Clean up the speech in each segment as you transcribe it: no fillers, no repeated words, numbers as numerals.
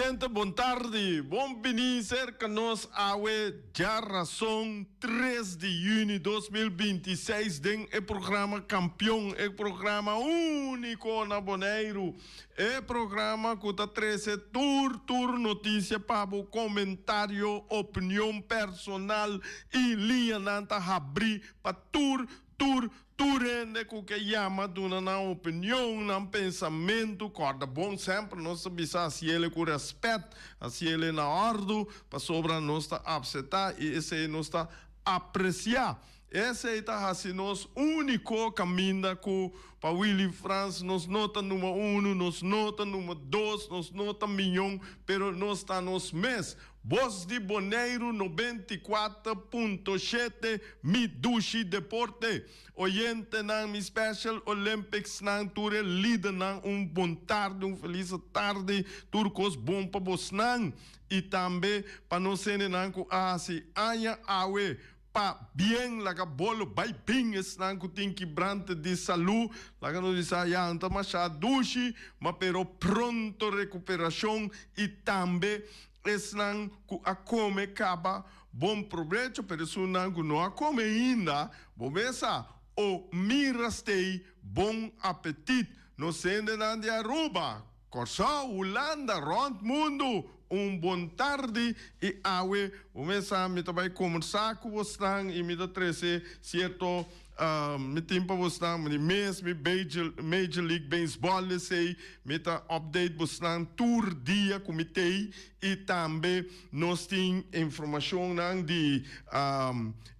Oyente bon tardi, bon bini serka nos awe djarason 3 di yüni 2026 den e programa Kampion, e programa úniko na Boneiru, e programa ku ta trese tur tur notisia pa bo, komentario, opinion personal i liñanan ta habrí pa tur tur Tur hende ku ke yama duna nan opinion, nan pensamentu, kòrda bon semper nos ta bisa hasiele ku rèspèt, hasiele na òrdu, pasobra nos ta apseptá i esei nos ta apresiá. Esei ta hasi nos úniko kaminda ku pa Willy Frans nos no ta number unu, nos no ta number dos, nos no ta miñon, pero nos ta nos mes. Bos di Boneiru 94.7 Mi dushi deporte. Oyentenan mi Special Olympics nan tur e lidernan un bon tardi un felis tardi tur kos bon pa bosnan i tambe pa nos hendenan ku a hasi aña awe pa bien laga bolo bai bin esnan ku tin kibrante di salu laga nos bisa ya no ta masha dushi ma pero pronto rekuperashon i tambe Esnan ku a kome kaba bon probecho, pero esunnan ku no a kome ainda, bo mesa o mira stei bon apetit. Nos hendenan di Aruba, Kòrsou, Hulanda, rònt mundu, un bon tardi i awe bo mesa mi ta bai kombersá ku bosnan i mi ta trese sierto Mi tin pa bosnan mi mes mi Major League Baseball esey mi ta update bosnan tur dia ku mi tey i tambe nos tin informashonnan di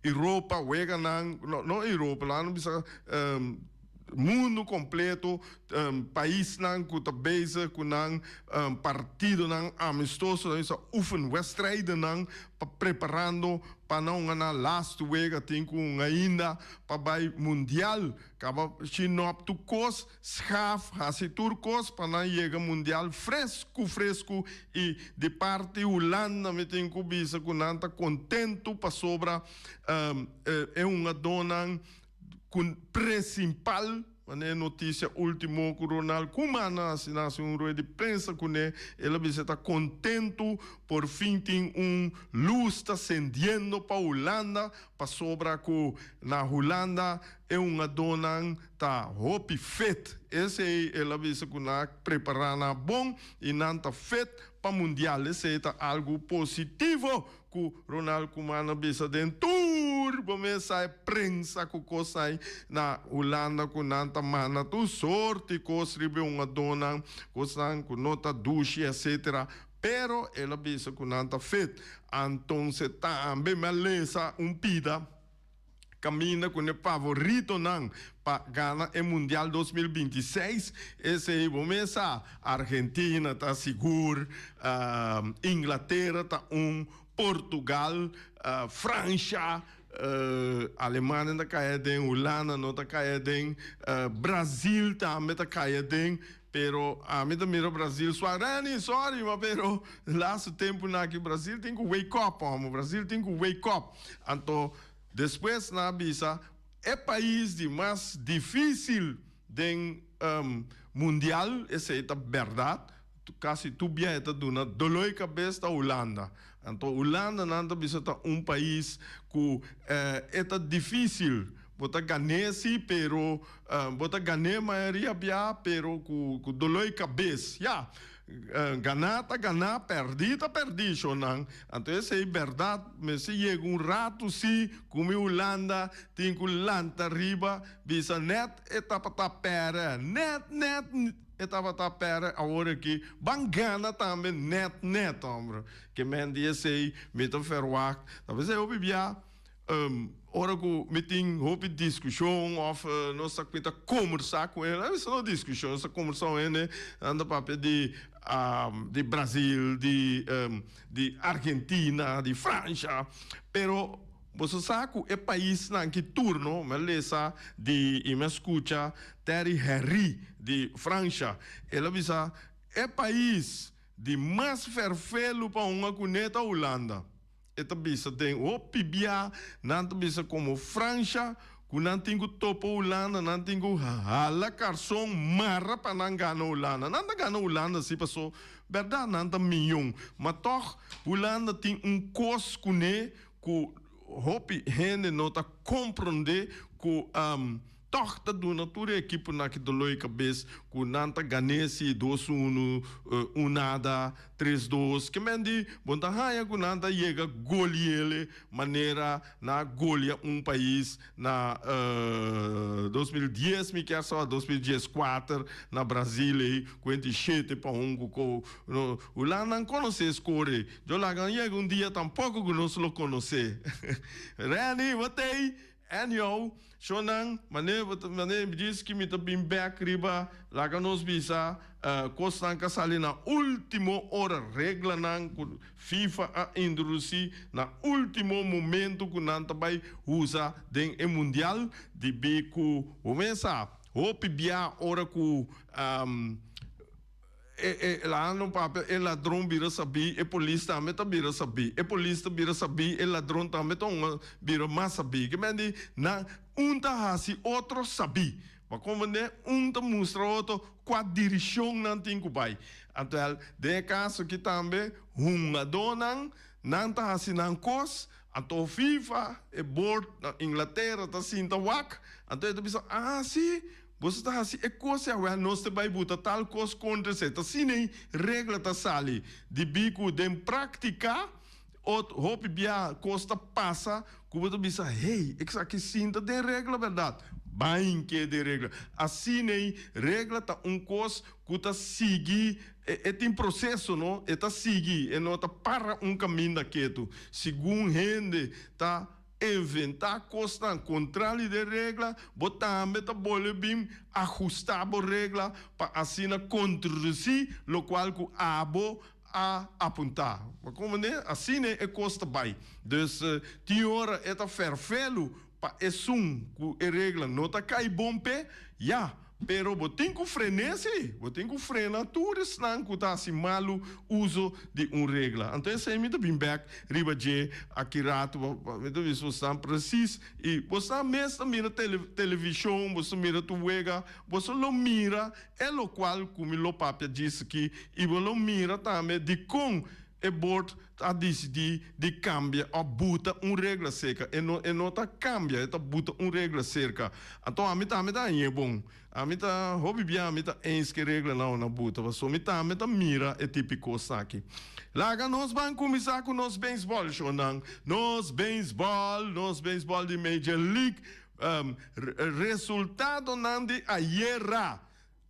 Europa weganan no no Europa laga nos bisa mundu kompleto paisnan ku ta bezig ku nan partidonan amistoso nan bisa oefenwedstrijdennan pa preparando Pa nan gana lastu wega tin ku un ainda pa bai mundial. Kaba shinop tur kos, schaf hasi tur kos pa nan yega mundial fresku fresku i di parti Hulanda mi tin ku bisa ku nan ta kontentu pasobra e hungadónan ku presimpal. Manera e noticia ultimo cu Ronald Koeman a haci na haci un rueda di prensa cune, el a bisa e ta contento por fin tin un luz ta cendiendo pa Hulanda pasobra cu na Hulanda e hungadornan ta hopi fit. Esey el a bisa cu nan a prepara nan bon y nan ta fit pa mundial. Esey ta algo positivo Ku Ronald Koeman a bisa den tur bo mes sa e prensa ku kos ai na Hulanda ku nan ta manda tur sorti kos riba e hungadónan, kosnan ku no ta dushi etcetera, pero el a bisa ku nan ta fit. Antonse tambe mi a lesa un pida. Caminda cu ne favoritonan pa gana e Mundial 2026, esey bo mes sa, Argentina ta sigur, Inglatera ta un, Portugal, Francia, Alemania ta cay aden, Hulanda no ta cay aden, Brazil tambe ta cay aden, pero ami ta mira Brazil sua, Renny sorry ma pero laatste temponan aki Brazil tin cu wake up homo, Brazil tin cu wake up, anto. Despues nan a bisa, E pais di mas difícil den mundial, esei ta bèrdat, kasi tur bia e ta duna doló e kabes ta Hulanda. Anto Hulanda nan ta bisa ta un pais ku e ta difícil, bo ta gan'é si pero bo ta gan'é mayoria bia pero ku doló e kabes. Ya. Ganá ta ganá, pèrdí ta pèrdí, shonnan. Anto esei bèrdat, mester yega un ratu sí ku mi Hulanda tin ku lanta riba bisa nèt e tabata pèrè, nèt nèt e tabata pèrè, awor aki ban gana tambe nèt nèt, hombre. Ke men di esei mi ta verwagt, ta p'esei hopi bia. Ora ku mi tin hopi diskushon òf nos ta mi ta kombersá ku hende, a no diskushon, nos ta kombersá ku hende, nan ta papia di di Brazil, di di Argentina, di Fransha, pero boso sa ku e paisnan ki tur no, mi a lesa di i mi a skucha Thierry Henry di Fransha, el a bisa e pais di mas fèrfelu pa hunga kuné ta Hulanda. E ta bisa den hopi bia nan ta bisa komo Fransha ku nan tin ku topa Hulanda, nan tin ku hala karson mara pa nan gana Hulanda. Nan ta gana Hulanda si paso bèrdat nan ta miyon, ma tòg Hulanda tin un kos kuné ku hopi hende no ta komprondé ku Tòg ta duna tur e ekiponan ki doló e kabes ku nan ta gané si dos unu, un nada, tres dos. Ke men di bo ta haña ku nan ta yega goliele manera nan a golia un pais na 2010 mi kier sa 2014 na Brazil ei ku enti 7-1 ku kou. Hulanda nan konosé skor ei. Yo laga nan yega un dia tampoko ku nos lo konosé. Renny, bo t'ei? Anyhow, shownan, mane bo ta, mane mi djis ki mi ta bin bek riba, laga nos bisa, kosnan ka sali na ultimo ora, reglanan ku FIFA a introdusi na ultimo momento ku nan ta bai usa den e mundial, debí ku bo mes sa, hopi bia ora ku. E e la no papia e ladron bira sabí, e polis tambe ta bira sabí. E polis ta bira sabí, e ladron tambe ta un bira mas sabí. Ke men di nan un ta hasi otro sabí. Bo a komprendé? Un ta mustra otro kua dirishon nan tin ku bai. Anto el den e kaso aki tambe hungadónan nan ta hasi nan kos, anto FIFA, e board na Inglatera ta sinta wak, anto e ta bisa, ah si, Boso ta hasi e kos ya wèl nos ta bai buta tal kos kontra esei. Ta asina ei regla ta sali. Dibí ku den práktika ot hopi bia kos ta pasa ku bo ta bisa, hey, esaki sin ta den regla bèrdat. Bai ke den regla. Asina ei regla ta un kos ku ta sigui, e tin proseso no, e ta sigui, e no ta para un kaminda ketu. Segun hende ta. Inventá kosnan kontrali den regla, bo tambe ta bolbe bin ahustá bo regla pa asina kontradisí lokual ku abo a apuntá. Bo komprendé? Asina e kos ta bai. Dus, tin ora e ta fèrfelu pa esun ku e regla no ta kai bon p'e, ya. Pero bo tin ku fren'é sí, bo tin ku frena tur esnan ku ta hasi malu uso di un regla. Anto esei mi ta bin bèk riba dje aki ratu, pa mi ta bisa bosnan presis. I bosnan mes ta mira televishon, boso ta mira tur wega, boso lo mira e lokual ku mi lo papia djis aki, i bo lo mira tambe dikon E board a disidí di kambia òf buta un regla serka. E no e no ta kambia, e ta buta un regla serka. Anto ami tambe ta hañ'é bon. Ami ta hopi bia ami ta eens ku e reglanan nan a buta, pasobra mi tambe ta mira e tipo kos aki. Laga nos ban kuminsá ku nos beisbòl, shonnan. Nos beisbòl, nos beisbòl di Major League. Resultadonan di ayera.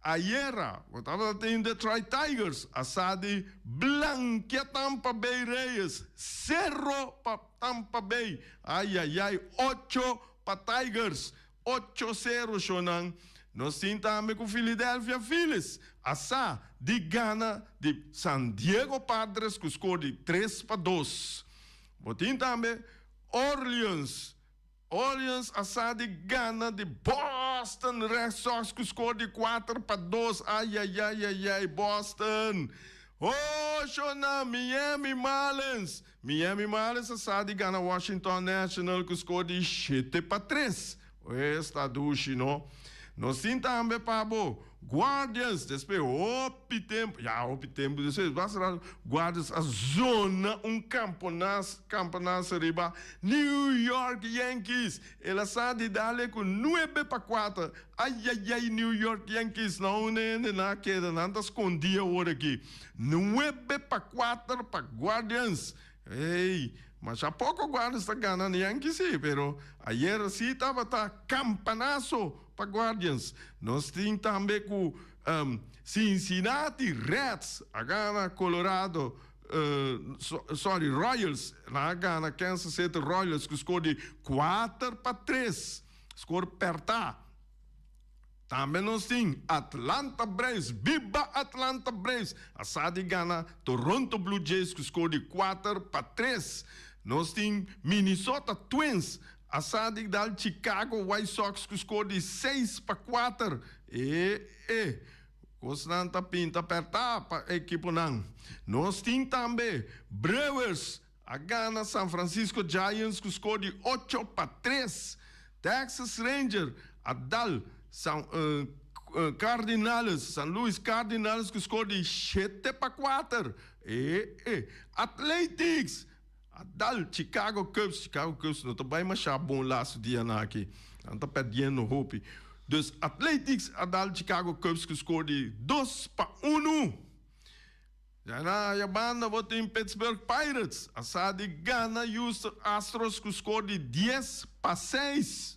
Ayera, bo tabata tin Detroit Tigers a sa di blankia Tampa Bay Rays, sero pa Tampa Bay. Ayayay, ocho pa Tigers, ocho sero shownan. Nos tin tambe ku Philadelphia Phillies a sa di gana di San Diego Padres ku skor di 3-2. Bo tin tambe Orleans Orleans a sa di gana di Boston Red Sox ku skor di 4-2. Ayayayayay Boston! Hosho na Miami Marlins! Miami Marlins a sa di gana Washington National ku skor di 7-3. Esta dushi no. Nos tin tambe pa bo Guardians despues hopi tempu, ya hopi tempu despues, basta rato Guardians a zona un camponas, camponazo riba New York Yankees. El a sa di dale cu 9-4. Ayayay New York Yankees, na un hende nan a keda, nan ta scondi awor aki. 9-4 pa Guardians. Ey, masha poco Guardians ta gana na Yankees si, pero ayer si tabata campanazo pa Guardians. Nos tin tambe cu Cincinnati Reds a gana Colorado, sorry, Royals, nan a gana Kansas City Royals cu score di 4-3, score perta. Tambe nos tin Atlanta Braves, biba Atlanta Braves! A sa di gana Toronto Blue Jays cu score di 4-3. Nos tin Minnesota Twins, a sa di dal Chicago White Sox cu score di 6-4. E e cosnan ta pinta perta pa ekiponan. Nos tin tambe Brewers a gana San Francisco Giants cu score di 8-3. Texas Ranger a dal San Cardinales, San Luis Cardinals ku skor di 7-4. E e Athletics a dal Chicago Cubs. Chicago Cubs no ta bai masha bon lastu dianan aki. Nan ta perdiendo hopi. Dus Athletics a dal Chicago Cubs ku skor di 2-1. Ya na ya banda bo tin Pittsburgh Pirates a sa di gana Houston Astros ku skor di 10-6.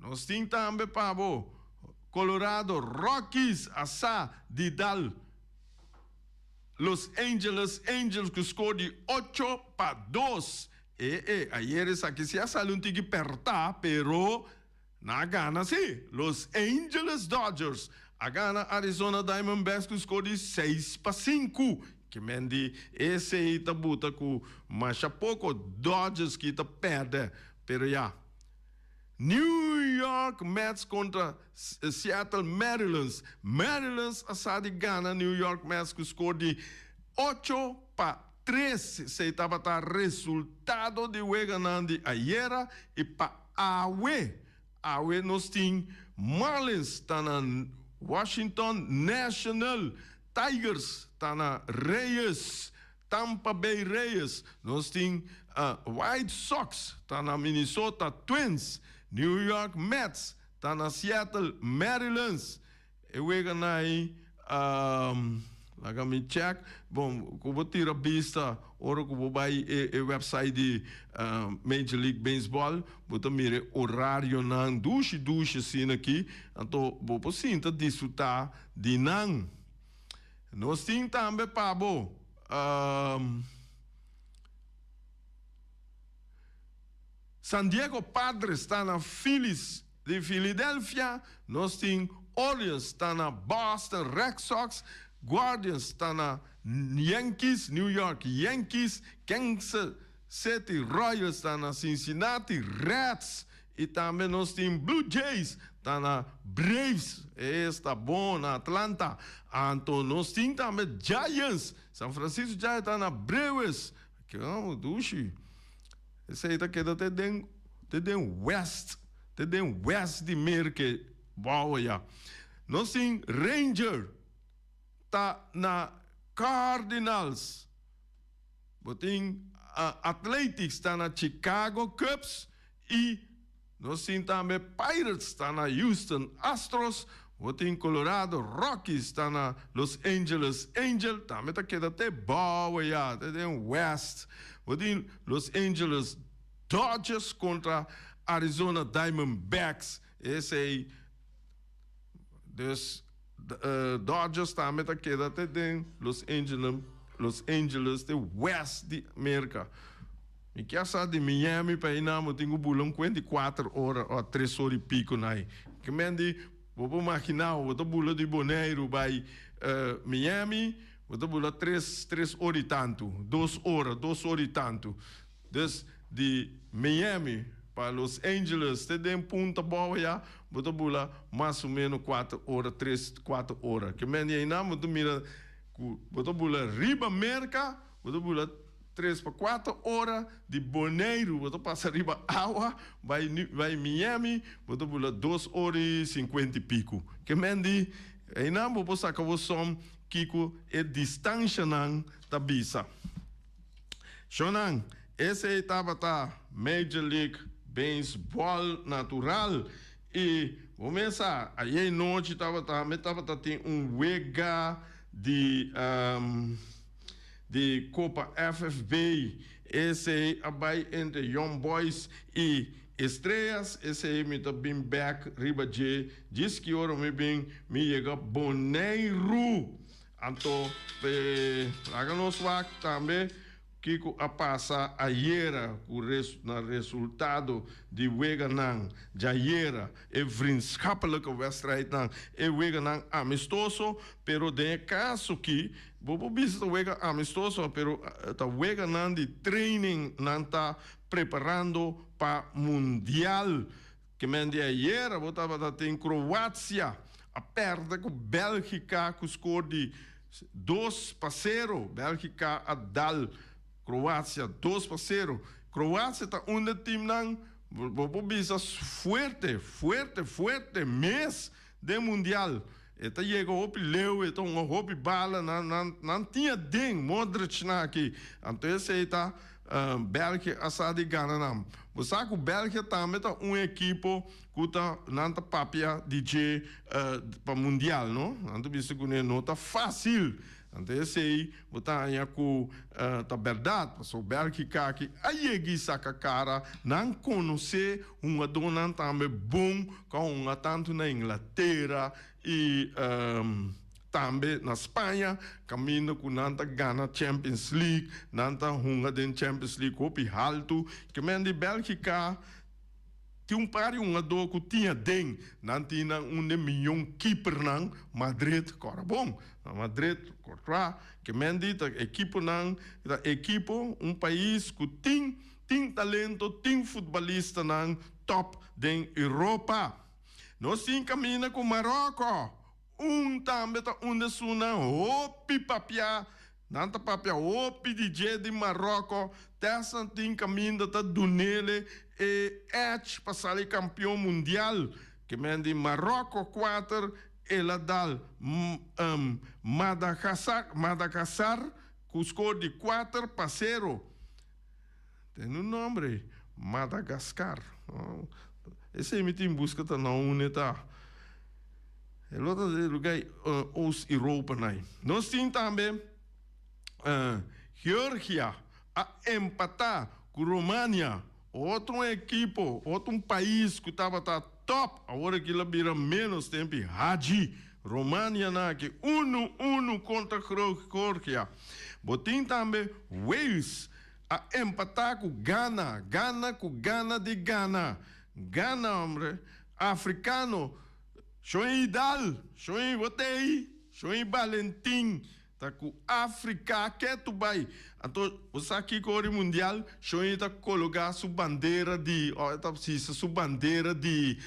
Nos tin tambe pa bo Colorado Rockies a sa di dal Los Angeles Angels ku skor di 8-2. E e ayer esaki si a sali un tiki pèrtá pero Nan a gana si! Los Angeles Dodgers a gana Arizona Diamondbacks ku skor di 6-5. Ke men di esei ta buta ku masha poko Dodgers ki ta pèrdè. Pero ya, New York Mets kontra Seattle Mariners. Mariners a sa di gana New York Mets ku skor di 8-3. Esei tabata resultado di weganan di ayera i pa Awe, awe nos tin Marlins ta na Washington National, Tigers ta na Reyes, Tampa Bay Reyes, nos tin White Sox ta na Minnesota Twins, New York Mets ta na Seattle Mariners. E weganan ei, laga mi check. Bon, ku bo tira bista ora ku bo bai e e website di Major League Baseball, bo ta mira e orarionan dushi dushi asina aki. Anto bo por sinta disfrutá di nan. Nos tin tambe pa bo San Diego Padres ta na Phillies di Philadelphia, nos tin Orioles ta na Boston Red Sox, Guardians ta na Yankees, New York Yankees, Kansas City Royals ta na Cincinnati Reds y tambe nos tin Blue Jays ta na Braves, esta bon na Atlanta. Anto nos tin tambe Giants, San Francisco Giants ta na Brewers, ke dushi. Esei ta keda te den te den west, te den west di Merke bou aya. Nos tin Ranger ta na Cardinals. Bo tin Athletics ta na Chicago Cubs y nos tin tambe Pirates ta na Houston Astros. Bo tin Colorado Rockies ta na Los Angeles Angel, tambe ta keda te bou aya, te den west. Bo tin Los Angeles Dodgers kontra Arizona Diamondbacks, esei dus Dodgers tambe ta keda te den Los Angeles, Los Angeles te west di Merka. Mi kier sa di Miami pa einan bo tin ku bula un kuenta i kuater ora o tres ora i piko na ei. Ke men di bo por magina bo ta bula di Boneiru bai Miami bo ta bula tres tres ora i tantu, dos ora, dos ora i tantu. Dus di Miami pa Los Angeles te den punta bou aya bo ta bula mas o meno kuater ora, tres kuater ora. Ke men di einan bo ta mira ku bo ta bula riba Merka bo ta bula tres pa kuater ora di Boneiru bo ta pasa riba awa bai bai Miami bo ta bula dos ora i sinkuenta i piku. Ke men di einan bo por saka bo som kiko e distanshanan ta bisa. Shonnan, esei tabata Major League Baseball natural i bo mes sa ayey nochi tabata mi tabata tin un wega di di Copa FFB. Esei a bai entre Young Boys i Estrellas. Esei mi ta bin bek riba dje djis ki ora mi bin mi yega Boneiru. Anto p'e laga nos wak tambe kiko a pasa ayera ku na resultado di weganan djayera, e vriendschappelijke wedstrijdnan, e weganan amistoso, pero den e kaso ki bo por bisa ta wega amistoso pero ta weganan di training nan ta preparando pa mundial. Ke men di ayera bo tabata tin Kroatia a perde ku Belgika ku skor di 2-0. Belgika a dal Kroatia 2-0. Kroatia ta un de teamnan. Bo por bisa fuerte, fuerte, fuerte mes den mundial. E ta yega hopi leu, e ta hunga hopi bala, nan, nan, nan tin aden Modric nan aki. Anto esei ta Belgia a sa di gana nan. Bo sa ku Belgia tambe ta un ekipo ku ta nan ta papia di dje pa mundial no. Nan ta bisa ku no ta fásil. Anto esei bo ta haña ku ta bèrdat, pasobra Bèlgika aki a yega i saka kara. Nan konosé hungadónan tambe bon ku a hunga tantu na Inglatera i tambe na Spaña, kaminda ku nan ta gana Champions League, nan ta hunga den Champions League hopi haltu. Ke men di Bèlgika. Tin un par di hungadó ku tin aden. Nan tin nan un den miyon kipernan, Madrid kòrda bon. Na Madrid, Courtois, ke men di ta ekiponan, ta ekipo, un pais ku tin tin talento, tin futbalistanan tòp den Europa. Nos tin kaminda ku Maròkò, un tambe ta un di esunnan hopi papiá. Nan ta papia hopi di dje di Maroko, Tessa tin kaminda ta dunele e edge pa sali kampion mundial. Ke men di Maroko kuater el a dal Madagascar ku skor di 4-0. Tene un nombre, Madagascar. Esei mi tin buska ta na unda ta. E lo ta den lugar Oost Europa nai. Nos tin tambe Georgia a empata ku Romania, otro ekipo, otro un pais ku tabata top, awor aki lo bira menos tempi haji. Romania na aki unu unu kontra Georgia. Bo tin tambe Wales a empatá ku Ghana, Ghana ku Ghana di Ghana. Ghana hombre, afrikano. Shon Idal, Shon Botei, Shon Balentin ta ku Afrika ketu bai. Anto bo sa kiko ora mundial Shon ta kologa su bandera di o ta hisa su bandera di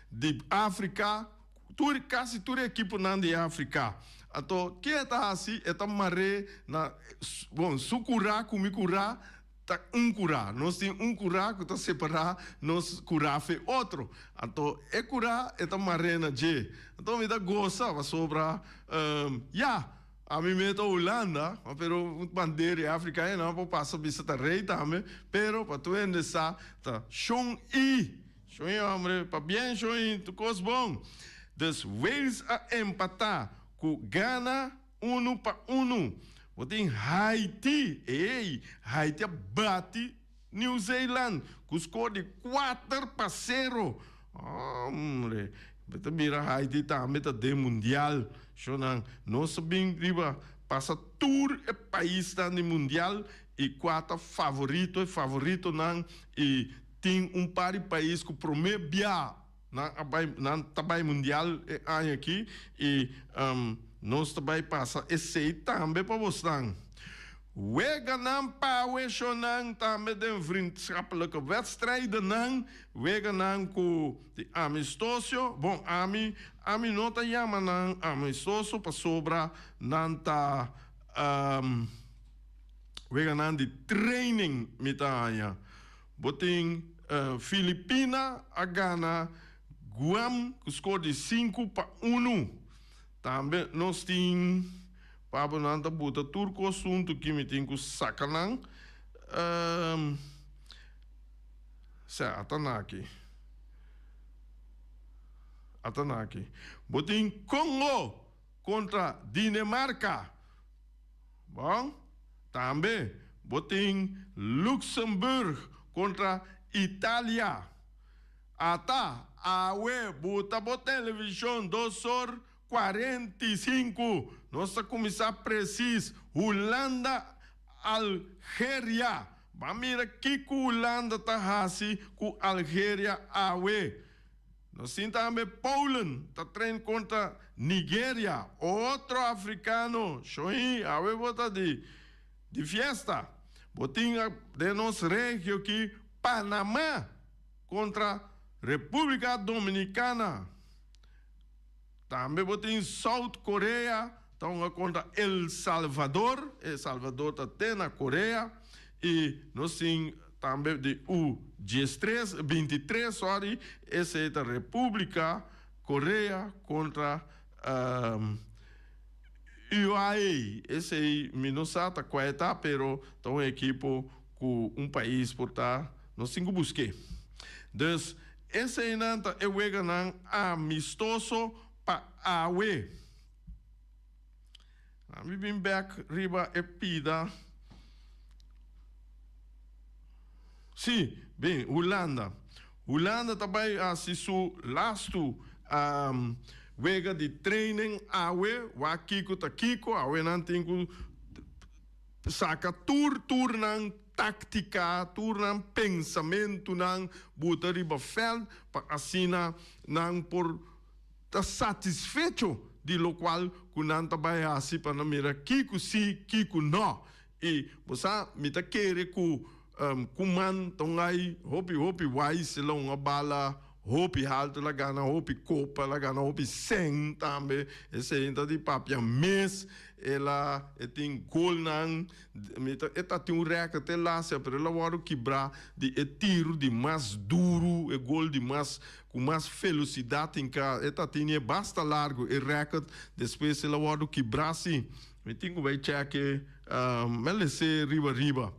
di Afrika tur kasi tur e ekiponan di Afrika. Anto ke e ta hasi e ta mar'é na bon su kurá ku mi kurá. Ta un kurá. Nos tin un kurá ku ta separá nos kurá fe otro. Anto e kurá e ta mar'é na dje. Anto mi ta gosa pasobra, ya, ami me ta Hulanda, pero un bandera di Afrika e nan por pasa bisa ta rei tambe, pero pa tur hende sa ta shon i. Shon i hombre, pabien shon i, tur kos bon. Dus Wales a empatá ku Ghana. 1-1. Bo tin Haiti, ey, Haiti a bati New Zealand ku skor di 4-0. Hombre, bo ta mira Haiti tambe ta den mundial. Shownan, nos a bin riba pasa tur e paisnan di mundial i kua ta favorito, e favoritonan i tin un par di pais ku prome bia. Nan a bai, nan ta bai mundial e aña aki i nos ta bai pasa esei tambe pa bosnan. Weganan pawe shownan tambe den vriendschappelijke wedstrijdennan, weganan ku di amistosio. Bon, ami, ami no ta yama nan amistoso pasobra nan ta weganan di training mi ta haña. Bo tin Filipina a gana Guam ku skor di 5-1. Tambe nos tin Pablo nan ta buta tur kos huntu ki mi tin ku saka nan. Sè ata naki. Ata naki. Bo tin Congo kontra Dinemarka. Bon, tambe bo tin Luxemburg kontra Italia. Ata awe buta bo televishon dos or 45. Nos ta kuminsá presis Hulanda Algeria. Ban mira kiko Hulanda ta hasi ku Algeria awe. Nos tin tambe Polen ta train kontra Nigeria, otro afrikano. Shoí, awe bo ta di di fiesta. Bo tin den nos regio aki Panama kontra Republika Dominikana. Tambe bo tin South Korea ta hunga kontra El Salvador, El Salvador ta te na Korea. I nos tin. Tambe di U 13, 23, sorry, esei ta Republica Korea kontra UAE. Esei mi no sa ta kua e ta, pero ta un ekipo ku un pais por ta, nos tin ku busk'é. Dus eseinan ta e weganan amistoso pa awe. Mi bin bek riba e pida. Sí, bin, Hulanda. Hulanda ta bai hasi su lastu wega di training awe. Wak kiko ta kiko. Awe nan tin ku saka tur tur nan taktika, tur nan pensamentunan buta riba veld pa asina nan por ta satisfecho di locual cu nan ta bay haci pa nan mira kico si, kico no. Y bo sa, mi ta kere cu Koeman ta un ay hopi hopi wise, el a hunga bala hopi halto, el a gana hopi copa, el a gana hopi cen tambe, esey ta di papia mes, el a e tin golnan, mi ta e ta tin un record te lacia pero el a wordo kibra di e tiro di mas duro, e gol di mas Ku mas felosidat tin ka e ta tini e basta largu e record despues el a wordu kibra si. Mi tin ku bai check e mi a lese riba riba.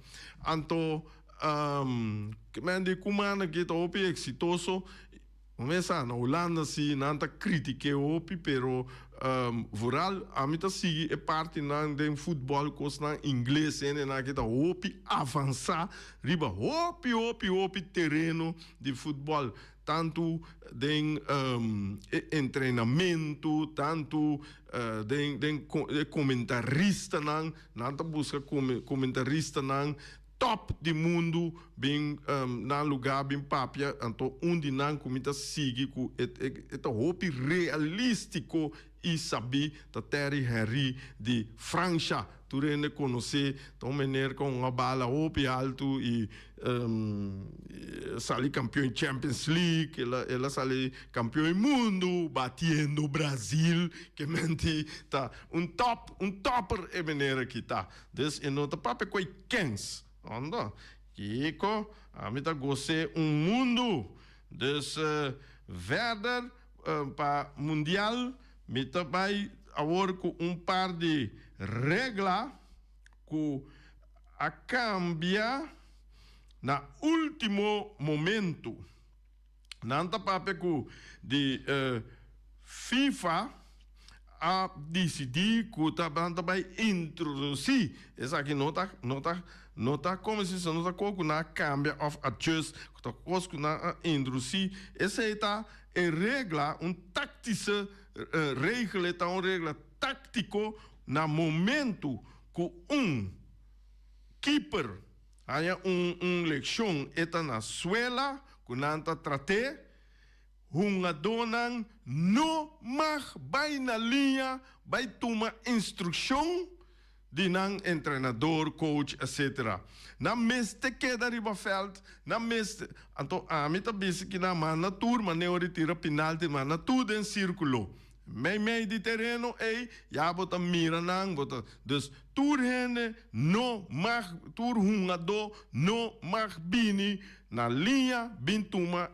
Anto men di Koeman aki ta hopi eksitoso. Bo mes sa na Hulanda si nan ta kritike hopi pero vooral ami ta sigui e partinan den futbol kosnan ingles hendenan aki ta hopi avansa riba hopi hopi hopi tereno di futbòl, tantu den e entrenamentu, tantu den den e komentaristanan, nan ta buska komentaristanan tòp di mundu bin nan lugá bin papia, anto un di nan ku mi ta sigui ku e e ta hopi realístiko i sabí ta Thierry Henry di Fransha. Tur hende konosé, ta un meneer ku a bala hopi altu i sali kampion Champions League, el a sali kampion di mundu batiendo Brazil, ke menti ta un top, un topper e meneer aki ta. Dus e no ta papia ku e kens, anda? Kiko? Ami ta gos'é un mundu. Dus verder pa mundial mi ta bai awor ku un par di regla ku a kambia na ultimo momento. Nan ta papia ku di FIFA a disidí ku ta nan ta bai introdusí esaki no ta no ta no ta komo si no ta kos ku nan a kambia òf adjust ta kos ku nan a introdusí esei ta e regla un taktische regel e ta un regla táktiko na momentu ku un kiper haña un un lekshon e ta na suela ku nan ta trat'é. Hungadónan no mag bai na liña bai tuma instrukshon di nan entrenador, coach, etc. Nan mester keda riba vèlt, nan mester. Anto ami ta bisa ki nan manda tur manera di tira pinalti, manda tur den sírkulo. Mei mei di tereno ei ya bo ta mira nan, bo ta. Dus tur hende no mag, tur hungadó no mag bini na liña bin tuma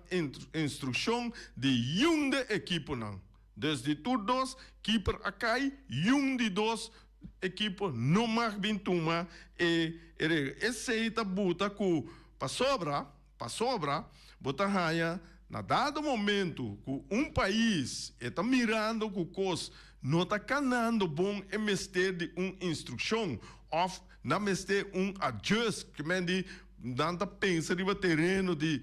instrukshon di yun de ekiponan. Dus di tur dos kiper a kai, yun di dos ekipo no mag bin tuma e regla. Esei ta buta ku pasobra. Pasobra bo ta haña na dado momento ku un pais e ta mirando ku kos no ta kanando bon e mester di un instrukshon òf nan mester un adjust ke men di nan ta pensa riba tereno di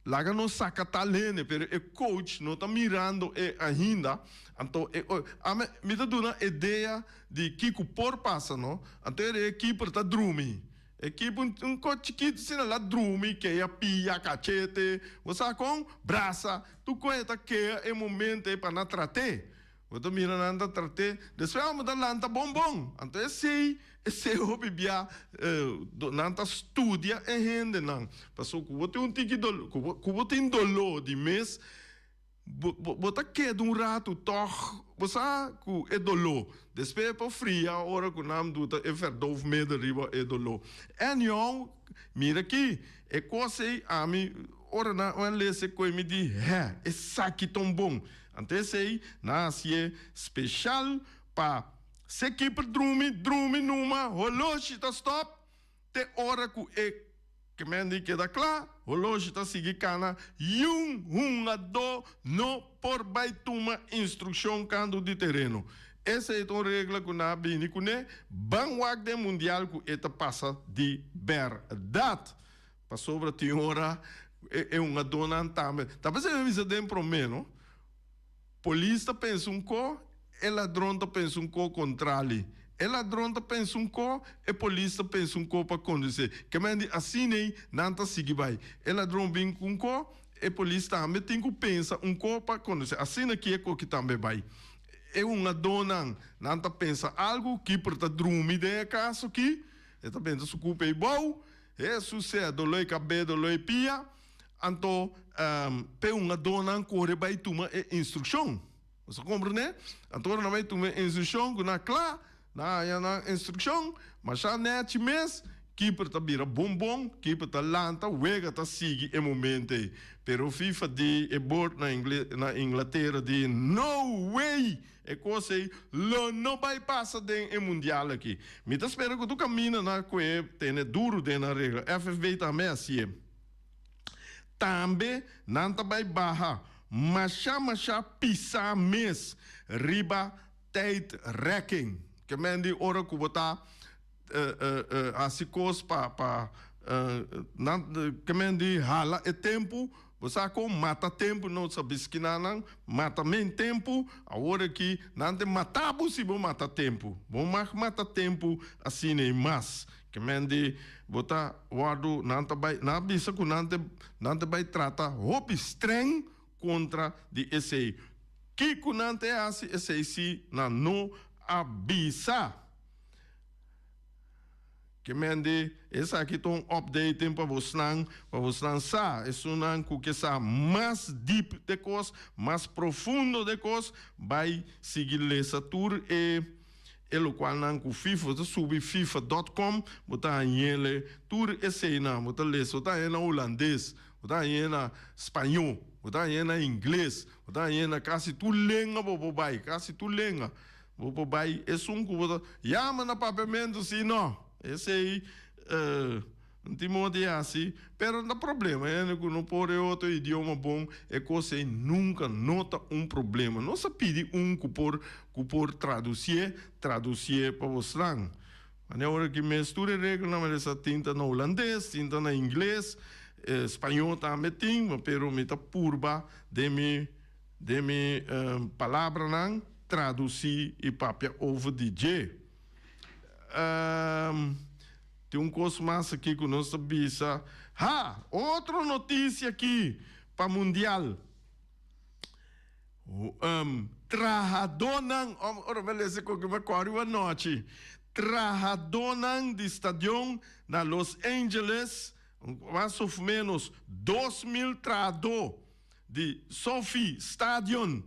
laga nos saka tal hende pero e coach no ta mirando e ainda anto e ame mi ta duna idea di kiko por pasa no anto e keeper ta drumi. E kipu un ko chikitu asina la drumi, kea pia, kachete, bo sa kon? Brasa, tur kon e ta kea e momento ei pa nan trat'é. Bo ta mira nan ta trat'é, despues amo ta lanta bon bon. Anto esei, esei hopi bia nan ta studia e hendenan. Pasobra ku bo tin un tiki dolo, ku bo tin doló di mes. Bo bo ta keda un ratu tòg, bo sa ku e doló. Despues e por fria ora ku nan duta e verdoofmiddel riba e doló. Anyhow, mira aki, e kos ei ami ora nan a lesa e koe mi di, hè, esaki ta un bon. Anto esei nan a hasié speshal pa se kiper drumi, drumi numa, holoshi ta stòp te ora ku e Kemendi keda kla, holoshi ta sigui kana, yun hungadó no por bai tuma instrukshon kantu di tereno. Esei ta un regla ku nan a bini kuné, ban wak den mundial ku e ta pasa di bèrdat. Pasobra tin ora e hungadónan tambe ta p'esei mi bisa den promé no, Polis ta pensa un ko, e ladron ta pensa un ko kontrali. E ladron ta pensa un ko, e polis ta pensa un ko pa kondusé. Ke men di asin'ei nan ta sigui bai. E ladron bin ku un ko, e polis tambe tin ku pensa un ko pa kondusé. Asina ki e koki tambe bai. E hungadónan, nan ta pensa algu, kiper ta drumi den e kaso ki, e ta benta su kupa ei bou, Hesus sea doloi kabé, doloi pia. Anto p'e hungadónan kore bai tuma e instrukshon. Bo sa komprendé? Anto ora nan bai tuma e instrukshon ku nan kla, nan haña nan instrukshon, masha nèchi mes, kiper ta bira bon bon, kiper ta lanta, wega ta sigui e momento ei. Pero FIFA di e board na na Inglatera di no way! E kos ei lo no bai pasa den e mundial aki. Mi ta spera ku tur kaminda nan kue tene duru den nan regla. FFB tambe hasié. Tambe nan ta bai baha masha masha pisá mes riba tijdrekking. Ke men di ora ku bo ta hasi kos pa pa nan ke men di hala e tempu, bo sa kon mata tempu no sa biskina nan mata men tempu, awor aki nan te mata bo si bo mata tempu. Bo mag mata tempu asina i mas. Ke men di bo ta wòrdu, nan ta bai, nan a bisa ku nan te, nan ta bai trata hopi streng kontra di esei. Kiko nan te hasi esei si nan no a bisa? Ke men di esaki ta un updating pa bosnan, pa bosnan sa, esunnan ku ke sa mas deep de kos, mas profundo de kos, bai sigui lesa tur e. E lokualnan ku FIFA ta subi fifa dot com bo ta hañ'ele tur eseinan bo ta lesa bo ta hañ'e na hulandes bo ta hañ'e na spañó bo ta hañ'e na ingles bo ta hañ'e na kasi tur lenga bo por bai kasi tur lenga bo por bai esun ku bo ta yama na papiamentu si no esei N tin moda di hasi, pero no ta problema. Hende ku no por e otro idioma bon, e kos ei nunka no ta un problema. Nos a pidi un ku por ku por tradusié, tradusié pa bosnan. Manera ora ki mes tur e reglanan mester sa tin ta na hulandes, tin ta na ingles, spañó tambe tin, pero mi ta purba den mi den mi palabranan tradusí i papia over di dje. Tin un kos mas aki ku nos ta bisa. Ha! Otro notisia aki pa mundial. Trahadónan, ora mi a lesa koki mi a kòrda un anochi. Trahadónan di stadion na Los Angeles, mas of ménos 2000 trahadó di SoFi Stadion,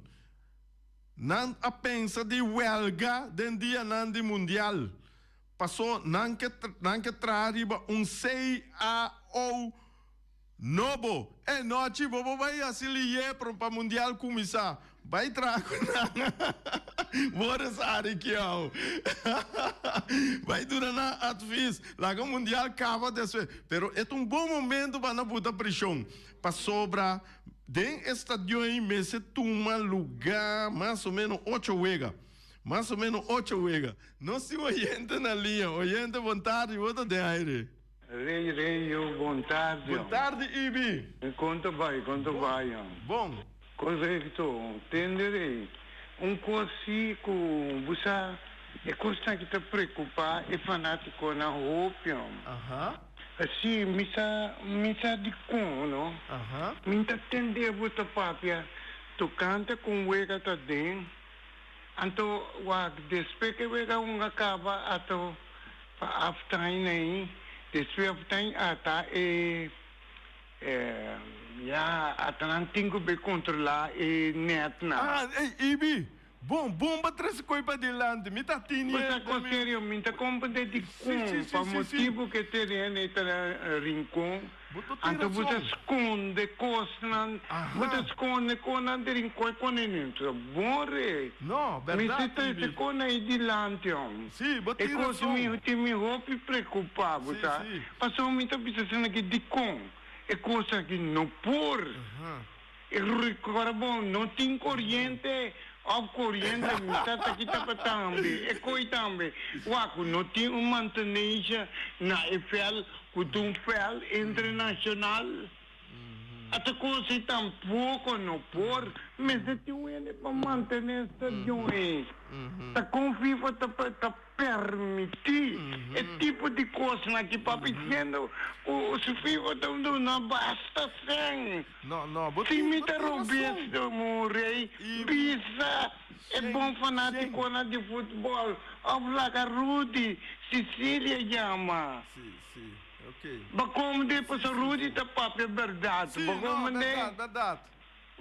nan a pensa di wèlga den dianan di mundial. Paso nan ke nan ke traha riba un CAO nobo. E nochi bo bo bai hasi liye pro pa mundial kuminsá. Bai traha ku nan. Boris ari kiau. Bai duna nan advis. Laga mundial kaba despues. Pero e ta un bon momento pa nan buta preshon. Pasobra den e stadion ei mester tuma lugá mas o menos ocho wega. Mas o menos ocho wega. Nos tin oyente na liña. Oyente, bon tardi. Bo ta den aire. Rey, Rey, yo, bon tardi. Bon tardi, Ibi. Kon ta bai, kon ta bai? Bon. Korekto. Tende, Rey. Un kos si ku bo sa, e kosnan ki ta preokupá e fanátikonan hopi. Si, mi sa, mi sa dikon, no. Mi ta tende bo ta papia tokante kon wega ta den. Anto wak despues ke wega un a kaba ato pa half time ei, despues half time ata e Ya, ata nan tin ku be kontrolá e nètnan. Ah, ey, Ibi, bon, bon pa trese koi padilanti. Mi ta tini e. Bo sa serio, mi ta komprendé dikon, pa motibu ku e tereno ei ta na Rincon, anto bo ta skonde kosnan, bo ta skonde konan di Rincon e kone nen ta bon re. No, bèrdat, Mi si trese konan ei dilanti hom. Sí, bo tin rason. E kos mi tin mi hopi preokupá, bo sa. Pasobra mi ta bisa asina ki dikon e kos aki no por. E rikora bon, no tin koriente of koriente mi sa ta kita pa tambe, e koi tambe. Wak ku no tin un mantenencia na e vel ku ta un vel internacional. Ata kos ei tampoko no por. Mester tin un hende pa mantene stadion ei. Ta kon FIFA ta ta permití e tipo di kosnan aki papia siendo ku su FIFA ta duna basta sèn. No, no, bo Si tin, mi bo ta tin robes rason. Murray, I bisa e shen, bon shen. fanátikonan di futbòl òf laga Rudy Cicilia yama. Sí, sí, ok. Bo komende Sí, pasobra sí, Rudy sí. ta papia bèrdat. Sí, Bo no, komende? bèrdat, bèrdat.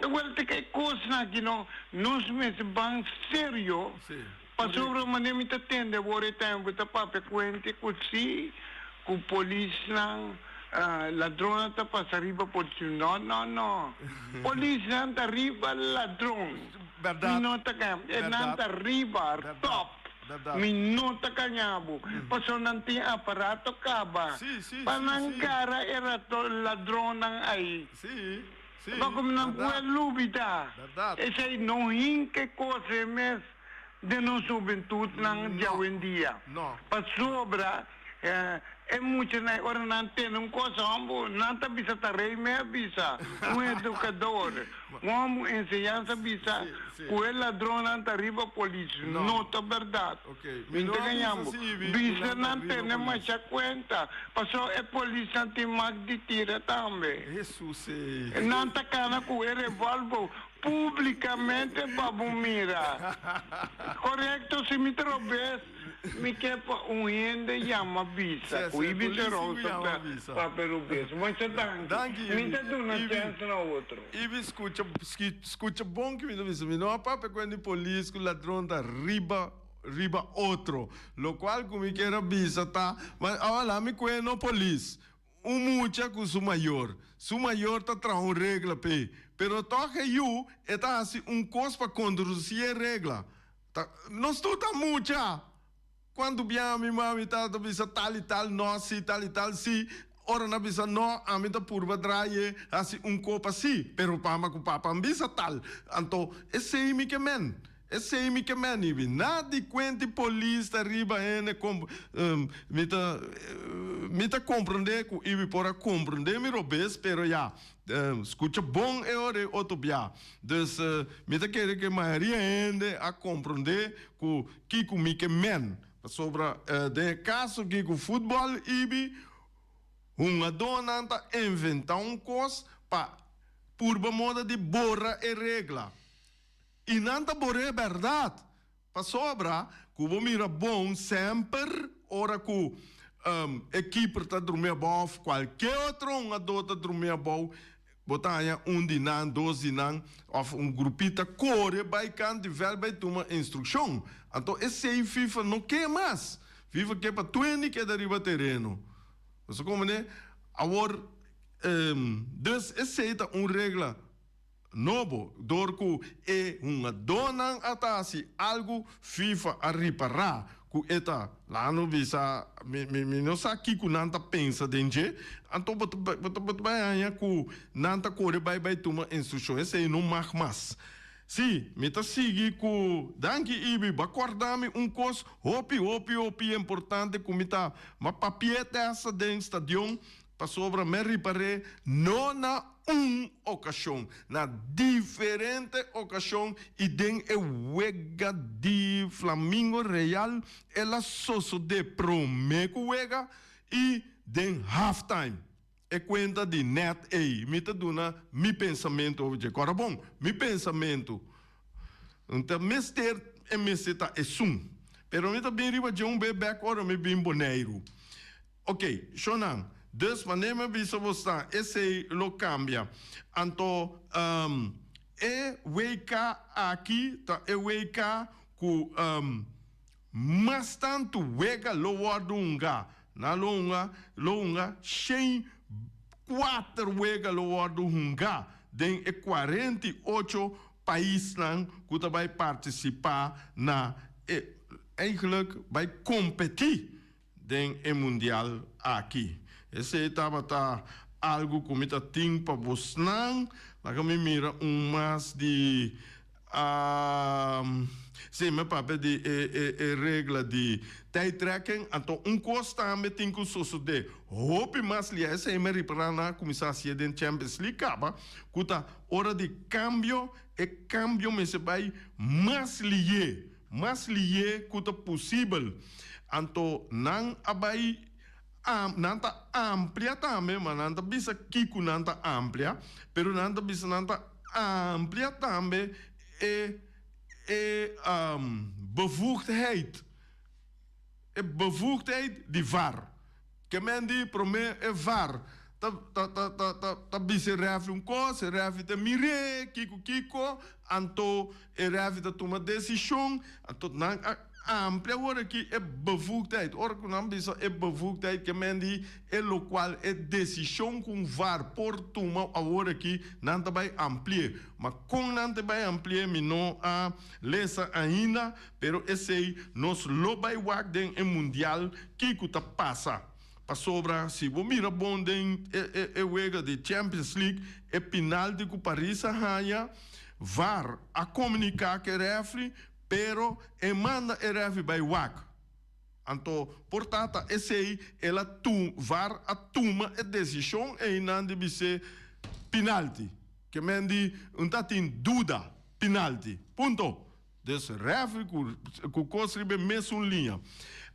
Awor ta e kosnan aki no, nos mester ban serio Sí, pasobra korekto. manera mi ta tende awor e tempu ta papia ku hende ku si ku polisnan ladronnan ta pasa riba polis no no no polisnan ta riba ladron mi Bèrdat, no ta kaña e nan bèrdat, ta riba bèrdat, top bèrdat. mi no ta kaña bo pasobra nan tin aparato kaba Sí, sí, pa sí, nan sí. gara e ladronnan ai. Sí. Sí, Pa como nan berdad. puede lubida. Berdad. Esey no hinca cos e mes den nos hubentudnan No. djawendia. No. Pasobra e muchanan ora nan tene un cos hombo nan ta bisa ta rey me a bisa, un educador, un hombo enseñansa bisa Sí, sí. cu e ladronnan ta riba polis. No. No ta berdad. Ok. Mi Mi no ta a bisa gañambo. si Ibi cu Bisa nan ta nan riba tene polis. masha cuenta. Pasobra e polisnan tin mag di tira tambe. Hesus ey. Nan ta cana cu e revolver publicamente pa bo mira. Corecto, si mi ta robes, mi ke pa un hende yama bisa Si, cu si, e Ibi polis tin cu Serosa yama ta bisa. papia robes. Masha danki. Danki Mi Ibi. ta duna Ibi, chens na otro. Ibi scucha, scucha bon ki mi ta bisa. Mi no a papia cu hende polis cu ladron ta riba. Riba otro. Locual cu mi kier a bisa ta, ma awa la mi cue no polis. Un mucha cu su mayor. Su mayor ta traha un regla p'e. Pero toch e yu e ta haci un cos pa controduci e regla. Ta, nos tur ta mucha! Cuanto bia mi mami ta ta bisa tal y tal no si, tal y tal si. Ora nan bisa no, ami ta purba draye haci un copa si. Pero mama cu papa a bisa tal. Anto, esey mi ke men. Esei mi ke men ibi. Na di kuenti polis ta riba hende kom mi ta mi ta komprende ku ibi por a komprende mi robes pero ya skucha bon e ora e otro bia. Dus mi ta kere ku e mayoria hende a komprende ku kiko mi ke men. Pasobra den e kaso aki ku futbòl ibi hungadónan ta inventá un kos pa purba moda di bora e regla. I nan ta bor'é bèrdat, pasobra ku bo mira bon semper ora ku e kiper ta drumi abou òf kualke otro hungadó ta drumi abou, bo ta haña un di nan, dos di nan òf un grupit ta kore bai kant di vèlt bai tuma instrukshon. Anto esei FIFA no ke mas. FIFA ke pa tuendi keda riba tereno. Boso komprendé? Awor, dus esei ta un regla. Nobo, dor ku e hungadónan a ta hasi algu, FIFA a ripará ku e ta laga no bisa, mi mi mi no sa kiko nan ta pensa den dje, anto bo ta bo ta bo ta bai haña ku nan ta kore bai bai tuma instrukshon, esei no mag mas. Sí, mi ta sigui ku danki Ibi, bo a kòrda mi un kos hopi hopi hopi importante ku mi ta ma papi'é tèsta den stadion, Pasobra mi a ripar'é no na un okashon, na diferente okashon i den e wega di Flamingo Real el a sosodé promé ku wega i den halftime. E kuenta di nèt ei mi ta duna mi pensamentu over dje. Kòrda bon, mi pensamentu no ta mester e mester ta esun, pero mi ta bin riba dje un be bèk ora mi bin Boneiru. Ok, shownan. Dus manera mi a bisa bosnan, esei lo kambia. Anto e WK aki ta e WK ku mas tantu wega lo wòrdu hungá. Nan lo hunga lo hunga 104 wega lo wòrdu hungá den e 48 paisnan ku ta bai partisipá na e eigenlijk bai kompetí den e mundial aki. Esei tabata algu ku mi ta tin pa bosnan. Laga mi mira un mas di Sí, mi papia di e e e regla di tijdrekking. Anto un kos tambe tin ku sosodé hopi mas lia. Esei mi ripará nan a kuminsá hasié den Champions League kaba, ku ta ora di kambio, e kambio mester bai mas lié. Mas lié ku ta posibel. Anto nan a bai nan ta amplia tambe, ma nan ta bisa kiko nan ta amplia, pero nan ta bisa nan ta amplia tambe e e bevoegdheid, e bevoegdheid di var. Ke men di promé e var ta ta ta ta ta ta bisa e rèfri un kos, e rèfri ta mir'é kiko kiko, anto e rèfri ta tuma desishon, anto nan a amplia awor aki e bevoegdheid. Ora ku nan bisa e bevoegdheid ke men di e lokual e desishon ku un var por tuma awor aki nan ta bai ampli'é. Ma kon nan ta bai ampli'é mi no a lesa ainda. Pero esei nos lo bai wak den e mundial kiko ta pasa. Pasobra si bo mira bon den e wega di Champions League e pinalti ku Paris a haña, var a komuniká ku e rèfri pero e manda e rèfri bai wak. Anto por ta ta esei el a var a tuma e desishon einan di bis'é pinalti. Ke men di un ta tin duda, pinalti. Punto. Dus refri ku kos riba e mesun liña.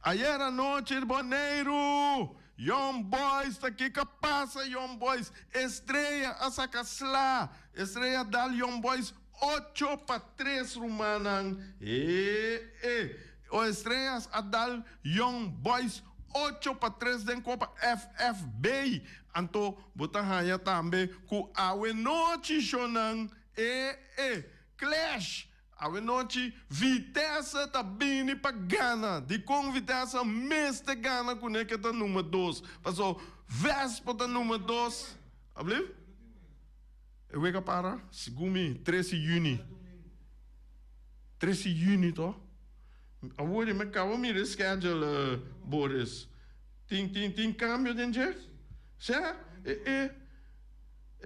Ayer anochi Boneiru! Young Boys ta kiko a pasa Young Boys? Estrella a saka sla! Estrella a dal Young Boys 8-3 rumannan. E e. O Estrella a dal Young Boys 8-3 den Kopa FFB. Anto bo ta haña tambe ku awe nochi shownan e e. Clash! Awenochi Vitesse ta bini pa gana. Dikon Vitesse mester gana kuné ke ta number dos? Paso Vespo ta number dos. Ablief? E wega para segun mi tres di yüni. Tres di yüni to? Awor mi a kaba mira e schedule Boris. Tin tin tin kambio den dje? Sè? E e.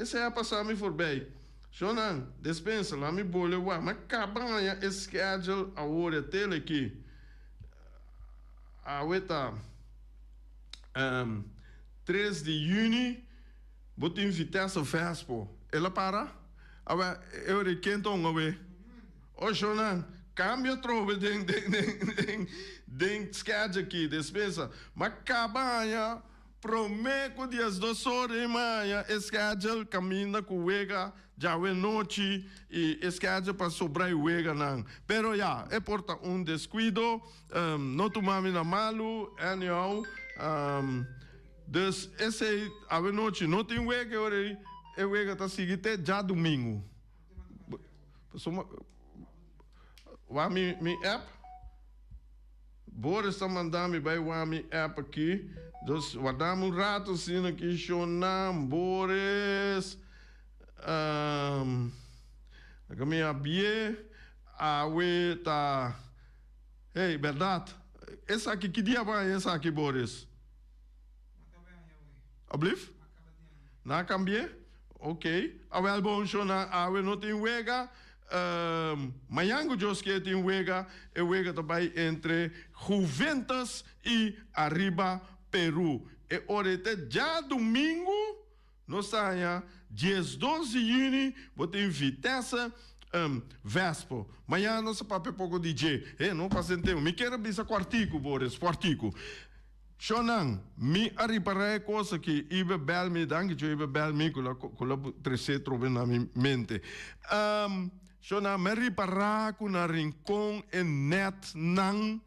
Esei a pasa mi forbij. Shonnan, despensa, laat mi bole wak. Mi a kaba haña e schedule awor e tele aki. Awe ta 3 di juni, bo tin Vitesse Vespo. El a para? Awe, e ora ei ken ta hunga awe? O shonnan, kambia atrobe den den den den schedule aki, despensa. Mi a kaba haña. Promé ku 12 or di maña e schedule kaminda ku wega djawe nochi i e schedule pa sobra e weganan. Pero ya, e por ta un descuido, no tuma mi na malu, anyhow. Dus esei awe nochi no tin wega e ora ei, e wega ta sigui te djadumingu. Pasobra, wak mi app. Boris ta manda mi bai wak mi app aki. Dus warda mi un rato asina aki shona Boris. Um, laga mi abié. Awe ta. Hey, berdad. Esaki ki dia bai esaki Boris? Ablief? Na cambié? Ok. Awel bon shona awe no tin wega. Mañan ku Dios kier tin wega, e wega ta bai entre Juventus i Arriba Peru. E ora ei ta djadumingu, nos ta haña 12 di yüni, bo tin Vitesse Vespo. Mañan nos ta papia poko di dje. He, no pasa den tempu. Mi kier a bisa kuartiku, Boris, kuartiku. Shonnan, mi a ripará e kos aki, Ibe bèl mi, danki Cho Ibe bèl mi ku la ku la tresé trobe na mi mente. Shonnan, mi a ripará ku na Rincon e nètnan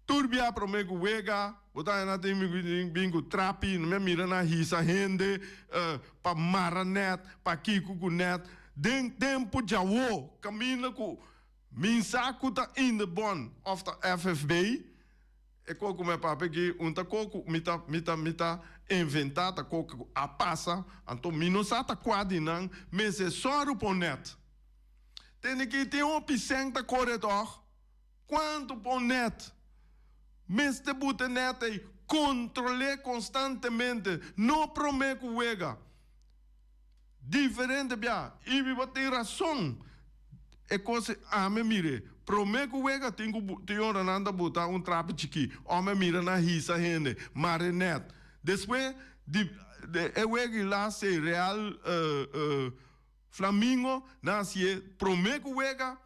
Tur bia prome ku wega, bo ta haña nan tin bin ku trapi, mi a mira nan hisa hende pa mara nèt, pa kiko ku nèt. Den tempu djawo, kaminda ku mi sa ku ta Indebon òf ta FFB, e kos ku mi a papia aki un ta kos ku mi ta mi ta mi ta inventá, ta kos ku a pasa, anto mi no sa ta kua di nan mester sòru pa un nèt. Tende ki tin hopi sèn ta kore tòg? Kuantu pa un nèt? Mester buta e nèt ei, kontrol'é konstantemente, no promé ku wega. Diferente bia, i mi bo tin rason. E kos ei ami a mir'é. Promé ku wega tin ku tin ora nan ta buta un trapi chikí. Ome a mira nan hisa hende, mara e nèt. Despues di e wega i las ei Real Flamingo nan hasié promé ku wega,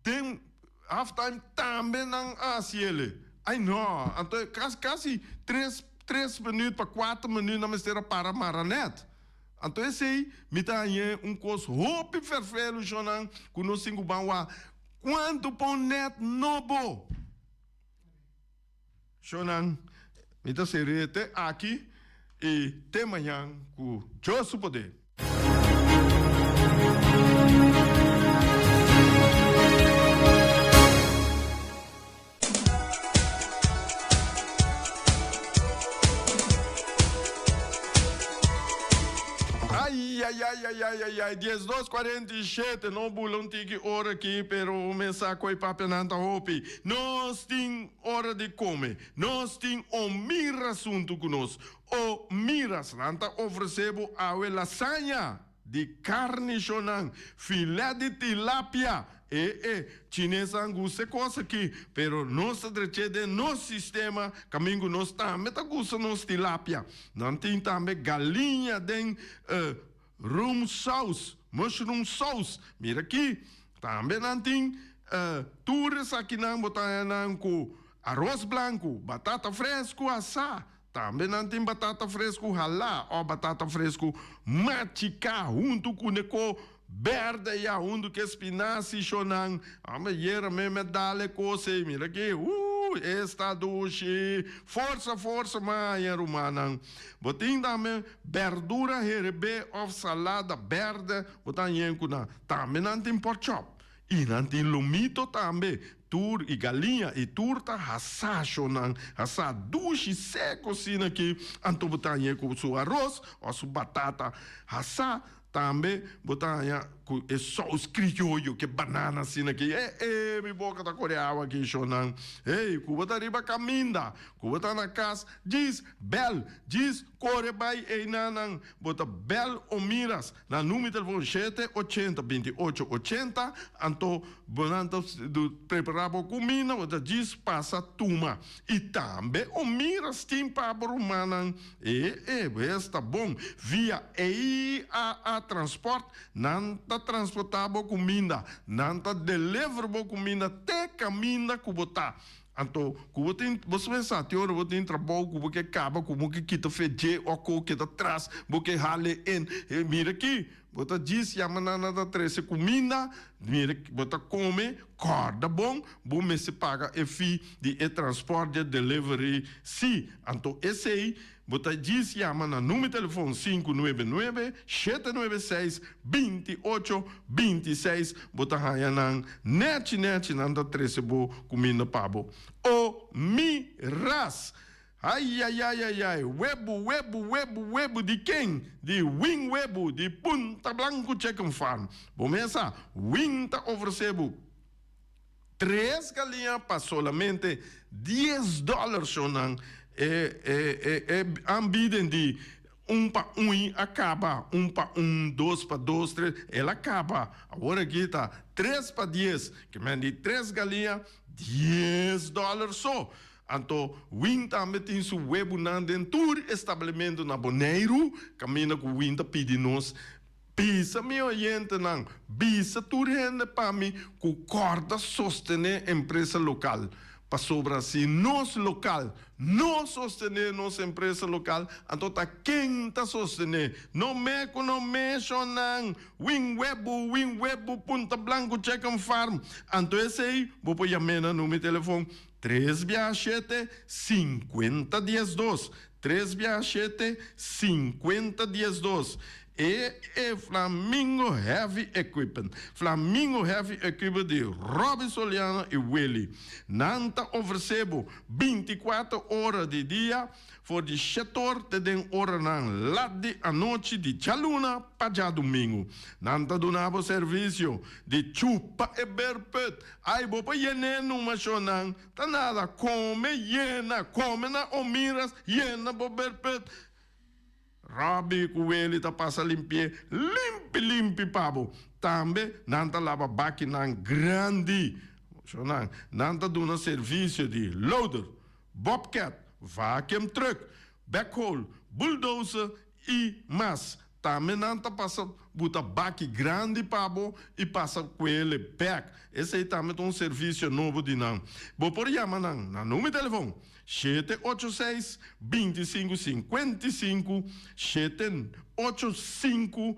den halftime tambe nan a hasiele. Ai no, anto kasi kasi tres tres minuut pa kuater minuut nan mester a para mara nèt. Anto esei mi ta hañ'é un kos hopi ferfelu shonnan ku nos tin ku ban wak kuantu pa un nèt nobo. Shonnan, mi ta ser'é te aki i te mañan ku Dios su poder. Ayayayayayay, 12 47, no bula un tiki ora aki, pero un mensahe ku e papianan ta hopi. Nos tin ora di kome, nos tin o mira asuntu ku nos. O miras, nan ta ofresé bo awe lasaña di karni shonan, filè di tilapia. E e, chinesnan gusta e kos aki, pero nos ta drech'é den nos sistema kaminda ku nos tambe ta gusta nos tilapia. Nan tin tambe galiña den room saus, mushroom saus. Mira aki, tambe nan tin tur esakinan bo ta haña nan ku aros blanku, batata fresku asá. Tambe nan tin batata fresku halá òf batata fresku machiká huntu ku ne ko bèrdè ya huntu ku e spinasi shonan. Amba yera me me dal e kos ei. Mira aki, uh, esta dushi! Forsa, forsa maña, rumannan. Bo tin tambe bèrdura herebé òf salada bèrdè bo ta hañ'é ku nan. Tambe nan tin pòrchòp. I nan tin lomito tambe, tur i galiña, i tur ta hasá shonan, hasá dushi seko asina aki, anto bo ta hañ'é ku su aros òf su batata hasá, tambe bo ta haña ku e sous krioyo, ku e banana asina aki, e e mi boka ta kore awa aki shonan, hey ku bo ta riba kaminda, ku bo ta na kas, djis bèl, djis kore bai einanan, bo ta bèl o miras. Na numero telefon shete ochenta binti ocho ochenta, anto bo nan ta prepara bo cuminda, bo ta djis pasa tuma. Y tambe o mira stin pa bo rumannan, e e esta bon, via EAA Transport nan ta transporta bo cuminda, nan ta deliver bo cuminda te caminda cu bo ta. Anto ku bo tin, bo sa pensa tin ora bo tin trabou ku bo ke kaba ku bo ke kita fe dje o ku keda tras, bo ke hale en. Mira aki, bo ta djis yama nan nan ta trese kuminda, mira bo ta kome, kòrda bon, bo mester paga e fee di e transpòrt dje delivery si. Anto esei Bo ta djis yama na numer telefon sinku nuebe nuebe, shete nuebe seis, binti ocho, binti seis. Bo ta haña nan nèchi nèchi, nan ta trese bo kuminda pa bo. O mi ras! Ayayayayay! Webu, webu, webu, webu di ken? Di Win Webu di Punta Blanco Chicken Farm. Bo mesa, Win ta ofresé bo Tres galiña pa solamente dies dòler shonnan. E e e e aanbieding di un pa un a kaba, un pa un, dos pa dos, tres, el a kaba. Awor aki ta tres pa dies, ke men di tres galiña dies dòler so. Anto Win tambe tin su webunan den tur establementu na Boneiru, kaminda ku Win ta pidi nos Bisa mi oyentenan, bisa tur hende pa mi ku kòrda sostené empresa lokal. Pasobra si nos lokal no sostené nos empresa lokal, anto ta ken ta sostené? No me ku no meshonnan! Win webu, win webu, Punta Blanco Chicken Farm. Anto esei bo por yam'é na numero telefon. Tres biaha shete, sinkuenta diesdos. Tres biaha shete, sinkuenta diesdos. E e Flamingo Heavy Equipment. Flamingo Heavy Equipment di Robby Soliano i Willy. Nan ta ofresé bo bintikuater ora di dia For di shetor te den oranan lat di anochi di djaluna pa djadumingu. Nan ta duna bo servisio di chupa e berput. Ai, bo por yen'é numa shonnan. Ta nada, kome yena, kome na Omiras, yena bo berput. Robby ku Willy ta pasa limpi'é limpi limpi pa bo. Tambe nan ta laba bakinan grandi. Shonnan, nan ta duna servisio di loader, bobcat, vacuum truck, backhoe, bulldozer y mas. Tambe nan ta pasa buta baki grandi pa bo y pasa cuele bek. Esey tambe ta un servicio nobo di nan. Bo por yama nan na numero di telefon shete ocho seis, bintisingu sinkuentisinku, shete ocho sinku,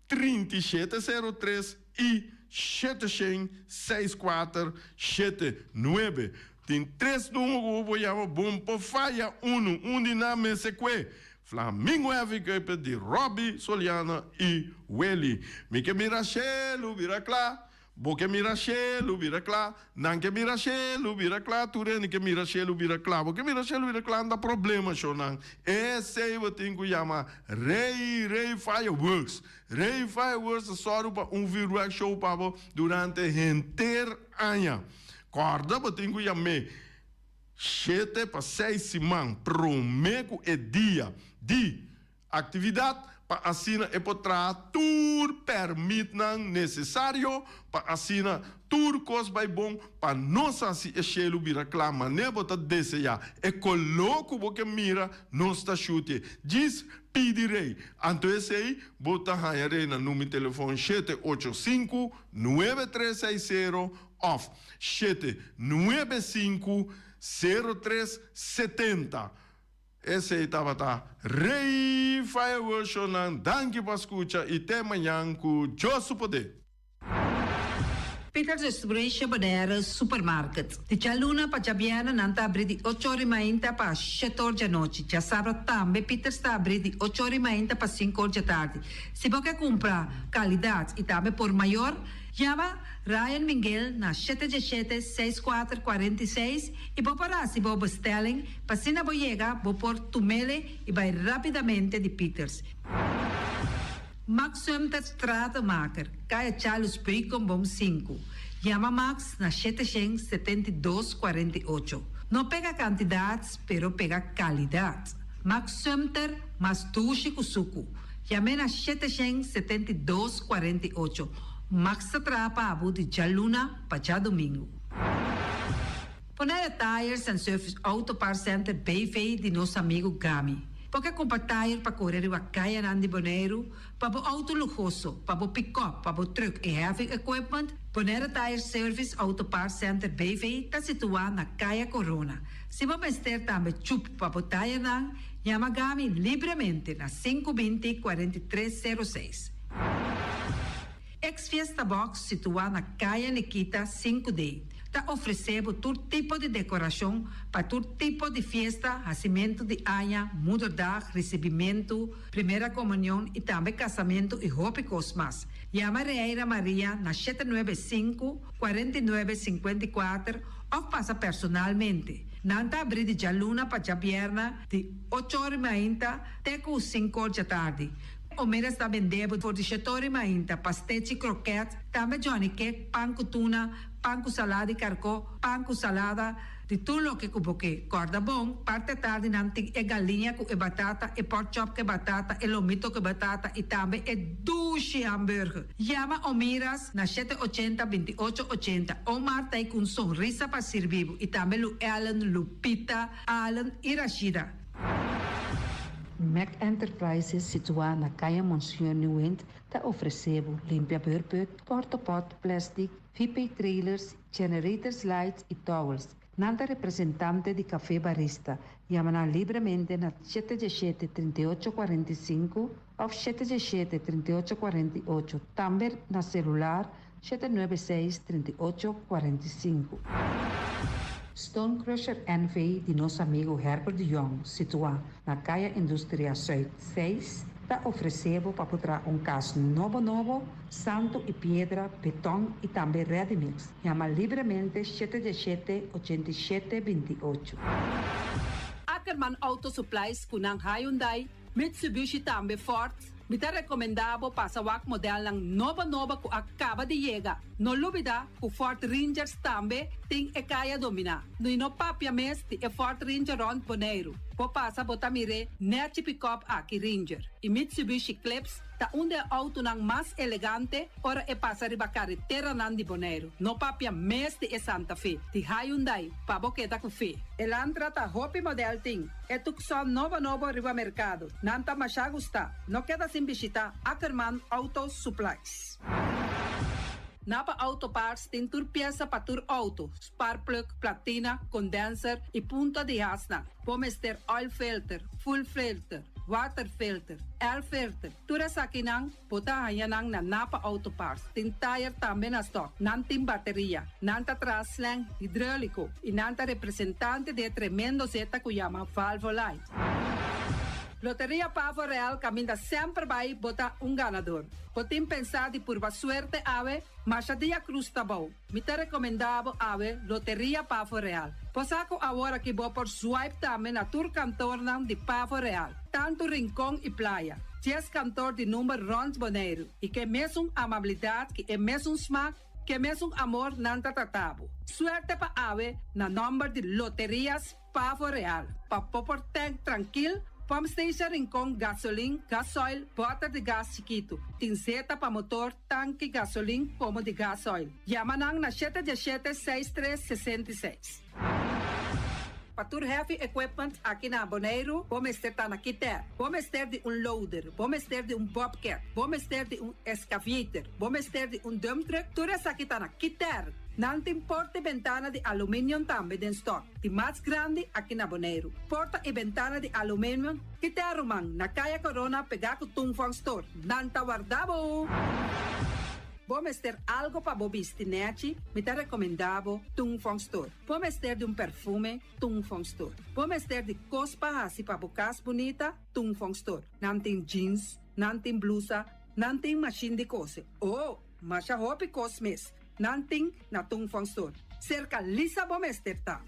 3703 i 764 79. Tin tres numero ku bo por yama bon por faya unu. Un di nan mester kue Flamingo Heavy Equipment di Robby Soliano i Willy. Mi ke mira shelu bira kla. Bo ke mira shelu bira kla, nan ke mira shelu bira kla, tur hende ke mira shelu bira kla. Bo ke mira shelu bira kla, anda problema shonnan. Esei bo tin ku yama Rey Rey Fireworks. Rey Fireworks ta sòru pa un vuurwerk show pa bo durante henter aña. Kòrda bo tin ku yam'é shete pa seis siman promé ku e dia di Aktividat pa asina e por traha tur pèrmitnan nesesario pa asina tur kos bai bon pa nos hasi e shelu bira kla manera bo ta deseá. E koló ku bo ke mira nos ta shuti. Djis pidi Rei. Anto esei bo ta haña Rei na number telefòn shete ocho sinku, nuebe tres seis sero òf shete nuebe sinku, sero tres setenta. Esei tabata Rey Fireworks Shownan. Danki pa skucha i te mañan ku Dios su poder. Peters Restauration Bonaire Supermarket. Di djaluna pa djabièrnè nan ta abrí di ocho ora i mainta pa shete or djanochi. Djasabra tambe Peters ta abrí di ocho ora i mainta pa sinku or djatardi. Si bo ke kumpra kalidat i tambe por mayor, Yama Ryan Minguel na shete djeshete seis kuater kuarenta i seis i bo por hasi bo bestelling pa asina bo yega bo por tumele i bai rapidamente di Pieters. Max Sumter Stratenmaker, Kaya Charles Beukenboom sinku. Yama Max na shete shen 72 48. No pega kantidat pero pega kalidat. Max Sumter mas dushi ku suku. Yam'é na 772 48. Max ta traha pa abo di djaluna pa djadumingu. Bonaire Tires and Service Auto Parts Center BV di nos amigu Gami. Bo ke kumpra tire pa kore riba kayanan di Boneiru, pa bo auto luhoso, pa bo pikòp, pa bo trùk i heavy equipment? Bonaire Tire Service Auto Parts Center BV ta situá na Kaya Corona. Si bo mester tambe chup pa bo tayernan, yama Gami libremente na sinku binti 43 sero seis. Ex Fiesta Box situá na Kaya Nikita sinku D ta ofresé bo tur tipo di dekorashon pa tur tipo di fiesta, hasimentu di aña, moederdag, risibimentu, primera komunion i tambe kasamentu i hopi kos mas. Yama Reira Maria na shete nuebe sinku, 49 54 òf pasa personalmente. Nan ta abrí di djaluna pa djabièrnè di ocho ora i mainta te ku sinku or djatardi. Omeras ta bende bo for di shetor i mainta, pastechi, kroket, tambe johnny cake, pan ku tuna, pan ku salada di karkó, pan ku salada, di tur loke ku bo ke. Kòrda bon, parti atardi nan tin e galiña ku e batata, e pork chop ku e batata, e lomito ku e batata i tambe e dushi hamburger. Yama Omiras na shete ochenta, 28 ochenta. Omar ta ei ku un sonrisa pa sirbi bo i tambe Lu Ellen, Lupita, Allen i Rashida. Mac Enterprises situá na Kaya Monseñor Nieuwind ta ofresé bo limpia beurput, portapot, plastic, VP trailers, generators lights i towels. Nan ta representante di Café Barista. Yama nan libremente na shete diesshete 38 45 òf shete diesshete 38 48, tambe na selular shete nuebe seis 38 45. Stone Crusher NV di nos amigu Herbert de Jong, situá na Kaya Industria Zuid seis, ta ofresé bo pa por traha un kas nobo nobo, santu i piedra, beton i tambe ready mix. Yama libremente shete diesshete, 87, 28. Ackerman Auto Supplies ku nan Hyundai, Mitsubishi tambe Ford, mi ta rekomendá bo pasa wak modelnan nobo nobo ku a kaba di yega. No lubidá ku Ford Rangers tambe tin e kaya dominá. I no papia mes di e Ford Ranger rònt Boneiru. Bo pasa bo ta mir'é nèchi pikòp aki Ranger. I Mitsubishi Eclipse ta un di e outonan mas elegante ora e pasa riba kareteranan di Boneiru. No papia mes di e Santa Fe, di Hyundai, pa bo keda ku fe. Elantra ta hopi modèl tin. E Tucson nobo nobo riba merkado. Nan ta mashá gustá. No keda sin bishitá Ackerman Auto Supplies. Napa Auto Parts tin tur piesa pa tur outo, sparkplug, platina, condenser i punta di hasnan. Bo mester oil filter, fuel filter, water filter, air filter, tur esakinan bo ta haña nan na Napa Auto Parts. Tin tayer tambe na stock. Nan tin bateria. Nan ta traha slang hidreulico i nan ta representante di e tremendo zeta ku yama Valvoline. Loteria Pavo Real kaminda semper bai bo ta un ganador. Bo tin pensá di purba suerte awe? Masha dia krus ta bou. Mi ta rekomendá bo awe Loteria Pavo Real. Bo sa ku awor aki bo por swipe tambe na tur kantornan di Pavo Real, tantu Rincon i Playa. Dies kantor di number rònt Boneiru i ke mesun amabilidat ki e mesun smak, ke mesun amor nan ta trata bo. Suerte pa awe na nòmber di Loterias Pavo Real, pa bo por tank trankil, pump station Rincon, gasolin, gasoil, bòter di gas chikitu. Tin zeta pa motor, tanki gasolin komo di gasoil. Yama nan na shete diesshete seis tres 66. Pa tur heavy equipment aki na Boneiru, bo mester ta na Kiter. Bo mester di un loader, bo mester di un bobcat, bo mester di un excavator, bo mester di un dump truck, tur esaki ta na Kiter. Nan tin porta i bentana di aluminium tambe den stock, di mas grandi aki na Boneiru. Porta i bentana di aluminium Kiter ruman, na Kaya Corona pegá ku Tung Fong Store. Nan ta warda bo! Bo mester algo pa bo bisti nèchi? Mi ta rekomendá bo Tung Fong Store. Bo mester di un perfume? Tung Fong Store. Bo mester di kos pa hasi pa bo kas bunita? Tung Fong Store. Nan tin jeans, nan tin blusa, nan tin mashin di kose. Oh, masha hopi kos mes! Nan tin na Tung Fong Store. Serka Lisa bo mester ta.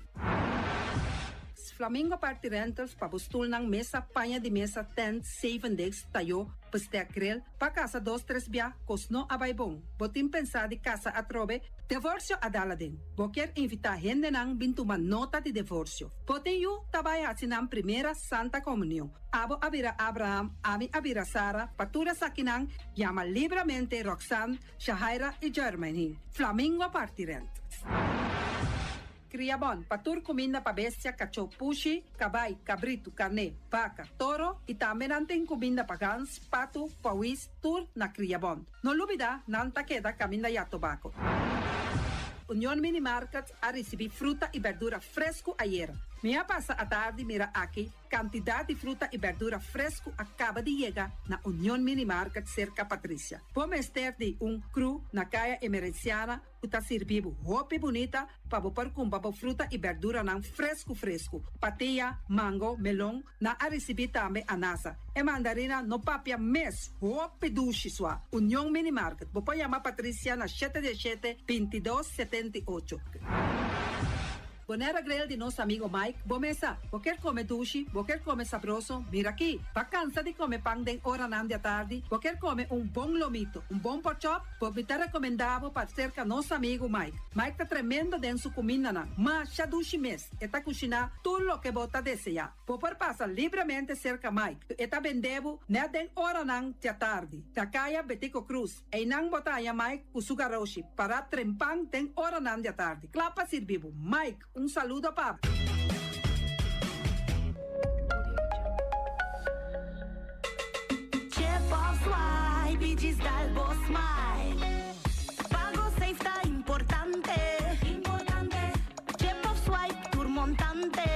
Flamingo Party Rentals pa bo stulnan, mesa, paña di mesa, tent, zevendegs, tayó, bestek, grill, pa kasa dos tres bia, kos no a bai bon. Bo tin pensá di kasa atrobe? Devorsio a dal aden. Bo kier invitá hendenan bin tuma nota di devorsio. Bo tin yu ta bai hasi nan primera Santa Komunion. Abo a bira Abraham, ami a bira Sara, pa tur esakinan yama libramente Roxanne, Shahaira i Jermaine. Flamingo Party Rentals. Kriabon, pa tur kuminda pa bestia, kachó, pushi, kabai, kabritu, karné, baka, toro i tambe nan tin kuminda pa gans, patu, pawis, tur na Kriabon. No lubida, nan ta keda kaminda ya tobako. Union Mini Market a risibí fruta i berdura fresku ayera. Mi a pasa atardi mira aki Kantidat di fruta i bèrdura fresku a kaba di yega na Union Mini Market serka Patricia. Bo mester di un kru na Kaya Emerenciana ku ta sirbi bo hopi bunita pa bo por kumpra bo fruta i bèrduranan fresku fresku. Patia, mango, melon, nan a risibí tambe anasa. E mandarina no papia mes, hopi dushi sua. Union Mini Market, bo por yama Patricia na shete diesshete, 22, 78. Bonaire Grill di nos amigo Mike, bo mesa. Bo kier come dushi, bo kier come sabroso, mira aki. Bo cansa di come pan den oranan di atardi, bo kier come un bon lomito, un bon pork chop, bo mi ta recomenda bo pa cerca nos amigo Mike. Mike ta tremendo den su cumindanan, masha dushi mes, e ta cushina tur loke bo ta desea. Bo por pasa libremente cerca Mike, e ta bende bo net den oranan di atardi. Na Caya Betico Croes. Einan bo ta haña Mike ku su garoshi pará trempan den oranan di atardi, kla pa sirbi bo. Mike, un saludo pa bo. Chip of swipe i djis dal bo smile. Pago safe ta importante. Chip of swipe tur montante.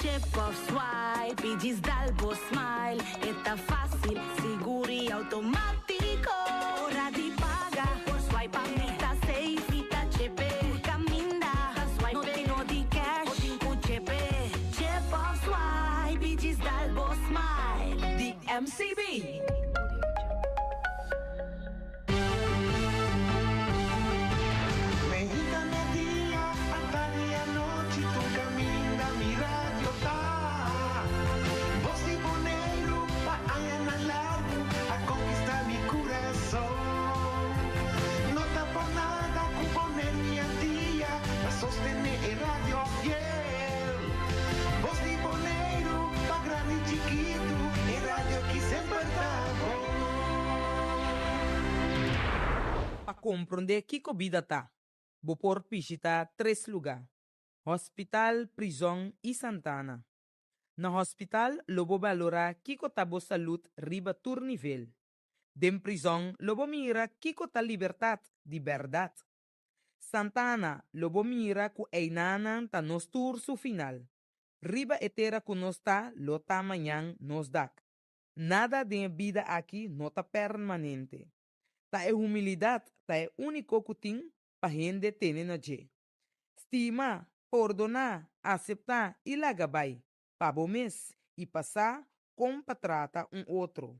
Chip of swipe i djis dal bo smile. E ta fásil, sigur i outomátiko. Ora di paga, por swipe pa mi ta safe. Mi ta chepe, tur kaminda. No tin. MCB. Meinta media, atardi anochi, tur caminda mi radio ta. Bos di Boneiru pa añanan largu a conquista mi curason. No ta por nada cu Boneiru i Antia ta sostene e radio fiel. Bos di Boneiru pa grandi i chikitu, e radio ki semper ta bon. Pa komprondé kiko bida ta, bo por bishitá tres lugá, Hospital, prizòn i Santana. Na hospital lo bo balorá kiko ta bo salud riba tur nivel. Den prizòn lo bo mira kiko ta libertat di bèrdat. Santana lo bo mira ku einanan ta nos tur su final. Riba e tera ku nos ta lo ta mañan nos dak. Nada den e bida aki no ta permanente. Ta e humilidat ta e úniko ku tin pa hende tene na dje. Stima, pordoná, aseptá i laga bai, pa bo mes i pa sa kon pa trata un otro.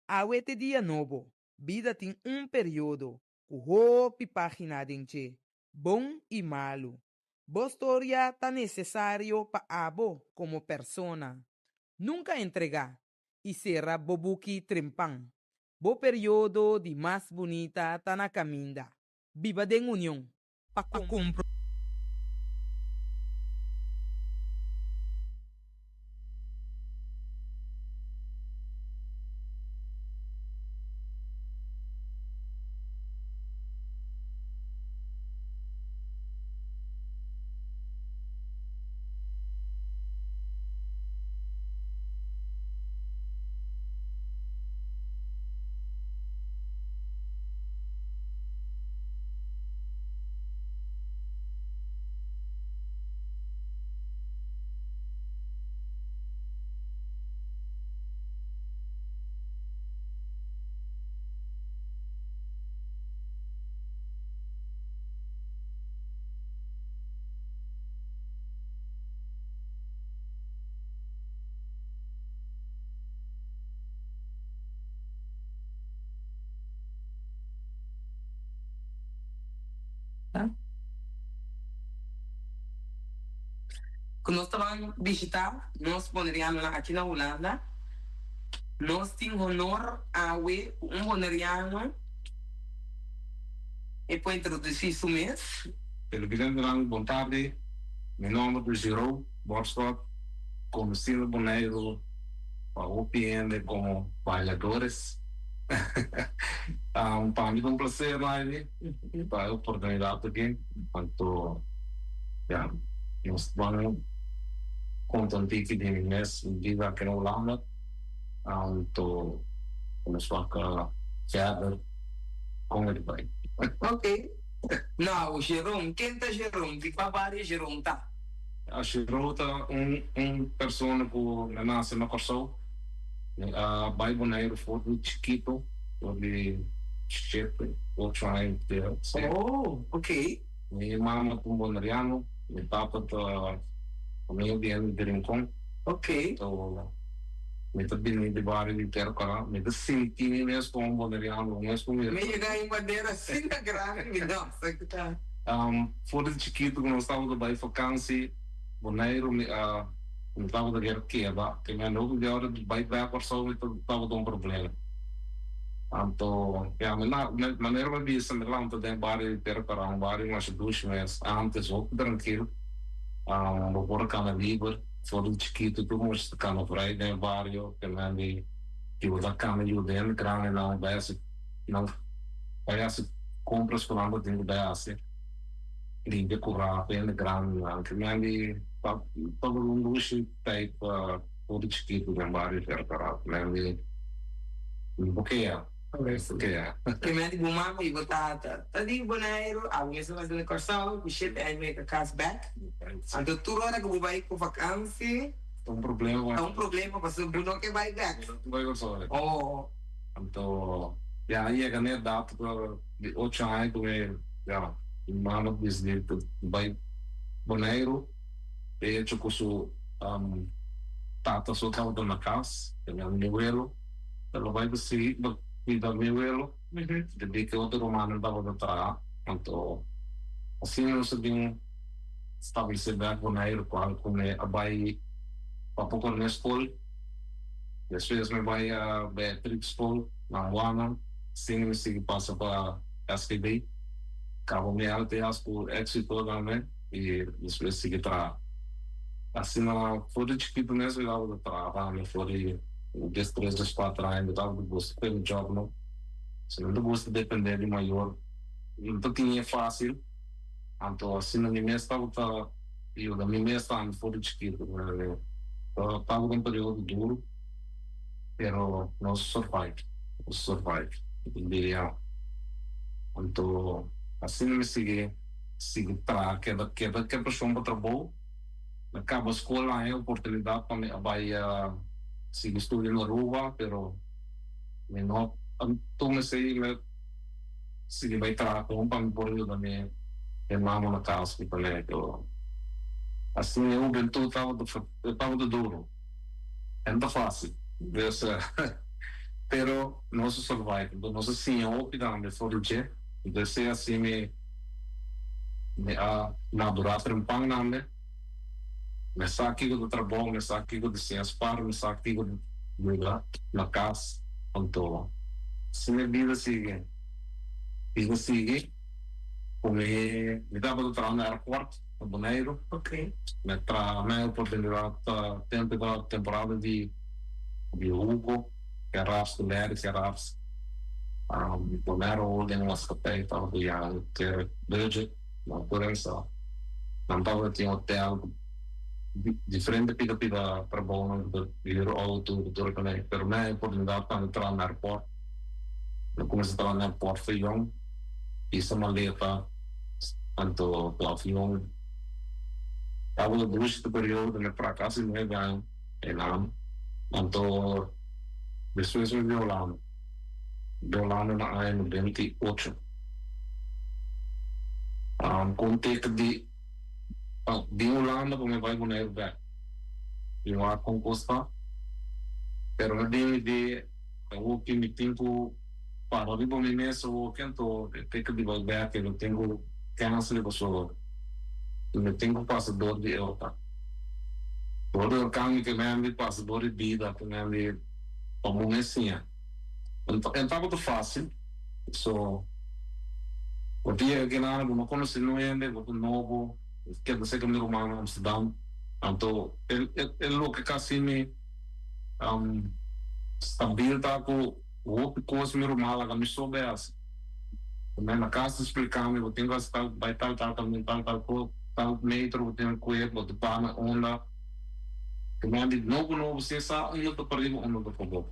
Awe t'e dia nobo, bida tin un periodo ku hopi página den dje, bon i malu. Bo storia ta nesesario pa abo komo persona. Nunka entregá i sera bo buki trempan. Bo periodo di mas bunita ta na kaminda. Biba den union. Pa kompro. Ku nos ta ban bishitá nos bonerianonan aki na Hulanda. Nos tin honor awe ku un boneriano e por introdusí su mes. Televidentenan bon tardi, mi nomber ta Giraud Borschot, konosí na Boneiru pa hopi hende komo Bailadores. Pa mi ta un placer Riley pa e oportunidad aki anto ya nos ban conta un tiki di mi mes bida aki na Hulanda anto nos wak verder con e ta bai. Ok now Jerome ken ta Jerome di cua bario Jerome ta? Jerome ta un persona cu a nace na Corsou. Mi a bai Boneiru for di chikitu, for di shete, ocho aña di edad. Sí. Oh, ok. Mi mama ta un boneriano, mi tata ta famia di hende di Rincon. Ok. So, mi ta bini di bario di Terkora. Mi ta sinti mi mes como un boneriano, mes cu mi. Mi yega e bandera asina grandi, mi no sa ki ta. For di chikitu cu nos tabata bai vakansi Boneiru, mi a. Mi tabata kier keda, ke mi a loke di ora di bai bek Kòrsou mi tabata un problema. Anto, ya, mi na, manera mi bisa mi lanta den bario di Tera Kara, un bario masha dushi mes, antes hopi trankil, bo por a kana liber, for di chikitu tur mucha ta kana vrij den e bario, ke men di yuda kana yuda hende grandinan bai hasi nan bai hasi kompras ku nan ta tin ku bai hasi, limpia kura pa hende grandinan, ke men di. Ta tabata un dushi tijd pa for di chikitu den bario Vercarap. Men di mi bo kea, bo kea. Ke men di bo mama i bo tata ta di Boneiru, abo mester ta na Kòrsou ku shete aña mei ka kas bèk. Anto tur ora ku bo bai ku vakansi. Ta un problema. Ta un problema pasobra bo no ke bai bèk. Bo no ke bai Kòrsou. Oh. Anto ya a yega na edat di ocho aña ku mi ya mi mama disidi bai. Boneiru, e hecho ku su tata so tabata na kas, e mi welo. El a bai pa sigui pa cuida mi welo, debí cu otro rumannan tabata traha. Anto asina nos a bin stablece bek Boneiru cual cu mi a bai pa Pocorné School, despues mi bai Beatrix School na Juana, asina mi sigui pasa pa SGB, caba mi LTS cu exito tambe y despues sigui traha. Asina for di chikito mes mi tabata traha tambe for di diestres, dieskuater aña mi tabata gusta cu e job no. Si no ta gusta depende di mayor no ta tin e facil anto asina mi mes tabata yuda mi mes tambe for di chikito. Tabata un periodo duro pero nos survive, nos survive di anto asina mi sigui. Sigui traha keda keda ke preshon pa trabou. Mi kaba skol a haña oportunidat pa mi a bai sigui studia na Aruba pero mi no a tuma esei mi a sigui bai traha kon pa mi por yuda mi mama na kas ku tane. Pero asina e hubentut tabata tabata duro e no ta fasil dus pero nos a survive nos a siña hopi tambe for di dje entonces esei a hasi mi. Mi a madurá trempan nande. Mi sa kiko ta trabou, mi sa kiko ta siña spar, mi sa kiko ta yuda na kas. Anto si mi bida sigui, bida sigui ku mi, mi tabata traha na airport na Boneiru. Mi a traha, mi a oportunidat ta tempu ta temporada di di Hugo Gerrards, di Larry Gerrards. Bonaire Holding Maatschappij tabata yama ter budget na Curaçao. Nan tabata tin hotel ku diferente pida pida trabounan ku ta huur auto ku tur esaki. Pero mi a haña oportunidat pa mi traha na airport. Mi kuminsá traha na airport for yong, pisa maleta anto ku avion. Tabata dushi e periodo, mi pra kasi nuebe aña einan. Anto despues mi bin Holanda. Dolano na aña 98. Ku un teken di bin Hulanda pa mi bai Boneiru bek. Mi wak kon kos ta, pero mi bin mi di awoki mi tin ku para riba mi mes awoki anto e teken di bai bek mi tin ku cancel pasobra mi tin ku pasa dor di e orkan. Dor di orkan mi ke men di pasa dor di bida ke men di pa bo mes siña. E tabata fácil, so bo ta yega kinan, bo no konosé niun hende, bo ta nobo, bo ta keda serka mi ruman na Amsterdam. Anto e loke ka hasi mi stabil ta ku hopi kos mi ruman laga mi so bai hasi. Mi na kas ta splika mi, bo tin ku hasi tal, bai tal tal kaminda, tal tal kos, tal metro bo tin ku kue, bo ta para na onda. Ruman di nobo nobo sin sa unda ta pariba unda ta pabou.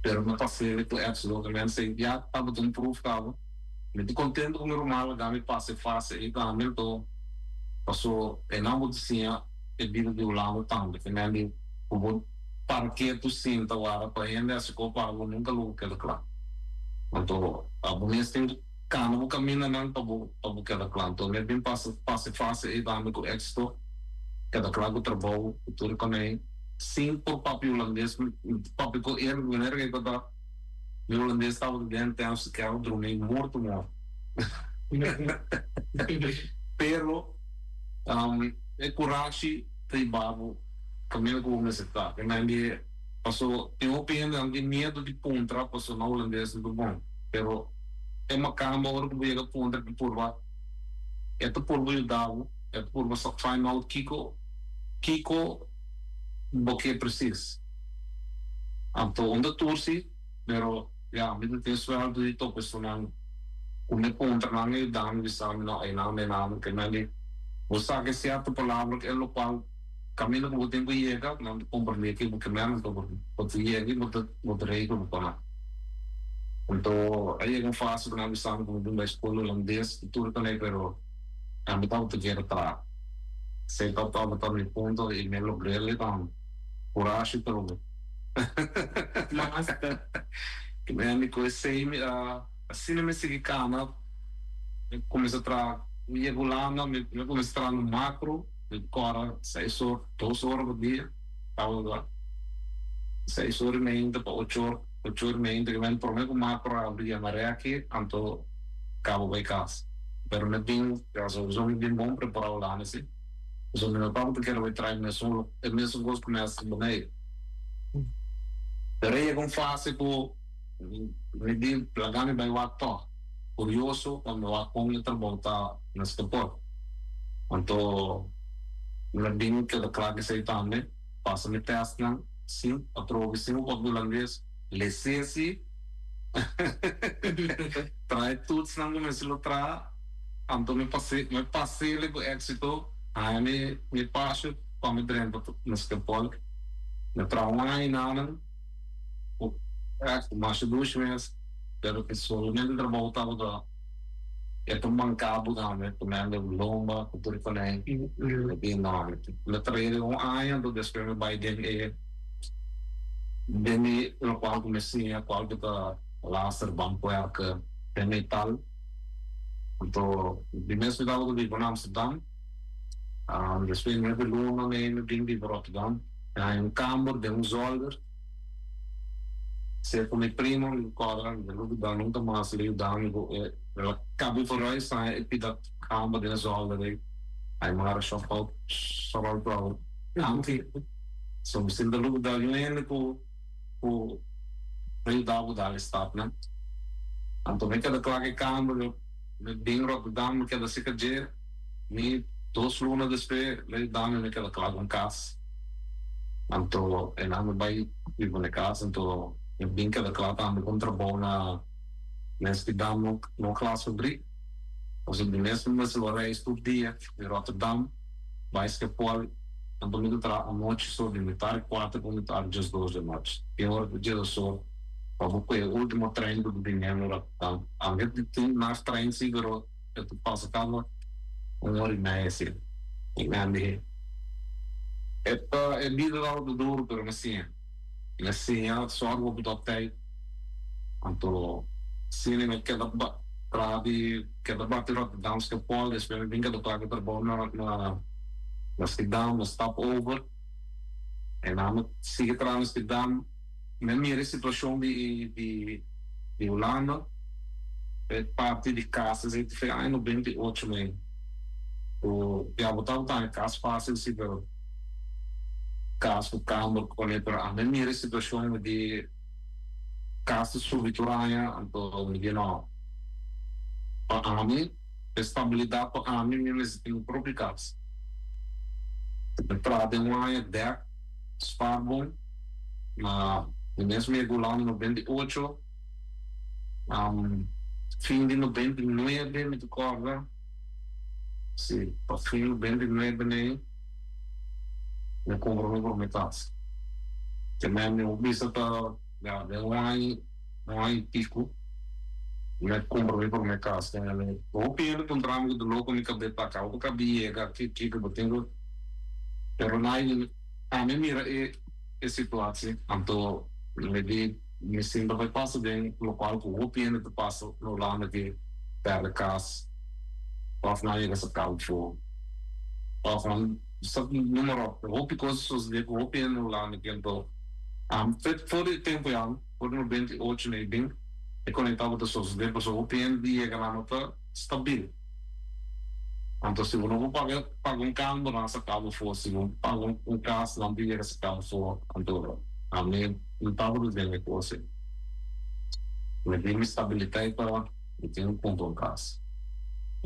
Pero mi pas'e ku éxito ke men si ya tabata un proof kaba. Mi ta kontento ku mi ruman laga mi pasa e fase ei tambe anto paso einan bo ta siña e bida di Hulanda tambe. Ke men di ku bo para ketu sinta wara pa hende hasi ko pa bo nunka lo bo keda kla. Anto abo mes tin ku kana bo kamindanan pa bo pa bo keda kla. Anto mi a bin pasa pasa e fase ei tambe ku éxito. Keda kla ku trabou ku tur konei sin por papia hulandes papia ku e manera ke ta mi hulandes tabata den tempo ke a drumi morto morto pero e kurashi ta hiba bo kaminda ku bo mester ta e men di paso tin hopi hende nan tin miedu di puntra paso nan hulandes no ta bon pero e makamba ora ku bo yega puntra e purba e ta purba yuda bo. E purba sa find out kiko kiko bo ke precies. Anto un ta tursi, pero ya mi ta tin sueldo di topa esunnan ku mi puntra nan e yuda mi bisa mi no einan einan ke nan di bo sa ke sierto palabra ke lokual kaminda ku bo tin ku yega nan ta komprende ke bo ke men anto bo ta yega i bo ta bo ta regla bo konan. Anto a yega un fase ku nan bisa mi ku mi bin bai skol holandes i tur kende pero. Ami tabata kier traha. Esei tabata mi punto i mi a logr'el tambe. Kurashi trobe. Master. Mi ku esei mi a asina mi sigui kana, mi kuminsá traha, mi yega Hulanda mi kuminsá traha na Makro, mi kòrda seis or, dos ora pa dia tabata. Seis ora i meinta pa ocho or, ocho ora i meinta, ke men prome ku makro abri yama rèki, anto kaba bai kas. Pero mi bin, ya sowieso mi bin bon prepará Hulanda si. Pasobra mi no tabata kere bai traha e mesun, e mesun kos ku mi hasi Boneiru. Pero e yega un fase ku mi di laga mi bai wak tòg, kurioso pa mi wak kon e trabou ta na Schiphol. Anto mi bin keda kla ku esei tambe, pasa mi tèstnan, si atrobe si mi por hulandes, les'é si, traha e toetsnan ku mester lo traha, anto mi pas'é, mi pas'é ku éksito, haña mi mi pasje pa mi drenta na Schiphol. Mi traha un aña i nanan, ku masha dushi mes, pero solamente trabou tabata e ta manca bo tambe, ku mende lomba, ku tur konei, mi di no, mi traha un aña, anto despues mi bai den e den e lokual ku mi siña, kual ku ta laster, bankwerker, den metal. Anto di mes mi tabata biba na Amsterdam, despues nuebe luna mi bin biba Rotterdam. Mi haña un kamber den un zolder serka mi primo, mi kòrda mi no yuda nunka mas el a yuda mi ku e el a kabi vooruit haña e pida kamber den e zolder ei, ai mara shòp out shòròl blou anki. So mi sinta luga un hende ku ku a yuda bo dal e stapnan. Anto mi keda kla ku e kamber, mi bin Rotterdam mi keda sika dje. Mi dos luna despues el a yuda mi, mi keda kla ku un kas. Anto e nan mi bai biba na e kas, anto mi bin keda kla tambe ku un trabou na Amsterdam na un glasfabriek. Pasobra di mes mi mester lo reis tur dia di Rotterdam bai Schiphol, anto mi ta traha anochi so di mitar kuater pa mitar diesdos di anochi. Tin ora ku diesdos or pa bo kohe e ultimo trein ku ta bini Rotterdam. Aunke tin mas trein si pero E ta pasa kaba un ora i meia si. I nan di, E ta e bida tabata duru pero mi siña. Mi siña sòrg pa bo ta tei. Anto asina mi keda traha di keda bati Rotterdam Schiphol despues mi bin keda traha ku trabou na na Schiedam mi stap over e nan mi sigui traha na Schiedam. Mi a mira e situacion di di di Hulanda, e parti di cas esey ta fe aña 98 mei cu ya bo tabata haña cas facil si pero cas cu camber cu cone pero ami a mira e situacion mi di cas ta subi tur aña anto mi di no pa ami e stabilidad pa ami mi mester tin mi propio cas mi traha den un aña dek spaar bon. Na e mes mes Hulanda 98, fin di 99 mi ta kòrda, si, pa fin 99 nei mi a kumpra mi promé kas. Te men mi bisa ta ya den un aña, un aña i piku mi a kumpra mi promé kas. Hopi hende puntra mi ku ta loko mi kab'é ta kaba, bo kab'é yega aki, kiko bo tin ku, pero nai. Ami mira e e situatie, anto mi di mi sinta bai pasa den lokual ku hopi hende ta pasa na Hulanda ke pèrdè kas òf nan yega sa kau afó òf nan sa numero op. Hopi kos a sosodé ku hopi hende na Hulanda ke anto for di e tempu ya for di 98 na e bin e konekta bo ta sosodé pasobra hopi hende di yega nan no ta stabil. Anto si bo no por paga paga un kamber nan saka bo for, si bo paga un kas nan por yega saka bo for, anto ami no tabata den e kos ei. Mi tin mi stabiliteit pa mi tin un kumpra un kas.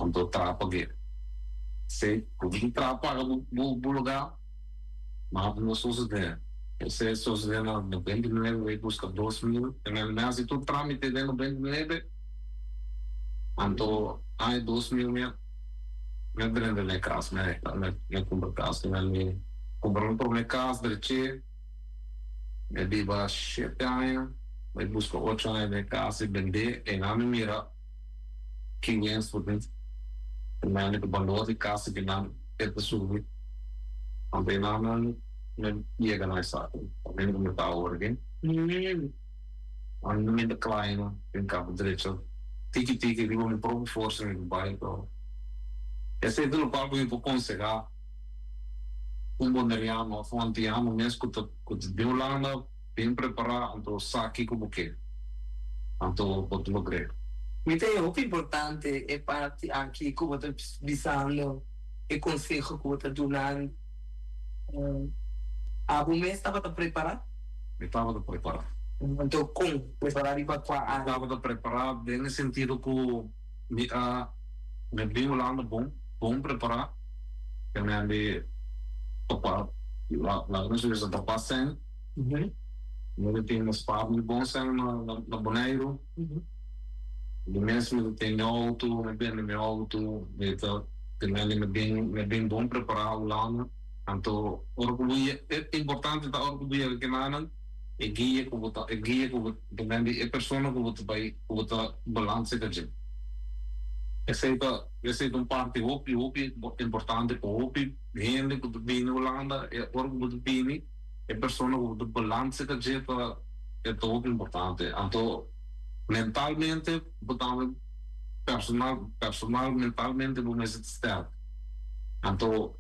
Anto traha pag'é. Si bo tin traha paga bo bo luga, mas no sosodé. Esei sosodé na 99, bo buska 2000, e mi hasi tur tramite den 99. Anto aña 2000 mi a mi a drenta den e kas mi a mi a kumpra kas mi a mi kumpra mi prome kas dreché mi a biba shete aña mi a buska ocho aña den e kas i bendé e nan mi mira ki wens por tin mi ku balor di kas di nan e ta subi anto e nan mi a yega na esaki mi ta awor aki. Ando mi ta klaina den kaba drecha tiki tiki riba mi propio forsa mi por bai pero esei ta lokual ku mi por konsehá un boneriano òf un antiano mes ku ta ku ta den Hulanda. Bin prepará anto sa kiko bo ke, anto bo ta logr'é. Mi ta hopi importante e parti aki ku bo ta bisando, e konseho ku bo ta dunando. Abo mes tabata prepará? Mi tabata prepará. Anto kon? Prepará riba kua área? Mi tabata prepará den e sentido ku mi a mi bin Hulanda bon, bon prepará. Ke men di topa, laga nos bisa topa sèn. Mi ta tin nos par di bon sèn na Boneiru. Mi mes mi ta tin mi outo, mi bende mi outo, mi ta tene mi bin mi bin bon prepará Hulanda. Anto ora ku bo ye e importante ta ora ku bo yega kinanan e guia ku bo ta e guia ku bo ta bende e persona ku bo ta bai ku bo ta balanse ka dje. Esei ta esei ta un parti hopi hopi importante pa hopi hende ku ta bini Hulanda e ora ku bo ta bini e persona ku bo ta balanse ka dje ta e ta hopi importante. Anto mentalmente bo tambe personal personal mentalmente bo mester ta sterk. Anto.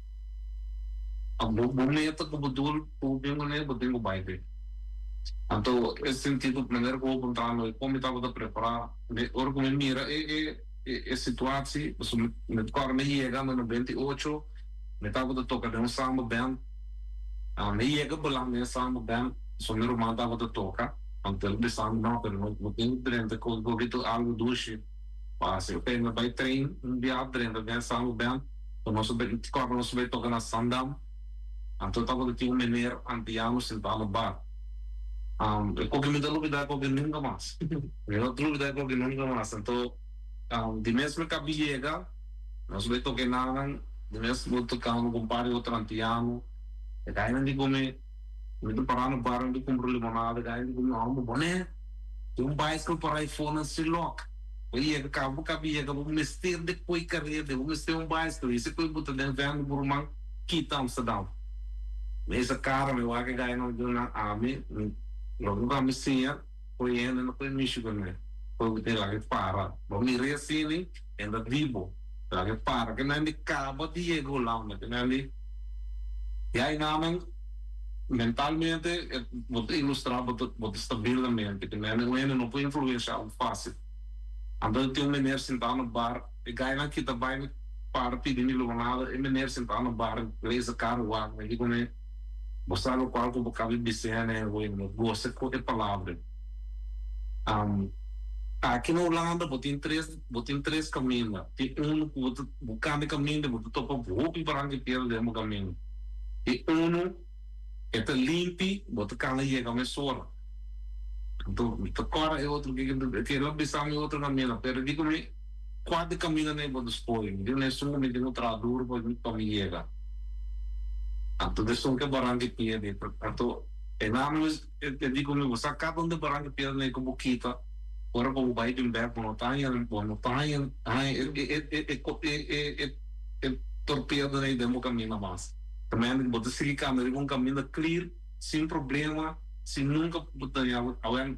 Bo bo meta ku bo dul ku bo bin kuné bo tin ku bai p'e. Anto e sentido manera ku bo puntra mi kon mi tabata prepará mi ora ku mi mira e e e situatie pasobra mi mi kòrda mi yega na 98 mi tabata toka den un samba band mi yega beland den e samba band pasobra mi ruman tabata toka anto el bisa mi no pero no tin ku drenta ku poquito algu dushi pa hasi ok mi bai train un bia drenta den e samba band. Ku nos a bai kòrda nos a bai toka na Sandam, anto tabata tin un meneer antiano sintá na bar. E koki mi ta lubidá e koki nunka mas. Mi no ta lubidá e koki nunka mas. Anto di mes mi kabi yega, nos a bai toka e nanan, di mes bo tokando ku un par di otro antiano. E gainan di ku mi, mi ta pará na bar mi ta kumpra limonada, e gainan di ku mi, Homber, boné, tin un baiskel pará ei for na Silok. Bo yega kaba bo kaba yega bo mester de poi kareda bo mester un baiskel i si koi bo ta den vèn di bo ruman kita Amsterdam mi esa kara mi wak e gai nan duna ami loke ku ami siña poi hende no poi mishi ku ne poi bo tin laga e para bo mira e asini e ta bibo laga e para ke nan di kaba di yega Hulanda ke nan di ya e namen mentalmente bo ta ilustra bo ta bo ta stabil na mente ke nan un hende no por influencia bo facil. Anto tin un meneer sintá na bar, e gainan kita bai na para pidi mi limonada, e meneer sintá na bar leza kara wak mi di kuné, Bo sa lokual ku bo kabi bis'é ne wei mi gosa ku e palabra. Aki na Hulanda bo tin tres bo tin tres kaminda, tin unu ku bo ta bo kambia kaminda bo ta topa hopi baranka piedra den bo kaminda, tin unu e ta limpi bo ta kana yega mesora. Anto mi ta kòrda e otro ke ke el a bisa mi e otro kaminda, pero di ku mi kua di kaminda nei bo ta skohe? Mi di ku esun ku mi tin ku traha duru pa pa mi yega. Anto esun ke baranka e piedra, anto e nan e di ku mi bo sa kada un di baranka e piedra nei ku bo kita ora ku bo bai bin bèk bo no ta haña bo no ta haña haña e e e e e e torpedo nei den bo kaminda mas. Ta mende ku bo ta sigui kanda riba un kaminda clear sin problema. Si nunca bo ta daña bo awe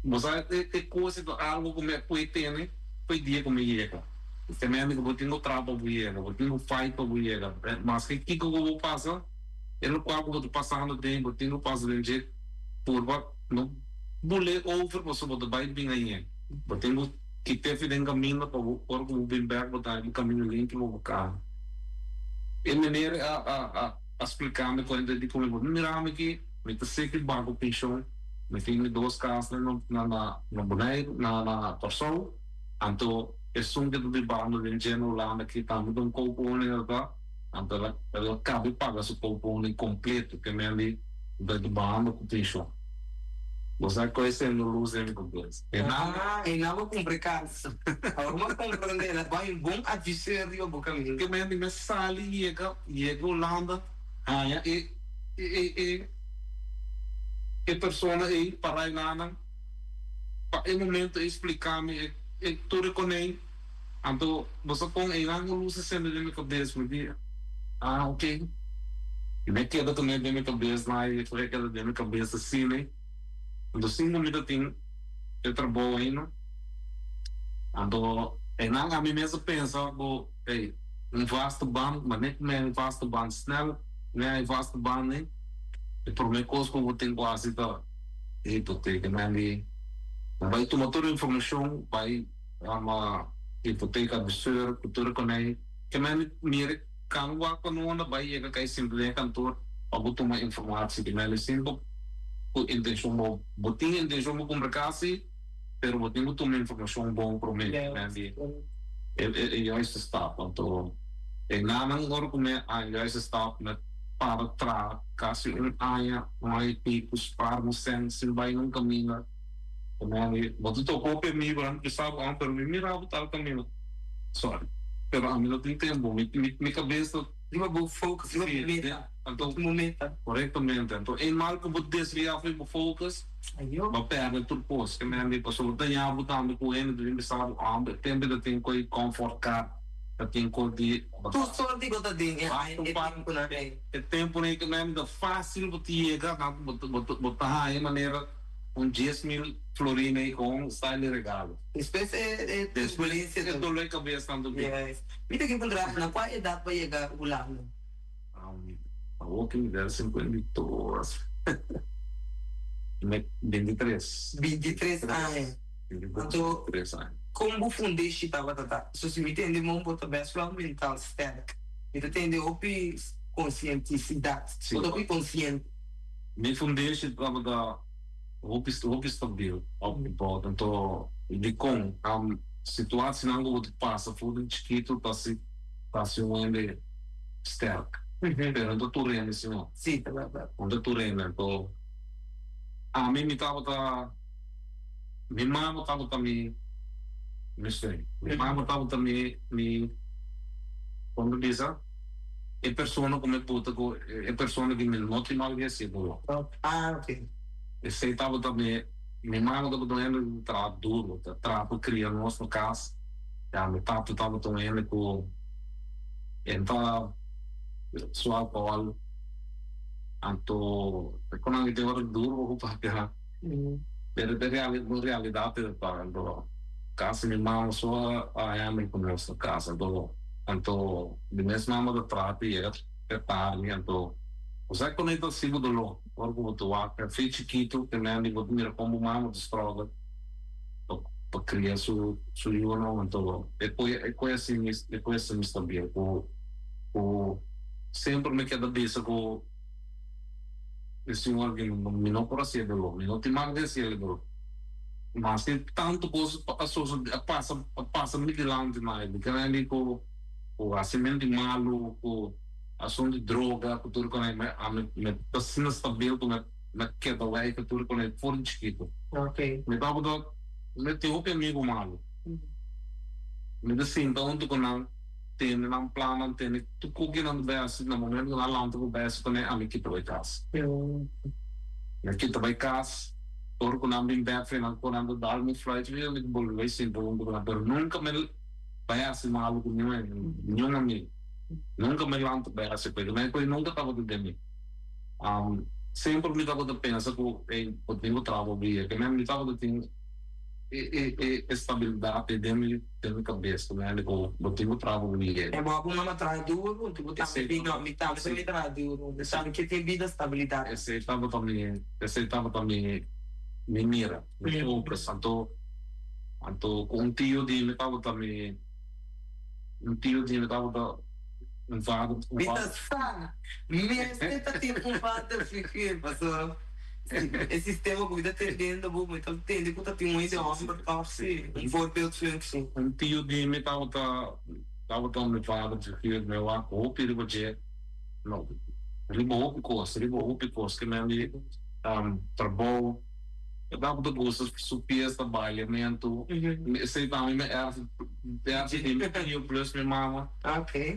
bo sa e cos ta algo cu mi a pui tene pui dia cu mi yega tremendo cu bo tin cu traha pa bo yega bo tin cu fight pa bo yega maske kico cu bo pasa e locual cu bo ta pasando den bo tin cu pasa den dje purba no bule over pasobra bo ta bay bin ayen bo tin cu kite fi den caminda pa bo ora cu bo bin bek bo ta haña bo caminda limpio pa bo cana e meneer a a. A spliká mi kuenta di komo bo mira mi ki mi ta seki banko penshon, mi tin mi dos kasnan na na na Boneiru na na Kòrsou, anto esun ke ta bibando den dje na Hulanda ki tambe ta un koopwoning ta, anto el a el a kabi paga su koopwoning kompleto ke men di ta bibando ku penshon. Bo sa ku esei no lus den mi kabes. E nan. Ah, e nan bo kumpra e kas. Awor bo a komprende, el a bai un bon adviseur riba bo kaminda. Ke men di mi sali yega. Yega Hulanda haña e e e e persona ei pa railanan pa e momento ei splica mi e e tur e konei anto bo sa kon einan un lus a sende den mi kabes mi di ah ok i mi a keda ku ne den mi kabes na i a keda den mi kabes asina anto sin ku mi ta tin e trabou ainda anto einan ami mes a pensa bo ei. Un vaste band, ma net mei un vaste band snel, mei un vaste band ne. E promé kos ku bo tin ku hasi ta e hipoteka. Men di bai tuma tur informashon, bai ama hipoteka advisor ku tur konei. Ke men di mira kan wak pa no unda bai yega kai sinta den e kantor pa bo tuma informasi. Ke men di sin bo ku intenshon bo bo tin intenshon bo kumpra kas si, pero bo tin ku tuma informashon bon promé. Ke men di e e juiste stap. Anto e nanan ora ku mi a juiste stap mi para traha kasi un aña, un aña i piku, spar mi sèn sin bai nun kaminda. Mami, bo ta toka hopi amigonan ku sa bo, pero mi mira bo tal kaminda. Sorry, pero ami no tin tempu, mi mi kabes ta. Riba bo focus, riba bo meta, Anto, bo meta. Korektamente. Anto e mal ku bo desviá for di bo focus, bo pèrdè tur kos. Ke mende pasobra bo ta ña bo tambe ku hende ta bin bisa bo, ah, e tempu ta tin ku e comfort car, ta tin ku di. Tur sorti ku ta den e aña e tempunan ei. E tempunan ei ku mende ta fásil bo ta yega, bo ta haña manera. Un 10,000 florin ei con style di regalo. Despues e turbulencia ta. Despues e dolor di cabes tanto bin. Yes. Mi ta ke puntra na cua edad bo a yega Hulanda? Awor ki mi ta 52. Mi 23. 23 aña. Anto con bo fundeshi tabata ta? So si mi tende mon bo ta best wel mental sterk. Mi ta tende hopi concienticidad. Bo ta hopi conciente. Mi fundeshi tabata hopi hopi stabil opgebouwd. Anto dikon situacinan ku bo ta pasa for di chikitu ta hasi ta hasi un hende sterk. Pero no ta tur hende si no. Sí, ta bèrdat. No ta tur hende. Anto ami mi tabata mi mama tabata mi mi steun. Mi mama tabata mi mi kon ta bisa? E persona ku mi puta ku e persona di mi no tin mal di hasi bo. Ah, ok. Esei tabata mi, mi mama tabata un hende ku ta traha duru, ta traha pa kria nos na kas. Ya, mi tata tabata un hende ku e ta su alkohòl, anto e konan di ora duru pa ku papia, pero e realidat e ta, anto kasi mi mama so a hèndel ku nos na kas, anto. Anto mi mes mama ta traha te yega te tardi anto osea con e ta haci bo dolor ora cu bo ta wak fe chikito te mende bo ta mira con bo mama ta struggle pa pa cria su su yunan anto e coy e coy asi mi e coy asi mi stabil cu cu semper mi keda bisa cu e señor mi mi no por haci e dolor mi no tin mag di haci e dolor. Maske tantu kos a sosode, a pasa, a pasa mi dilanti na e grandi ku ku hasimentu di malu, ku asuntu di droga, ku tur kos, mi ami mi ta asina stabil ku mi mi a keda wei ku tur kos for di chikitu. Mi tabata, mi tin hopi amigu malu. Mi ta sinta huntu ku nan, tende nan plannan, tende tur kos ku nan ta bai hasi, na momentu ku nan lanta ku bai hasi kuné, ami kita bai kas. Mi a kita bai kas. Ora ku nan bin bek nan ku nan ta dal mi fluit mi mi ta bolbe bai sinta huntu ku nan pero nunka mi bai hasi malu ku niun hende niun amigu nunka mi lanta bai hasi ku mi ku nunka tabata den mi semper mi tabata pensa ku ey bo tin ku traha bo bia ke mi tabata tin e e e stabilidat den mi den mi kabes ku mi ku bo tin ku traha bo bia. E bo a mama traha duru ku tambe bin no mi tambe ta traha duru mi tambe ke tin bida stabilidat. Esei tabata mi Esei tabata mi mi mira, mi focus. Anto anto ku un tio di mi tabata mi un tio di mi tabata un vader un Mi ta sa mester ta tin un vaderfiguur pasobra e sistema ku mi ta tendendo bo mi ta tende ku ta tin un hende homber tòg si un voorbeeldfunctie. Un tio di mi tabata tabata mi vaderfiguur mi wak hopi riba dje. No, riba hopi kos, riba hopi kos ke men di trabou, e tabata gusta su fiesta, bailamentu, esei tambe mi erf, erf di mi tio plus mi mama,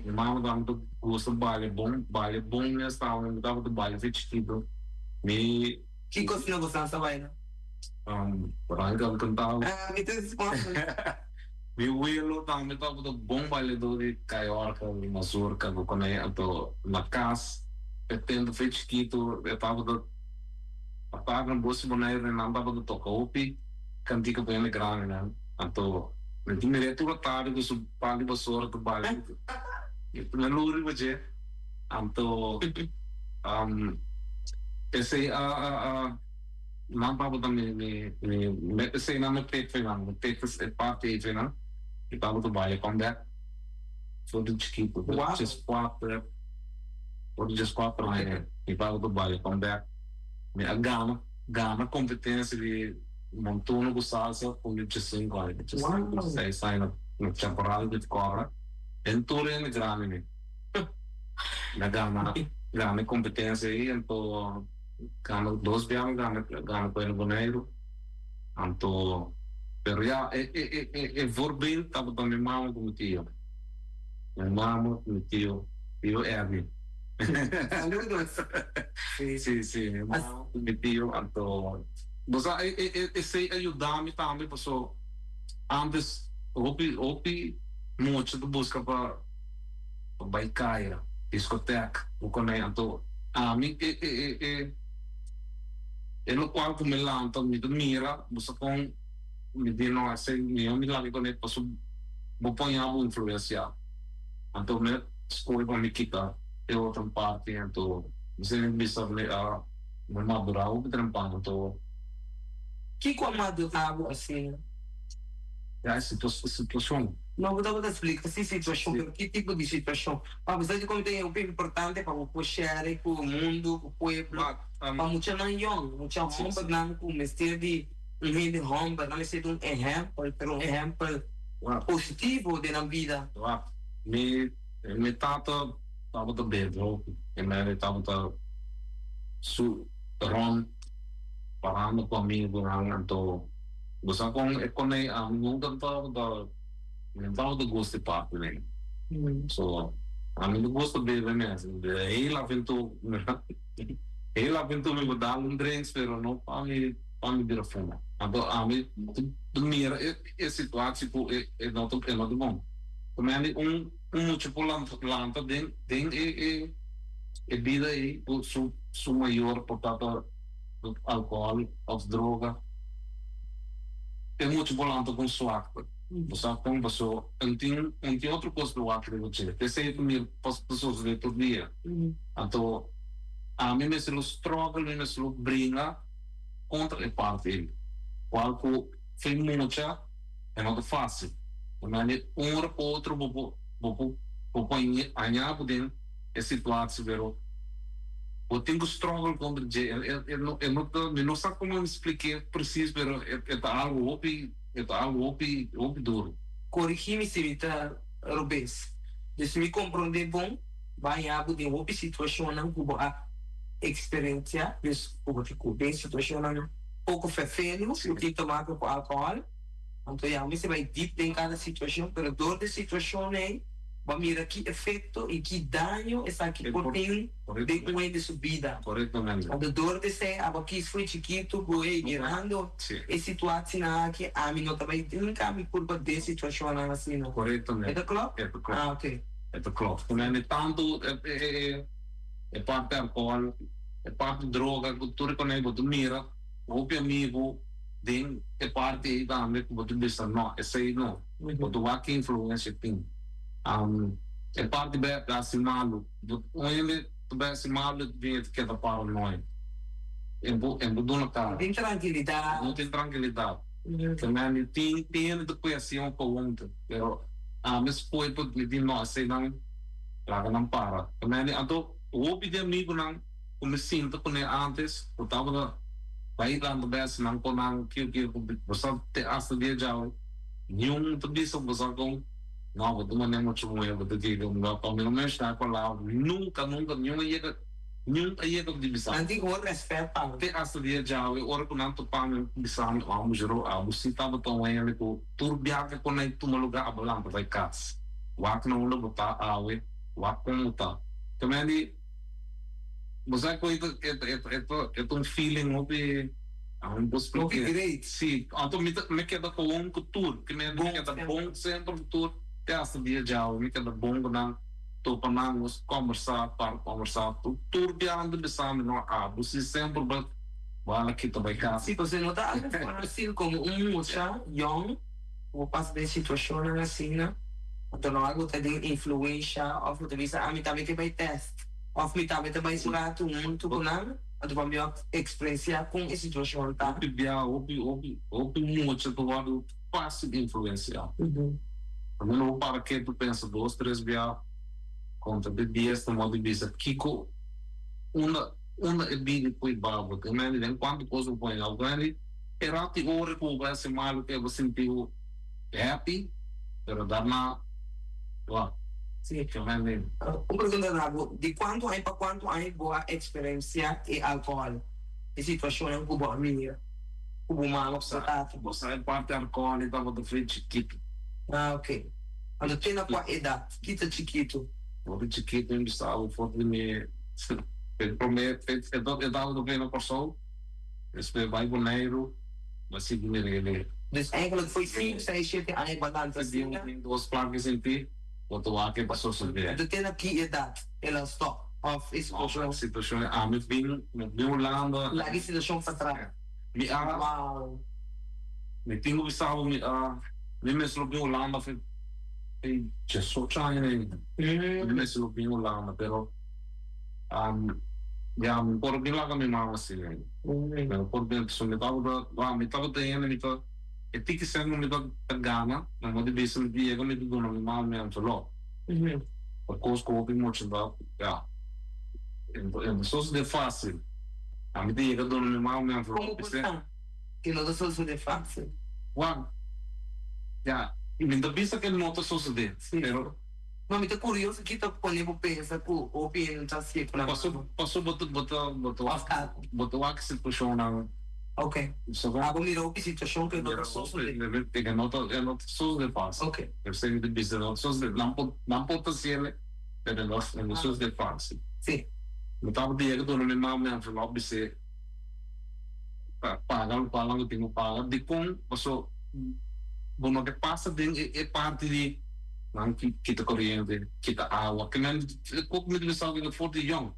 mi mama tambe ta gusta baile bon, baile bon mes tambe, mi tabata baile fe chikitu, mi. Ki kos na bo sa baila? Ranka kantaba. Mi ta sponsor. Mi welo tambe tabata bon bailadó di kayorka di mazurka ku kuné anto na kas e tempu fe chikitu e tabata apart na Bosi Boneiru nan tabata toka hopi kantika pa hende grandinan anto mi ta mir'é tur atardi ku su par di basora ta baila mi ta luru riba dje anto. Esei a a a nan tabata mi mi mi mi esei nan mi pek nan mi pek e parti ei nan mi tabata bai come back for di chikitu Wow. 14 for di 14 aña mi tabata bai come back mi a gana gana competencia di montuno ku salsa ku mi 15 aña 15 Wow. 16 aña na Chaparral di Cobra den tur hende grandi mi. Mi a gana gana e competencia ei anto gana dos bia mi gana gana cu Eno Boneiru anto pero ya e e e e e voorbeeld tabata mi mama cu mi tio mi mama cu mi tio tio Ernie Saludos. Si si mi mama cu mi tio anto bo sa e e e esey a yuda mi tambe paso antes hopi hopi mucha ta busca pa pa bai kaya, diskotek, bo konei. Anto ami e e e e e lokual ku mi lanta mi ta mira bo sa kon mi di no esei mihó mi laga konei paso bo poña bo influensiá. Anto mi skohe pa mi kita e otro parti anto mi sa mi bisa mi a mi madurá hopi trempan anto. Kiko a madurá bo asina? Ya e situashon. No, bo tabata splika si situashon, pero ki tipo di situashon? Apesar di komo ta hopi importante pa bo por share ku mundu, ku pueblo, pa muchanan yòn, mucha hòmbernan ku mester di un hende hòmber, nan mester di un ehèmpel, pero un ehèmpel positivo den nan bida. Wak, mi mi tata tabata bebe hopi, e mene tabata su rònt parando ku amigunan, anto Bo sa kon e konei ami nunka tabata mi no tabata gusta e parti den. So ami no gusta bebe mes. Heel af en toe heel af en toe mi por dal un drinks pero no pa mi pa mi bira fuma. Anto ami ta mira e e situatie ku e e no ta e no ta bon. Pasobra un un mucha por lanta den den e e e bida ei ku su su mayor por tabata alcohol of droga. E mucha por lanta con suakte. Bo sa con? Paso un tin un tin otro cos pa wak riba dje. P'esei ta mira ta sosode tur dia. Anto ami mester lo struggle, mi mester lo bringa contra e parti ei. Cual cu fin mucha e no ta facil. Pasobra un ora cu otro bo por bo por bo por haña bo den e situatie pero bo tin ku struggle kontra dje e no e no ta mi no sa komo mi splik'é precies pero e ta algo hopi e ta algo hopi hopi duro. Korigí mi si mi ta robes. Dus mi komprondé bon bo a haña bo den hopi situashonnan ku bo a eksperensiá dus ku bo ta ku den situashonnan poko ferfelu ku tin tomake ku alkohòl. Anto ya mester bai dip den kada situashon pero dor di situashon ei bo a mira ki efekto i ki daño esaki por tin den un hende su bida. Anto dor di esei abo a kis fo'i chikitu ku ei mirando e situatsinan aki ami no ta bai hinka mi kurpa den situashonnan asina. E ta klòp? Ah ok. E ta klòp. Tantu e parti alkohòl, e parti droga ku tur e konei bo ta mira hopi amigu. Den e parti ei tambe ku bo ta bisa no, esei no. Bo ta wak ki influensia tin. E parti bai hasi malu. Un hende ta bai hasi malu e ta bin e ta keda paranoia. E bo e bo duna kara. No tin trankilidat. No tin trankilidat. Te tin tin hende ta pui hasi un kowonte, pero ami spoi pa mi di no eseinan laga nan para. Te anto hopi di amigunan. Ku mi sinta kuné ántes, ku tabata bai lanta bes nan ku nan kiu kiu ku bo sa te asta dia djawe, niun ta bisa bo sa kon, no bo ta manera muchu muhé bo ta kiko, no pa mi no menshoná e palabra, nunka nunka niun a yega niun a yega di bisa. Nan tin hoor rèspèt pa bo. Te asta dia djawe ora ku nan topa mi bisa mi, oh Mujero, abo si tabata un hende ku tur biaha ku nan tuma lugá abo lanta bai kas, wak na unda bo ta awe, wak kon bo ta. Ta mende. Bo sa cu e ta e ta un feeling hopi mi por splica. Hopi great. Si, anto mi ta mi keda gewoon cu tur, ki mi mi keda bon semper cu tur te hasta dia djawe mi keda bon cu nan, topa nan, nos combersa, para combersa, tur bia nan ta bisa mi no abo si semper bo bo a kita bay casa. Si, pasobra no ta algo facil como un mucha yong cu bo pasa den situacionnan asina. Anto no algo ta den influencia of bo ta bisa ami tambe ke bai test of mi tambe ta bai un ratu huntu ku nan. Anto pa mi a eksperensiá kon e situashon ta. Hopi bia, hopi, hopi, hopi mucha ta wòrdu fásil influensiá. Ami no por para ketu pensa dos, tres bia konta di dies ta moda di bisa kiko unda unda e bini pui babo. Te mende den kuantu kos bo pone algu mende e ratu i ora ku bo bai hasi malu ke bo sinti bo happy pero daarna wak. Sí. Te mende. Un pregunta na bo, di kuantu aña pa kuantu aña bo a eksperensiá e alkohòl, e situashonnan ku bo a mira ku bo mama ku bo tata? Bo sa e parti alkohòl e tabata fei chikitu. Ah ok. Anto te na kua edat? Ki ta chikitu? Hopi chikitu mi bisa abo for di mi e prome e tabata fei na Kòrsou, despues bai Boneiru, mi a sigui mir'e. Dus eigenlijk foi sinku, seis, shete aña ku a lanta asina? Tin dos plan ki sinti. Bo ta wak e pa sosodé. Anto te na ki edat el a stòp òf e situashon? Situashon ami bin mi bin Hulanda. Laga e situashon patras. Mi a. Wow. Mi tin ku bisa bo mi a mi mes lo bin Hulanda fe fe diesocho aña ainda. Mi mes lo bin Hulanda pero ya mi por bin laga mi mama si. Mi no por bin pasobra mi tabata mi tabata hende mi ta. E tiki sèn ku mi ta gana, mi no di bisa mi ta yega mi ta duna mi mama mi envelop. Pa kos ku hopi mucha ta, ya, e no sosodé fásil. Ami ta yega duna mi mama mi envelop. Komo por ta ku no ta sosodé fásil? Wak, ya, mi ta bisa ku e no ta sosodé, pero. No, mi ta kurioso ki ta pone bo pensa ku hopi hende no ta hasié ku nan mama. Paso bo ta bo ta bo ta wak bo ta wak situashonnan. Ok. Abo mira hopi situashon ku e no ta sosodé. E no ta e no ta sosodé fásil. Ok. Esei mi ta bisa no ta sosodé. Nan por nan por ta hasiel pero e no e no sosodé fásil. Si. Mi tabata yega duna mi mama mi envelop bis'é pa paga lokual nan ku tin ku paga. Dikon? Paso bo no ke pasa den e parti di. Nan kita koriente, kita awa. Ke men kok mi ta bisa ku for di yòn.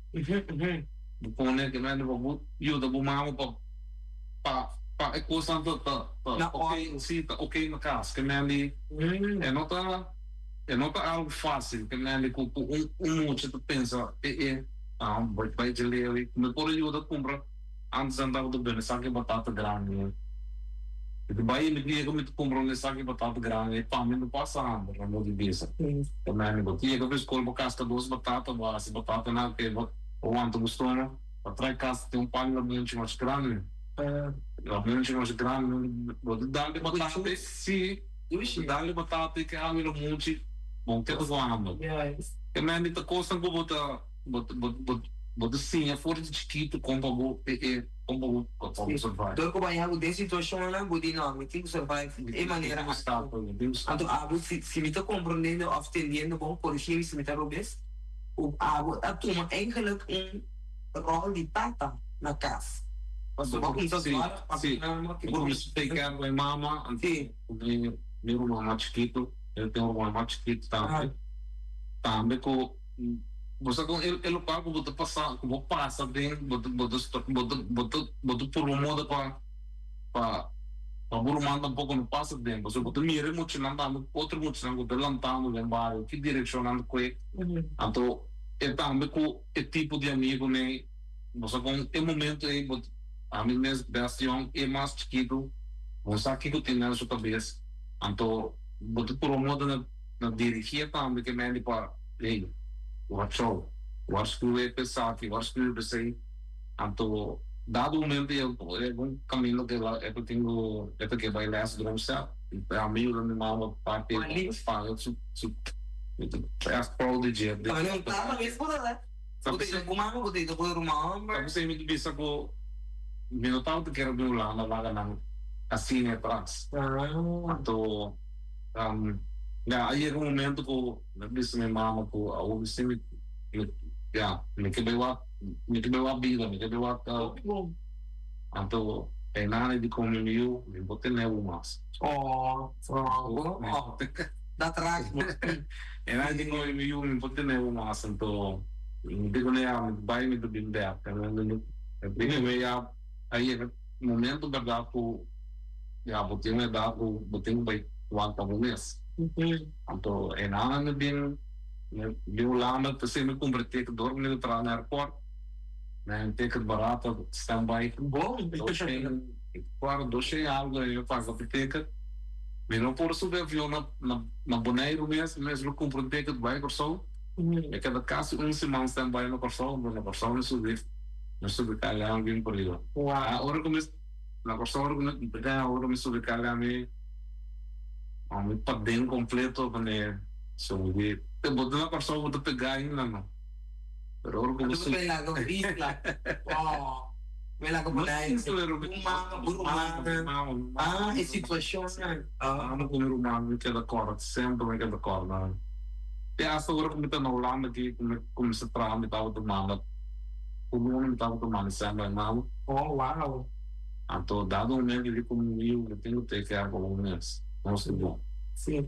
Bo pone ke men pa bo yuda bo mama pa pa pa e kosnan ta ta ta ok si ta ok na kas. Ke men di e no ta e no ta algu fásil ke men di ku ku un un mucha ta pensa e e bai bai djelewi mi por a yuda kumpra. Antes nan tabata bende saki batata grandi. Mi ta bai mi yega mi ta kumpra un saki batata grandi pa mi no pasa hamber nan bo di bisa. Ta mende bo ta yega pa skol bo kaska dos batata bo hasi batata nan ke bo wanta bo stoma pa trae kas tin un pan lamunchi mas grandi. Lamunchi mas grandi bo ta dal di batata si bo ta dal di batata ke haña lamunchi bo no keda ku hamber. Ta mende ta kosnan ku bo ta. Bo bo bo ta siña for di chikitu kon pa bo e e kon pa bo pa bo survive. Dor ku bo a yagu den situashonnan bo di no mi tin ku survive e manera aki. Anto abo si si mi ta komprondiendo òf tendiendo bon korigí mi si mi ta robes ku abo a tuma eigenlik un ròl di tata na kas. Pasobra bo a kumsa zòrg pa bo mama ki bo. Mi kumsa take care di mi mama anto mi mi ruman mas chikitu el tin un ruman mas chikitu tambe tambe ku. Bo sa kon e lokual ku bo ta pasa, ku bo pasa den, bo ta bo ta bo ta bo ta bo ta purba moda pa pa pa bo ruman tampoko no pasa den, pasobra bo ta mira e muchanan tambe, otro muchanan ku ta lantando den bario, ki direkshon nan ta kue, anto e tambe ku e tipo di amigonan ei, bo sa kon e momento ei bo ami mes best yòn, e mas chikitu, bo sa kiko tin den su kabes, anto bo ta purba moda na. Na dirigié tambe ke mende pa, Hey, watch out, warskue p'esaki, warskue p'esei. Anto dado momento e un kaminda ke e ta tin ku e ta ke bai les drumstel. Ami yuda mi mama parti paga su su mi ta ègt proud di dje. Tata mes por ta Bo ta yuda bo mama, bo ta yuda bo ruman hòmber. Ta p'esei mi ta bisa ku mi no tabata kere bin Hulanda laga nan asina atras. Anto. Ya, a yega un momento ku mi a bisa mi mama ku awor mi si mi, ya, mi ke bai wak, mi ke bai wak bida, mi ke bai wak, anto e nani di komi mi yu, mi por tene bo mas. Oh, oh, dat raak me. E nani di komi mi yu, mi por tene bo mas, anto mi di kuné ya, mi ta bai mi ta bin bèk. Ya, a yega momento bèrdat ku. Ya bo tin un edat ku bo tin ku bai wak pa bo mes. Anto e nan mi bin mi bin Hulanda p'esei mi kumpra ticket dor ku mi ta traha na airport. Mi a ticket barata stand by. Bon. Doshen, kuater doshen algo mi a paga pa ticket. Mi no por subi avion na na na Boneiru mes, mi mes lo kumpra un ticket bai Kòrsou. Mi keda kasi un siman stand by na Kòrsou, pero na Kòrsou mi subi, mi subi KLM bin por riba. Wow. Ora ku mi na Kòrsou ora ku mi ora mi subi KLM mi mi paden kompleto pone subi. Bo ta na Kòrsou bo ta pegá ainda no. Pero ora ku bo subi. Anto bo laga isla. Oh, bo laga Boneiru. Bu mama, bu rumannan. Ah, e situashonnan. Mama ku mi ruman mi keda kòrda, semper mi keda kòrda. Te asta ora ku mi ta na Hulanda aki ku mi kuminsá traha mi tabata manda tur luna mi tabata manda sèn pa mi mama. Oh, wow. Anto dado momento di ku mi yu mi tin ku take care pa bo mes. Nos ta bon. Si.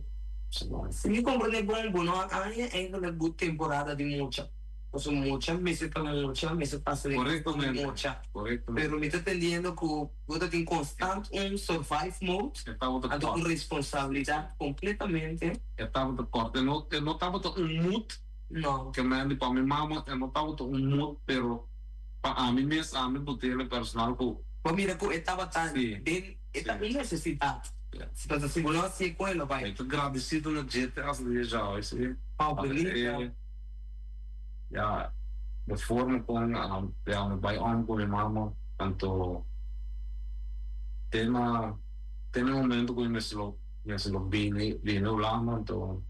Si mi comprende bon, bo no a haña eigenlijk bo temporada di mucha. Pasobra mucha mester ta mucha, mester pasa den kos di mucha. Pero mi ta tendiendo ku bo ta tin constant un survive mode, anto un responsabilidad completamente. E tabata kort, e no e no tabata un mood. No. Ke mende pa mi mama e no tabata un mood, pero pa ami mes ami botele personal ku. Bo mira ku e tabata den e ta un necesidad. Si ta si bo no hacié con e lo bay. Mi ta gradecido na dje te hasta dia djawe si. Oh bunita. Ya de forma con ya mi bay om cu mi mama anto te na te na e momento cu mi mester lo mester lo bini bini Hulanda anto.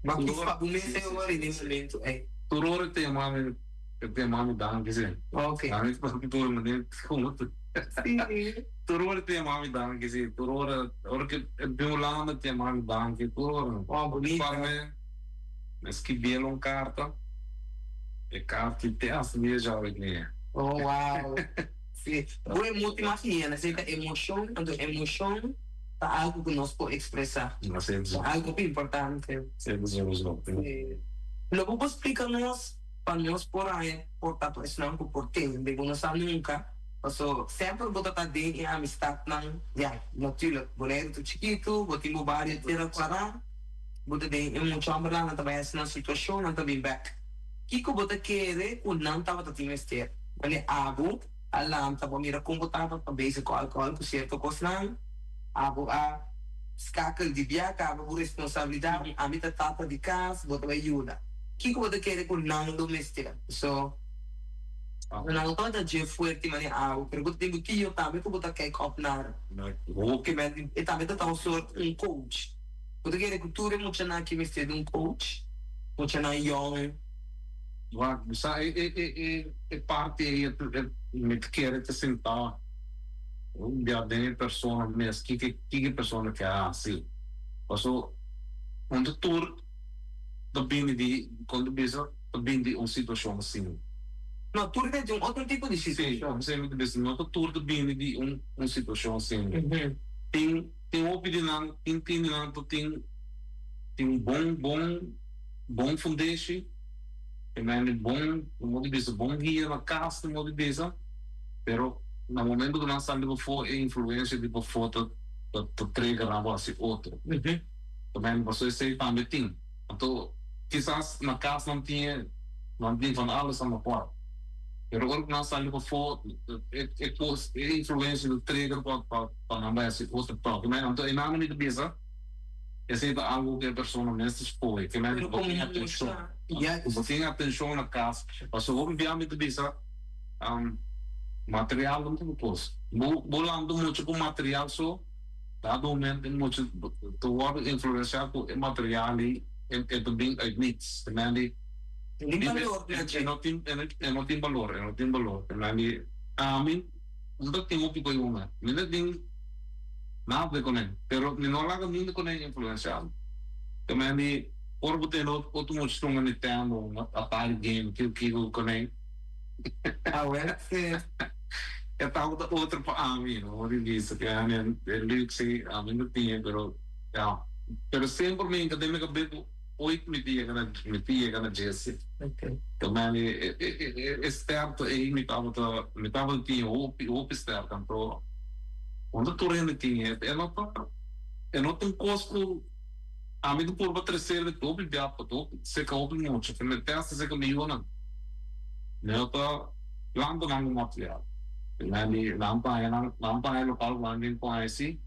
Bo a kies pa bo mes e ora den e momento ey. Tur ora te yama mi te yama mi danki si. Ok. Ami ta tur manera como tu. Si. Tur ora te yama mi danki si tur ora ora ke e bin Hulanda te yama mi danki tur ora. Oh bunita. Par mi mi skibiel un karta e karta te hasta dia djawe mi. Oh wow si bo e mutu imagina esei ta emocion anto emocion ta algo ku nos por expresa ta algo hopi importante. Si si. Lo bo por splika nos pa nos por haña por ta por esnan ku por tende bo no sa nunca. Paso semper bo ta ta den e amistadnan, ya, natuurlijk, Boneiru ta chikitu, bo tin bo bario tera kwará, bo ta den e mucha hombernan, nan ta bai hasi nan situashon, nan ta bin bek. Kiko bo ta kere ku nan tabata tin mester? Wanneer abo a lanta, bo a mira kon bo tabata ta bezig ku alkohòl, ku sierto kosnan, abo a skakel di bia kaba bo responsabilidat, ami ta tata di kas, bo ta bai yuda. Kiko bo ta kere ku nan lo mester? Paso. Nan no tabata dje fuerte manera awe, pero bo ta tin bo tio tambe ku bo ta kijk op naar. Hopi men, e tambe ta ta un soort un coach. Bo ta kere ku tur e muchanan aki mester di un coach? Muchanan yong. Wak, bo sa e e e e parti ei e mi ta kere ta sintá un bia den e persona mes kiko kiko e persona ke hasi. Paso un ta tur ta bini di, kon ta bisa? ta bin di un situacion asina. No tur ta di un otro tipo di situacion. Si, mi ta bisa no ta tur ta bini di un un situacion asina. Tin tin hopi di nan, tin tin di nan ta tin tin un bon bon bon fundeshi, e mende bon, mi por bisa bon guia na cas mi por bisa, pero na momento cu nan sali pafo e influencia di pafo ta ta trigger nan pa haci otro. Ta mende pasobra esey tambe tin. Anto kisas na kas nan tin nan tin van alles aan apart. Pero ora ku nan sali pafó e e kos e influensia ta trigger pa pa pa nan bai hasi otro tòk. Anto e nan mi ta bisa esei ta algu ku e persona mester skohe. Ke men bo tin atenshon. Bo tin atenshon na kas. Pasobra hopi bia mi ta bisa material no ta tur kos. Bo bo lanta mucha ku material so. Dado momento e mucha ta wordo influencia cu e material y e ta bin uit niets. Te men di e no tin e no tin balor, e no tin balor. Te men di ami no ta tin hopi cu e hunga, mi no tin nada cu ne, pero mi no laga nunca cu ne influencia mi. Te men di ora bo tene otro mucha ta hunga Nintendo, Atari game, kico kico cu ne. E tabata otro pa ami, no di bisa ke ami e luxe ami no tin pero ya. Pero semper mi hinka den mi kabes ku oit mi ta yega na mi ta yega na djese. Tambe mi e sterkte ei mi tabata mi tabata tin hopi hopi sterkte anto unda tur hende tin e e no ta e no ta un kos ku ami ta purba tresel hopi bia pa hopi seka hopi mucha, mi testa seka mi yunan mi no ta. Lampa nan ku material. Nan di nan paña nan nan paña lokal ku nan tin paña si,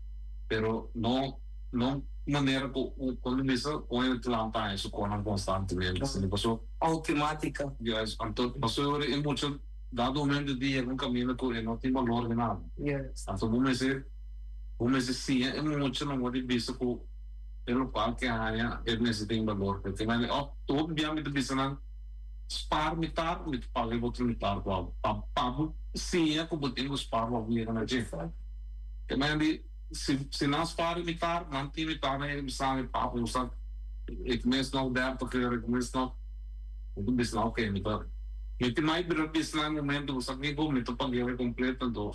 pero no no manera ku ku bisa ku e lampa haña su konan konstantemente si paso. Outomátika. Yes, anto paso ora e mucha dado momento di yega un kaminda ku e no tin balor di nada. Yes. Anto bo mester bo mester siña e mucha nan wòrdu bisa ku e lokal ke haña e mester tin balor. Te mende òf tur bia mi ta bisa nan. Spaar mitar, mi ta paga e otro mitar ku abo. Pa pa bo siña ku bo tin ku spaar pa bo yega na dje. Te maya di, si si nan spaar e mitar, nan tin mitar na e bisa mi papa bo sa ik mis nog dertig euro, ik mis nog, mi ta bisa nan oke mi ta mi tin mai bira bisa nan e momento bo sa kiko mi ta pag'e kompleto anto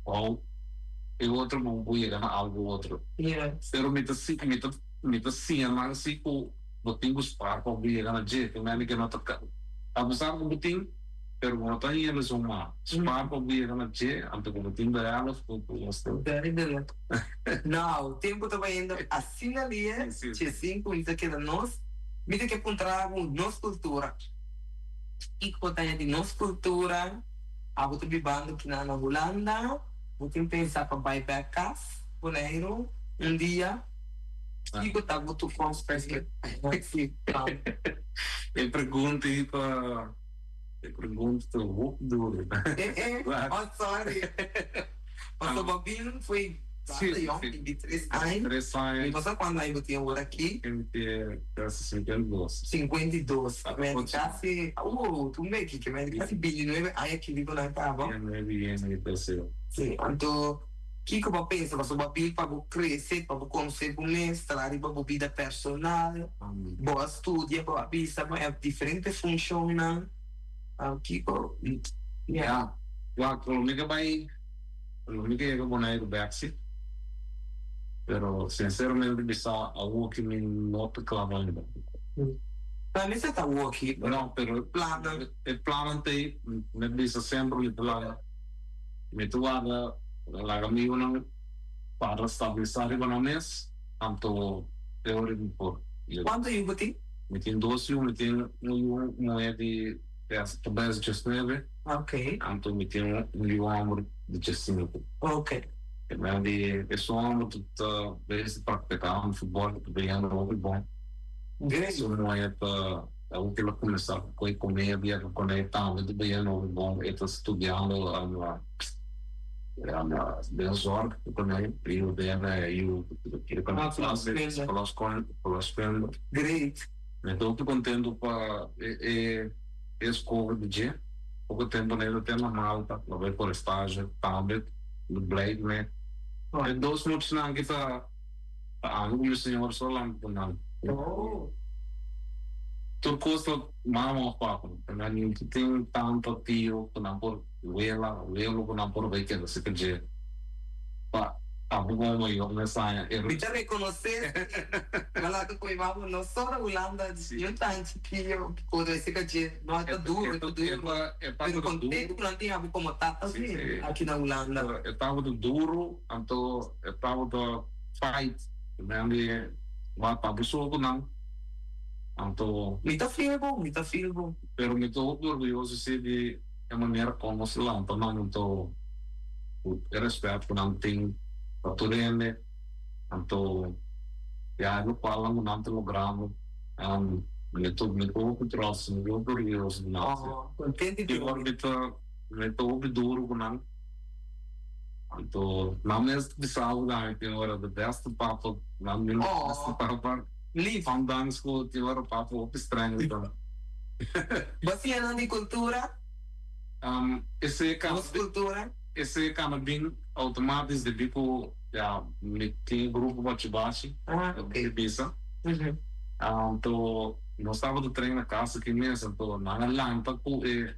wou e otro bo bo yega na algo otro. Pero mi ta si mi ta mi ta siña nan si ku. Bo tin ku spar pa bo yega na dje. Tin hende ke no ta ka, apesar ku bo tin, pero bo no ta haña esun mas. Spar pa bo yega na dje, anto ku bo tin de helft ku bo mester. Very good. Now, tempu ta bayendo asina lie, dje sinku mi ta keda nos. Mi ta ke puntra bo nos kultura. Kiko bo ta haña di nos kultura? Abo ta bibando kinan na Hulanda? Bo tin pensa pa bai bek kas, Boneiru, un dia? Kiko ta bo toekomst perspectief dan? E pregunta ei ta e pregunta ta hopi duru. Eh eh, oh sorry. Pasobra bo bin foi basta yong, 23 aña. Tres aña. Mi no sa cuantu aña bo tin awor aki. Mi tin casi 52. 52. Mi casi, tur meki, ke mi casi 29 aña aki riba nan caba. 29 aña mi ta haci. Si, anto. Kiko bo a pensa pasobra bo a bin pa bo krese, pa bo konosé bo mes, traha riba bo bida personal, bo a studia, bo a bisa bo a diferente funshonnan, kiko? Ya, wak, lo mi ke bai, lo mi ke yega Boneiru bek si, pero sinseramente bisa awoki mi no ta kla ainda. Pa mi sa ta awoki, No, pero plannan. E plannan ta ei, mi bisa semper mi plan. Mi ta warda laga mi yunan para stabilisá riba nan mes, anto e ora mi por yega. Kuantu yu bo tin? Mi tin dos yu, mi tin un yu muhé di ta bes diesnuebe, anto mi tin un yu hòmber di diesinku. E mei di esun hòmber ta bes ta praktiká futbòl, ta beyendo hopi bon. Esun muhé ta. Awo ke lo kuminsá ku e komedia ku kuné tambe ta beyendo hopi bon. E ta studiando den zorg ku kuné yu den yu verloskunde. Great. Mi ta hopi kontento pa e eskoho di dje. Poko tempu ne ta ten na Malta, lo bai por estage tambe. Mi blij kuné. E dos muchanan ki ta. Ta amo ku mi Señor solamente ku nan. Tur kos ta mama of papa. Nan no tin tanto tio ku nan por wela, welo ku nan por bai keda sika dje. Pa abo komo mayor mes aña e. Mi ta rekonosé si Malaka ku mi mama no solo Hulanda niun tan chikio ku bai sika dje. No ta duro, ta duro. Pero kontento ku nan tin abo komo tata si aki na Hulanda. E tabata duro anto E tabata fight nan di wak pa bo so ku nan anto. Mi ta feel bo, mi ta feel bo. Pero mi ta hopi orguyoso si di e manera kon nos lanta nan anto ku e respet ku nan tin pa tur hende anto ya e lokualnan ku nan ta logrando mi ta mi ta hopi trots mi ta hopi orguyoso di nan si. Oh, kontenti di Ora mi ta mi ta hopi duru ku nan. Anto nan mes ta bisa bo tambe tin ora de beste papa, nan mi beste papa. Lief. Ondanks ku tin ora papa hopi streng ta. Bo siña nan di kultura? Esei ka Nos kultura? Esei ka na bin outomatis debí ku ya mi tin grupo Bachibachi di bisa. Anto nos tabata train na kas aki mes anto nan a lanta ku e.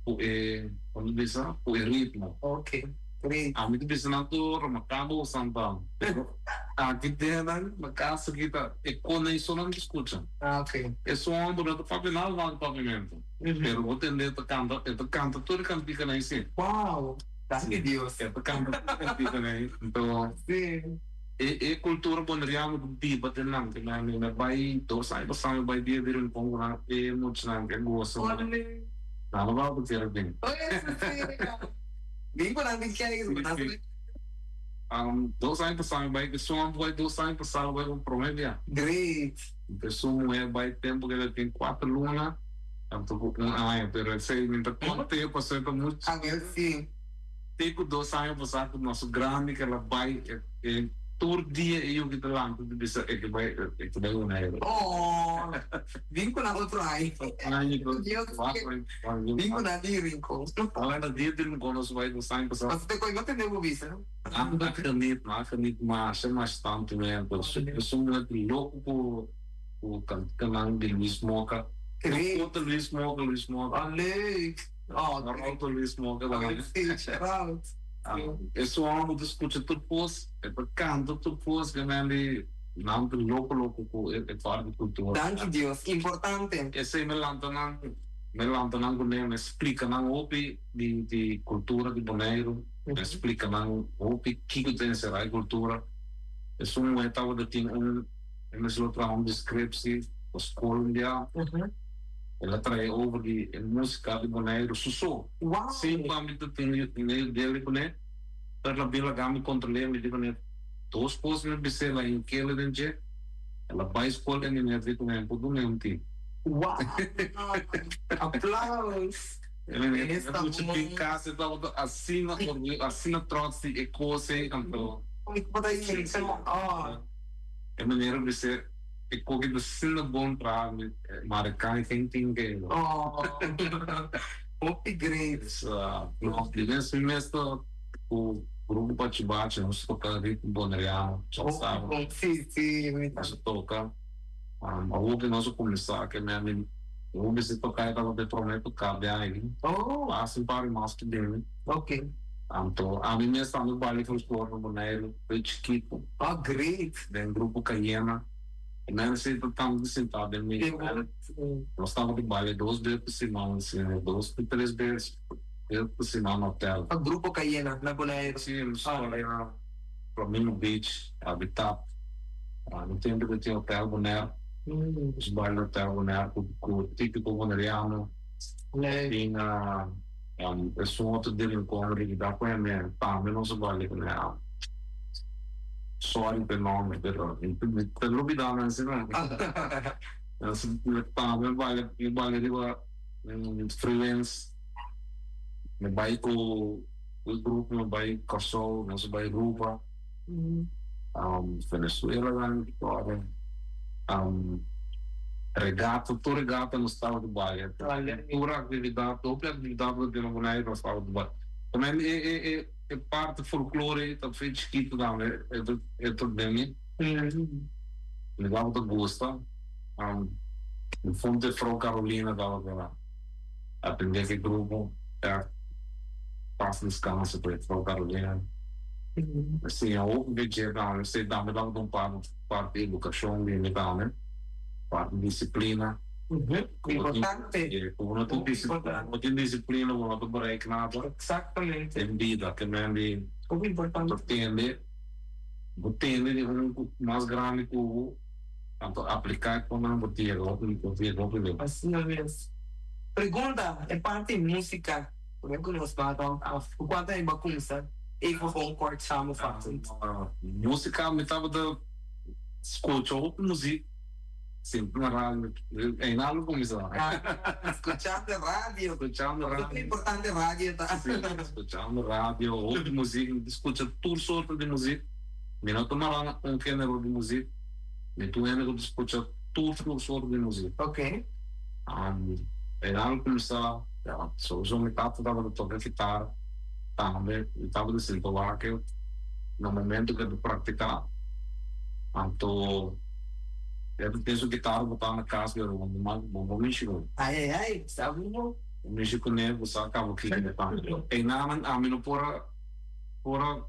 Ku e, kon ta bisa, ku e ritmo. Ok, great. Ami ta bisa nan tur, ma kaba usan ta. Pero aki den nan, na kas aki ta e koneison nan ta skucha. Ah, ok. E su homber no ta papia nada mal di papiamentu. Pero bo tende e ta kanta, e ta kanta tur e kantikanan ei si. Wow! Danki Dios. E ta kanta tur e kantikanan ei. Anto. Si. E e kultura boneriano ta biba den nan. Te mi bai dos aña pasá mi bai dia di Rincon ku nan e muchanan ke gosa. Ole! Nan no tabata kier bin. Oh, eso sí. Bin ku nan bin kijk, ku nan Sí. 2 aña pasá mi bai, esun a bai 2 aña pasá bai pa promé bia. Great. Esun muhé bai tempu ku el a tin 4 luna, anto ku un aña, pero esei mi ta konte pasobra ta muchu. Awel sí. Te ku 2 aña pasá ku nos grandi ku el a bai e tur dia e yuki ta lanta ta bisa e ke bai e ke bai Bonaire. Oh, bin ku nan otro aña. Aña ku Dios bin ku nan di Rincon. Ora na dia di Rincon nos bai 2 aña pasá. Pasobra te koe no tende bo bisa. Nan a geniet, nan a geniet masha masha tantu men. Esun muhé loko ku ku kantikanan di Luis Moka. Great. No kota Luis Moka, Luis Moka. Oh, leuk. Oh, great. Roto Luis Moka tambe. Sí, shout out. Esun hòmber ta skucha tur kos, e ta kanta tur kos, ke men di nan ta loko loko ku e parti di kultura. Danki Dios, importante. Esei mi lanta nan, mi lanta nan kuné, mi splika nan hopi di di kultura di Boneiru, mi splika nan hopi kiko ta enserá e kultura. Esun muhé tabata tin un, e mester lo traha un deskripsi pa skol un dia. El a trae over di e música di Boneiru su so. Wow! Sin cu ami ta tin medio dele cune, pero la bin laga mi control'é, mi di cune dos cos mi bis'é, la hink'é den dje, el a bay scol en mi net di cune, mi por dun'é un tip. Wow! Aplaus! E meneer ta mucha bin cas, e tabata asina orguyoso, asina trots di e cos ei, anto. E meneer a bis'é. E koki ta asina bon traha mi mare kan ken tin ke. Oh hopi great. No di mes mi mes ta ku grupo Pachibachi nos toka ritmo boneriano sa. Si si mi ta. Nos toka awor ku nos a kuminsá ke mi ami hopi si toka e tabata e prome toka di aña. Oh. Hasi un par di mas ku bini. Ok. Anto ami mes tambe baile folklor na Boneiru. Foi chikitu. Oh great. Den grupo Cayena. E mensen ta tantu sintá den mi. Nos tabata baile dos bes pa siman, asina, dos ku tres bes pa siman na hotel. Pa grupo Cayena na Boneiru. Si, nos tabata na Flamingo Beach, Habitat. No tempu ku tin Hotel Bonaire. Nos baile na Hotel Bonaire ku típiko boneriano. Tin esun otro di Rincon Ridá ku hende tambe nos a baile ku nan. Sorry p'e nomber pero mi ta lubidá nan si no. Tambe mi baile mi baile riba freelance. Mi bai ku e grupo mi bai Kòrsou, nos a bai Aruba, Venezuela nan ora. Regata, tur regata nos tabata bai. Tur aktividat, hopi aktividat ku tin na Boneiru nos tabata bai. Tambe e e parti folklore ta fe chikitu tambe e ta den mi. Mi tabata gusta. Mi Fonte Fro Carolina tabata atendé ki grupo. Pas descanse pa Fro Carolina. Mi siña hopi di dje tambe. Esei tambe tabata un parti edukashon di mi tambe. Parti disiplina. Importante. Ku bo no tin bo tin disiplina bo no ta bereik nada. Exactamente. Den bida ke men di. Hopi importante. Bo tende bo tende di un ku mas grandi ku bo anto apliká e konan bo yega hopi bo yega hopi leu. Asina mes. Pregunta, e parti músika promé ku nos ba round af, ku kuantu aña bo a kumsa? Even gewoon kort samenvattend. Músika mi tabata skucha hopi muzik. Sinti na radio, einan lo kuminsá. Skuchando radio. Skuchando radio. Hopi importante radio ta. Si, skuchando radio, hopi muzik, mi ta skucha tur sorto di muzik. Mi no ta mara un género di muzik, mi ta un hende ku ta skucha tur tur sorto di muzik. Ok. Einan lo kuminsá, ya, souso mi tata tabata toka kitara tambe, mi tabata sinta wak na momento ku e ta praktiká, anto. E ta tin su kitara botá na kas pero bo no bo no mishi ku. Ai ai ai, sa bo bo. Bo mishi kuné bo sa kaba kiko bo ta. Einanan ami no por a por a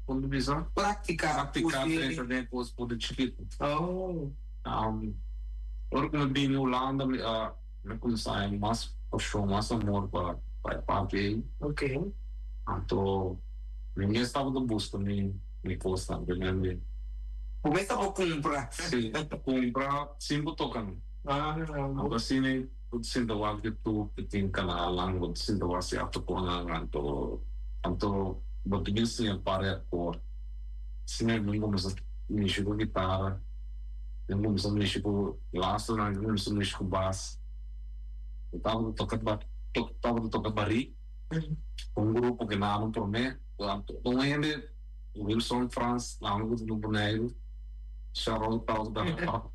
kon ta bisa? Praktiká. Praktiká drenta den e kos por di chikitu. Oh. Ora ku mi bini Hulanda mi a mi a kuminsá haña mas pashon, mas amor pa pa e parti ei. Ok. Anto mi mes tabata buska mi. Mi kosnan primer mi. Bo mes ta por kumpra. Si, kumpra sin bo toka mi. Anto asina bo ta sinta wak YouTube ku tin kanalnan, bo ta sinta wak sierto konan anto anto bo ta bin siña par di akor. Asina mi kuminsá mishi ku gitara, mi kuminsá mishi ku lastonan, mi kuminsá mishi ku bas. Mi tabata toka tabata toka barí ku un grupo ku nan promé. Un hende Wilson Frans nan ku ta na Boneiru. Sharon Taus Bernardo.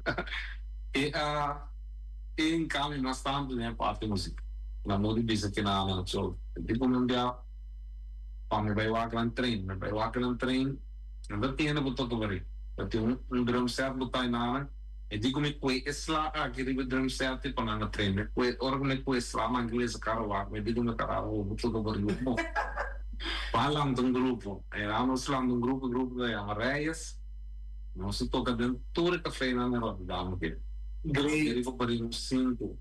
E a e encambio mas tanto den e parti musica. Na no di bisa ki nan nan so tipo mi un bia pa mi bai wak nan train, mi bai wak nan train mi ta tende ku toka bari. Ta tin un un drum set bo ta nan e di ku mi kue e sla aki riba e drum set pa nan a train. Mi kue ora ku mi kue e sla nan inglesa kara wak mi di ku mi kara bo toka bari bo. Pa lanta un grupo. E nan nos lanta un grupo, e grupo ta yama Reyes. Nos a toca den tur e cafenan na Rotterdam aki. Great. Riba bari nos cinco.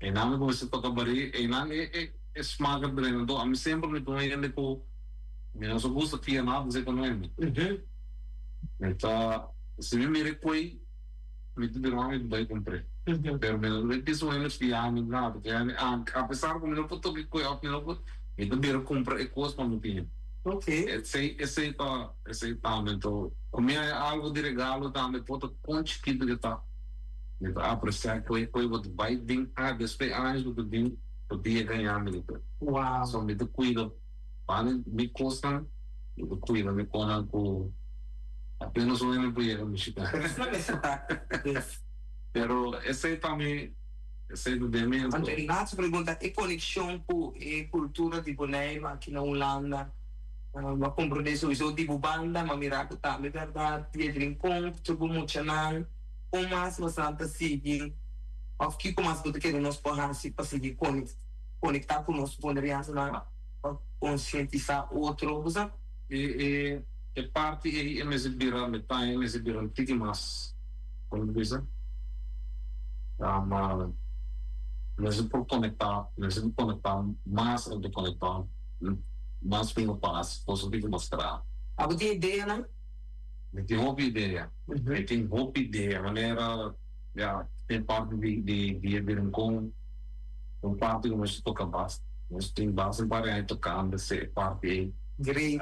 Einan mi cuminsa toca bari, einan e e e smaak a drena. Anto ami semper mi ta un hende cu mi no sa gusta fia nada si cu no hende. Mi ta, si mi mira e cuey, mi ta bira mi ta bay cumpr'e. Pero mi no ta bay bisa un hende fia mi nada, porque ami a pesar cu mi no por toca e cuey of mi no por, mi ta bira cumpra e cos pa mi tin. Esey esey ta. Esei tambe anto ku mi haña algu di regalo tambe por ta kon chikitu ke ta mi ta apresiá koe koe bo ta bai bin a despues años bo ta bin bo dia gañá mi ta so mi ta kuida banda mi kosnan mi ta kuida mi konan ku apenas un hende por yega bishitá pero esei ta mi esei ta den mi anto. E laatste pregunta e konekshon ku e kultura di Boneiru aki na Hulanda. M'a komprondé souiso di bo banda, m'a mira ku tambe bèrdat di e Rincon ku tur bo muchanan. Kon mas bosan ta sigui òf kiko mas bo ta kere nos por hasi pa sigui konektá ku nos bonerianonan pa konsientisá otro? Bo sa? E e parti ei e mester bira metá, e mester bira un tiki mas, kon bo bisa? Ma mester por konektá, mester por konektá mas anto konektá. Mas ku no pas, boso tin ku mostra. Abo tin ideanan? Mi tin hopi idea. Mi tin hopi idea. Manera, ya, tin parti di di di e Rincon, un parti ku nos ta toka bas. Nos tin bas un par di aña tokando se e parti ei. Great.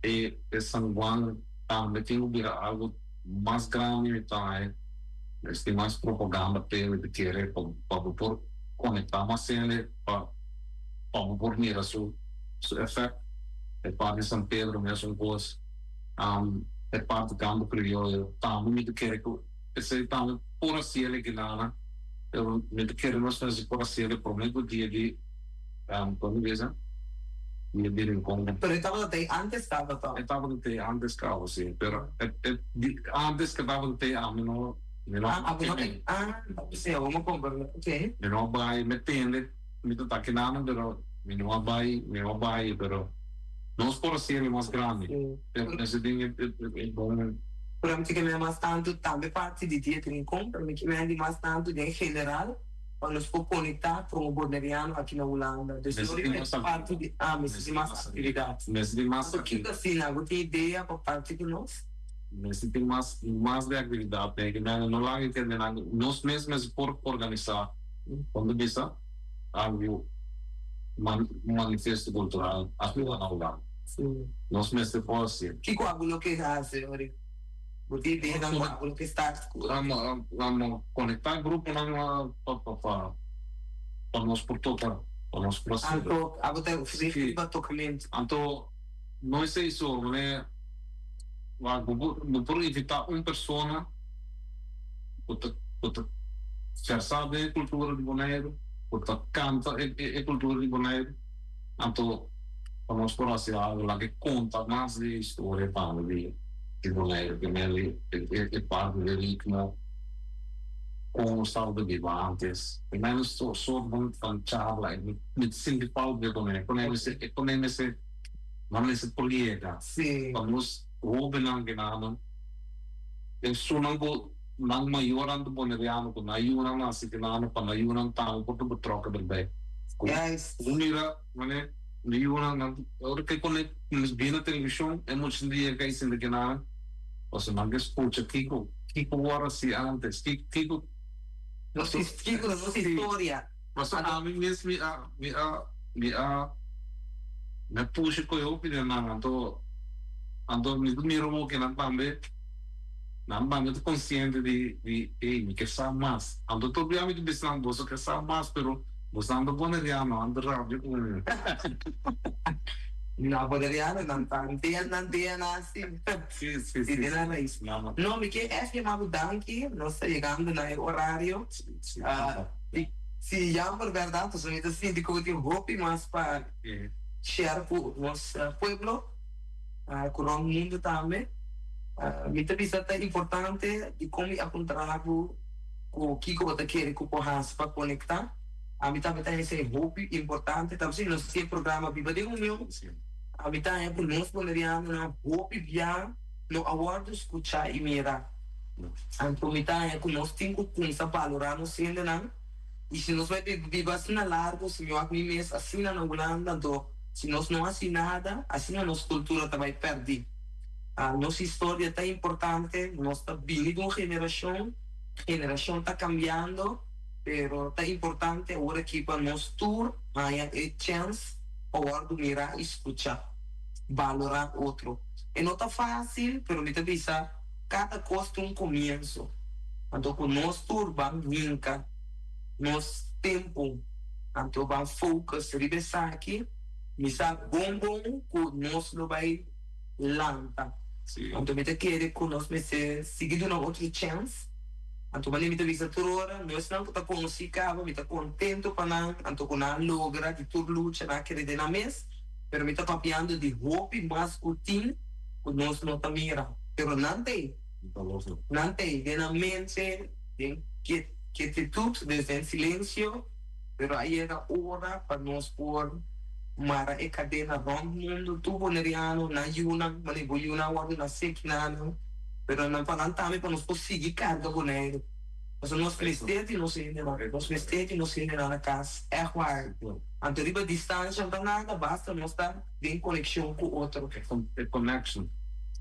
E e San Juan tambe tin ku bira algu mas grandi mi ta haña. Nos tin mas propaganda p'e mi ta kere pa pa bo por konektá mas hende pa. Pa bo por mira su su efect. E parti San Pedro mesun cos. E parti Campo Criollo tambe mi ta kere cu esey tambe por haci el ekinana pero mi ta kere nos mester por haci el e prome cu dia di como bisa dia di Rincon. Pero e tabata tey antes caba to? E tabata tey antes caba si pero e antes ke tabata tey ami no mi no Ah abo no ah si abo no comprende ok. Mi no bay mi tende. Mi ta taki nan pero mi no a bai, mi no a bai pero nos por haci el mas grandi pero mester den e bon. Pero mi ta keme mas tantu tambe parti di dia tin rincon pero mi keme di mas tantu den general pa nos por conecta como boneriano aki na Hulanda dus no riba e parti di ah mester tin mas actividad. Mester tin mas Anto kiko asina bo tin idea pa parti cu nos? Mester tin mas mas di actividad den e no laga kende nan nos mes mester por organisa. Cuando bisa algo un manifesto cultural aki na Hulanda. Nos mester por haci. Kico abo lo ke haci ori? Bo tin ideanan cu abo lo ke start cu? Amo conecta gruponan pa pa pa nos por toca, pa nos por haci. Anto abo ta richt riba tocamento. Anto no esey so, manera bo por invita un persona. Ku ta ku ta versá den e kultura di Boneiru, ku ta kanta e e kultura di Boneiru. Anto pa nos por hasi algu laga e konta mas di e historia tambe di di Boneiru, primero e e parti di ritmo, kon nos tabata biba antes. Primero sort van van charla e mi ta sinti falta di e Boneiru. Konei mester e konei mester nan mester por yega pa nos hobennan kenanan. Esunnan ku nan mayornan ta boneriano ku nan yunan nasi kinano pa nan yunan tambe por ta betrokken erbij. Ku bo mira mane mi yunan nan ora ke kone bini na televishon e muchanan ta yega kai sinta kinana pasobra nan ke skucha kiko kiko wòrdu hasi antes kiko. Nos kiko ta nos historia. Pasobra ami mes mi a mi a mi a mi a pusha koe hopi den nan anto anto mi ta mira hopi nan tambe nan tambe ta konsiente di di ey mi ke sa mas anto tur bia mi ta bisa nan boso ke sa mas pero boso nan ta boneriano nan ta rabia ku mi. No boneriano nan ta nan DNA si. Si si si. Den nan rais. No mi ke ègt yama bo danki nos ta yegando na e orario. Si jammer bèrdat pasobra mi ta sinti ku bo tin hopi mas pa share ku nos pueblo ku rònt mundu tambe. Mi ta bisa ta importante dikon mi a puntra bo ku kiko bo ta kere ku por hasi pa konektá. Ami tambe ta hesei hopi importante. Tambe si nos tin e programa Biba den Union, ami ta haña ku nos bonerianonan hopi bia no a wòrdu skuchá i mira. Anto mi ta haña ku nos tin ku kumsa balorá nos hendenan i si nos bai biba asina largu, si mi wak mi mes asina na Hulanda, anto si nos no hasi nada, asina nos kultura ta bai pèrdí. Nos historia ta importante, nos ta bini di un generashon, generashon ta kambiando, pero ta importante awor aki pa nos tur haña e chèns pa wòrdu mirá i skuchá, balorá otro. E no ta fásil, pero mi ta bisa. Kada kos tin un komienso. Anto ku nos tur ban hinka nos tempu, anto ban focus riba esaki, mi sa bon bon ku nos lo bai lanta. Anto mi ta kere ku nos mester sigui duna otro chèns. Anto manera mi ta bisa tur ora, no esnan ku ta konosí kaba, mi ta kontento pa nan, anto ku nan a logra di tur lucha nan a kere den nan mes, pero mi ta papiando di hopi mas ku tin. Ku nos no ta mira, pero nan ta ei. Nan ta ei den nan mente, den kietitut, des den silensio, pero a yega ora pa nos por mara e kadena rònt mundu. Tur boneriano, nan yunan, manera bo yunan a wòrdu nasé kinanan, pero nan pa nan tambe pa nos por sigui karga Boneiru. Pasobra nos mester di nos hendenan, nos mester di nos hendenan na kas, ègt waar. Anto riba distansha no ta nada, basta nos ta. Den konekshon ku otro. E connection.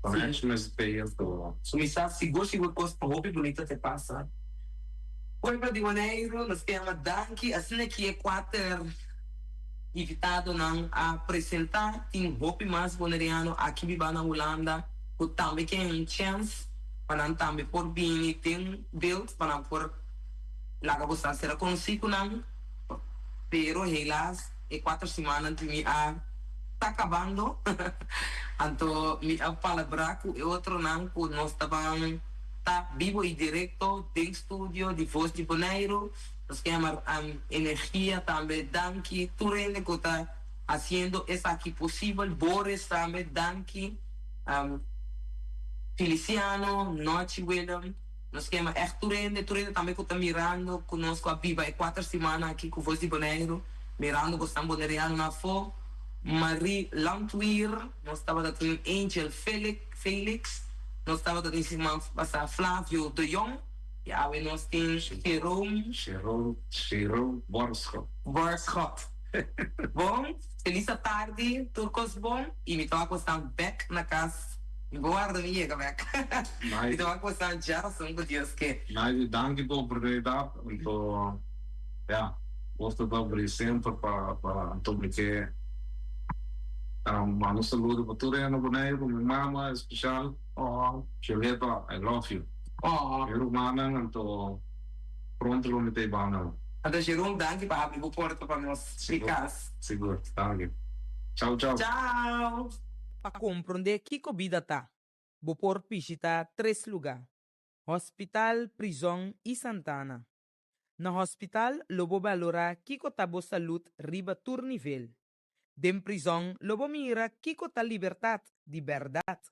Connection es bella to. So mi sa sigur sigur kos hopi bunita te pasa. Pueblo di Boneiru nos ke yama danki asina ki e kuater invitadonan a presenta. Tin hopi mas boneriano aki biba na Hulanda ku tambe ke un chèns pa nan tambe por bini den beeld pa nan por laga bo sa sera konosí ku nan. Pero helaas e kuater simannan di mi a ta kabando, anto mi a palabrá ku e otronan ku nos ta ban ta bibo i direkto den studio di Voz di Boneiru. Nos ke yama Energia tambe danki, tur hende ku ta hasiendo esaki posibel, Boris tambe danki, Feliciano, Nochi Willem. Nos kema ègt tur hende, tur hende tambe ku ta mirando ku nos ku a biba e kuater simannan aki ku Voz di Boneiru, mirando ku stan boneriano na afó. Marie Landweer, nos tabata tin Angel Felix, nos tabata tin siman pasá Flavio de Jong i awe nos tin Jerome. Jerome, Jerome Borschot. Borschot. Bon, felis atardi, tur kos bon i mi ta wak ku stan bèk na kas. Mi bo warda mi yega bek. Mi ta wak bo sa djarason ku Dios ke. Nike danki pa oportunidat anto ya gusto ta abri semper pa pa anto mi ke manda un saludo pa tur hende na Boneiru mi mama especial Julieta I love you mi rumannan anto pronto lo mi ta e banda nan. Anto Jeroen danki pa abri bo porta pa nos di kas. Sigur danki chao chao. Chao. Pa komprondé kiko bida ta, bo por bishitá tres lugá, hòspital, prizòn i santana. Na hòspital lo bo balorá kiko ta bo salud riba tur nivel. Den prizòn lo bo mira kiko ta libertat di bèrdat.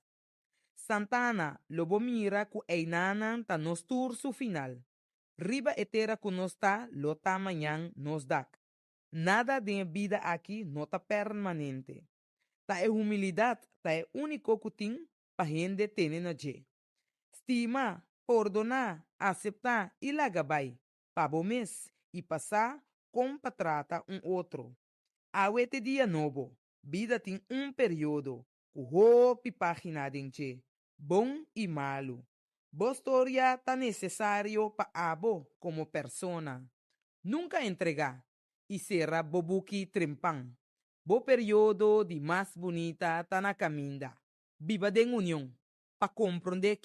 Santana lo bo mira ku einanan ta nos tur su final. Riba e tera ku nos ta lo ta mañan nos dak. Nada den e bida aki no ta permanente. Ta e humilidat ta e úniko ku tin pa hende tene na dje. Stima, pordoná, aseptá i laga bai, pa bo mes i pa sa kon pa trata un otro. Awe t'e dia nobo, bida tin un periodo ku hopi página den dje, bon i malu. Bo storia ta nesesario pa abo komo persona. Nunka entregá i sera bo buki trempan. Bo periodo di mas bunita ta na kaminda. Biba den union pa komprondé.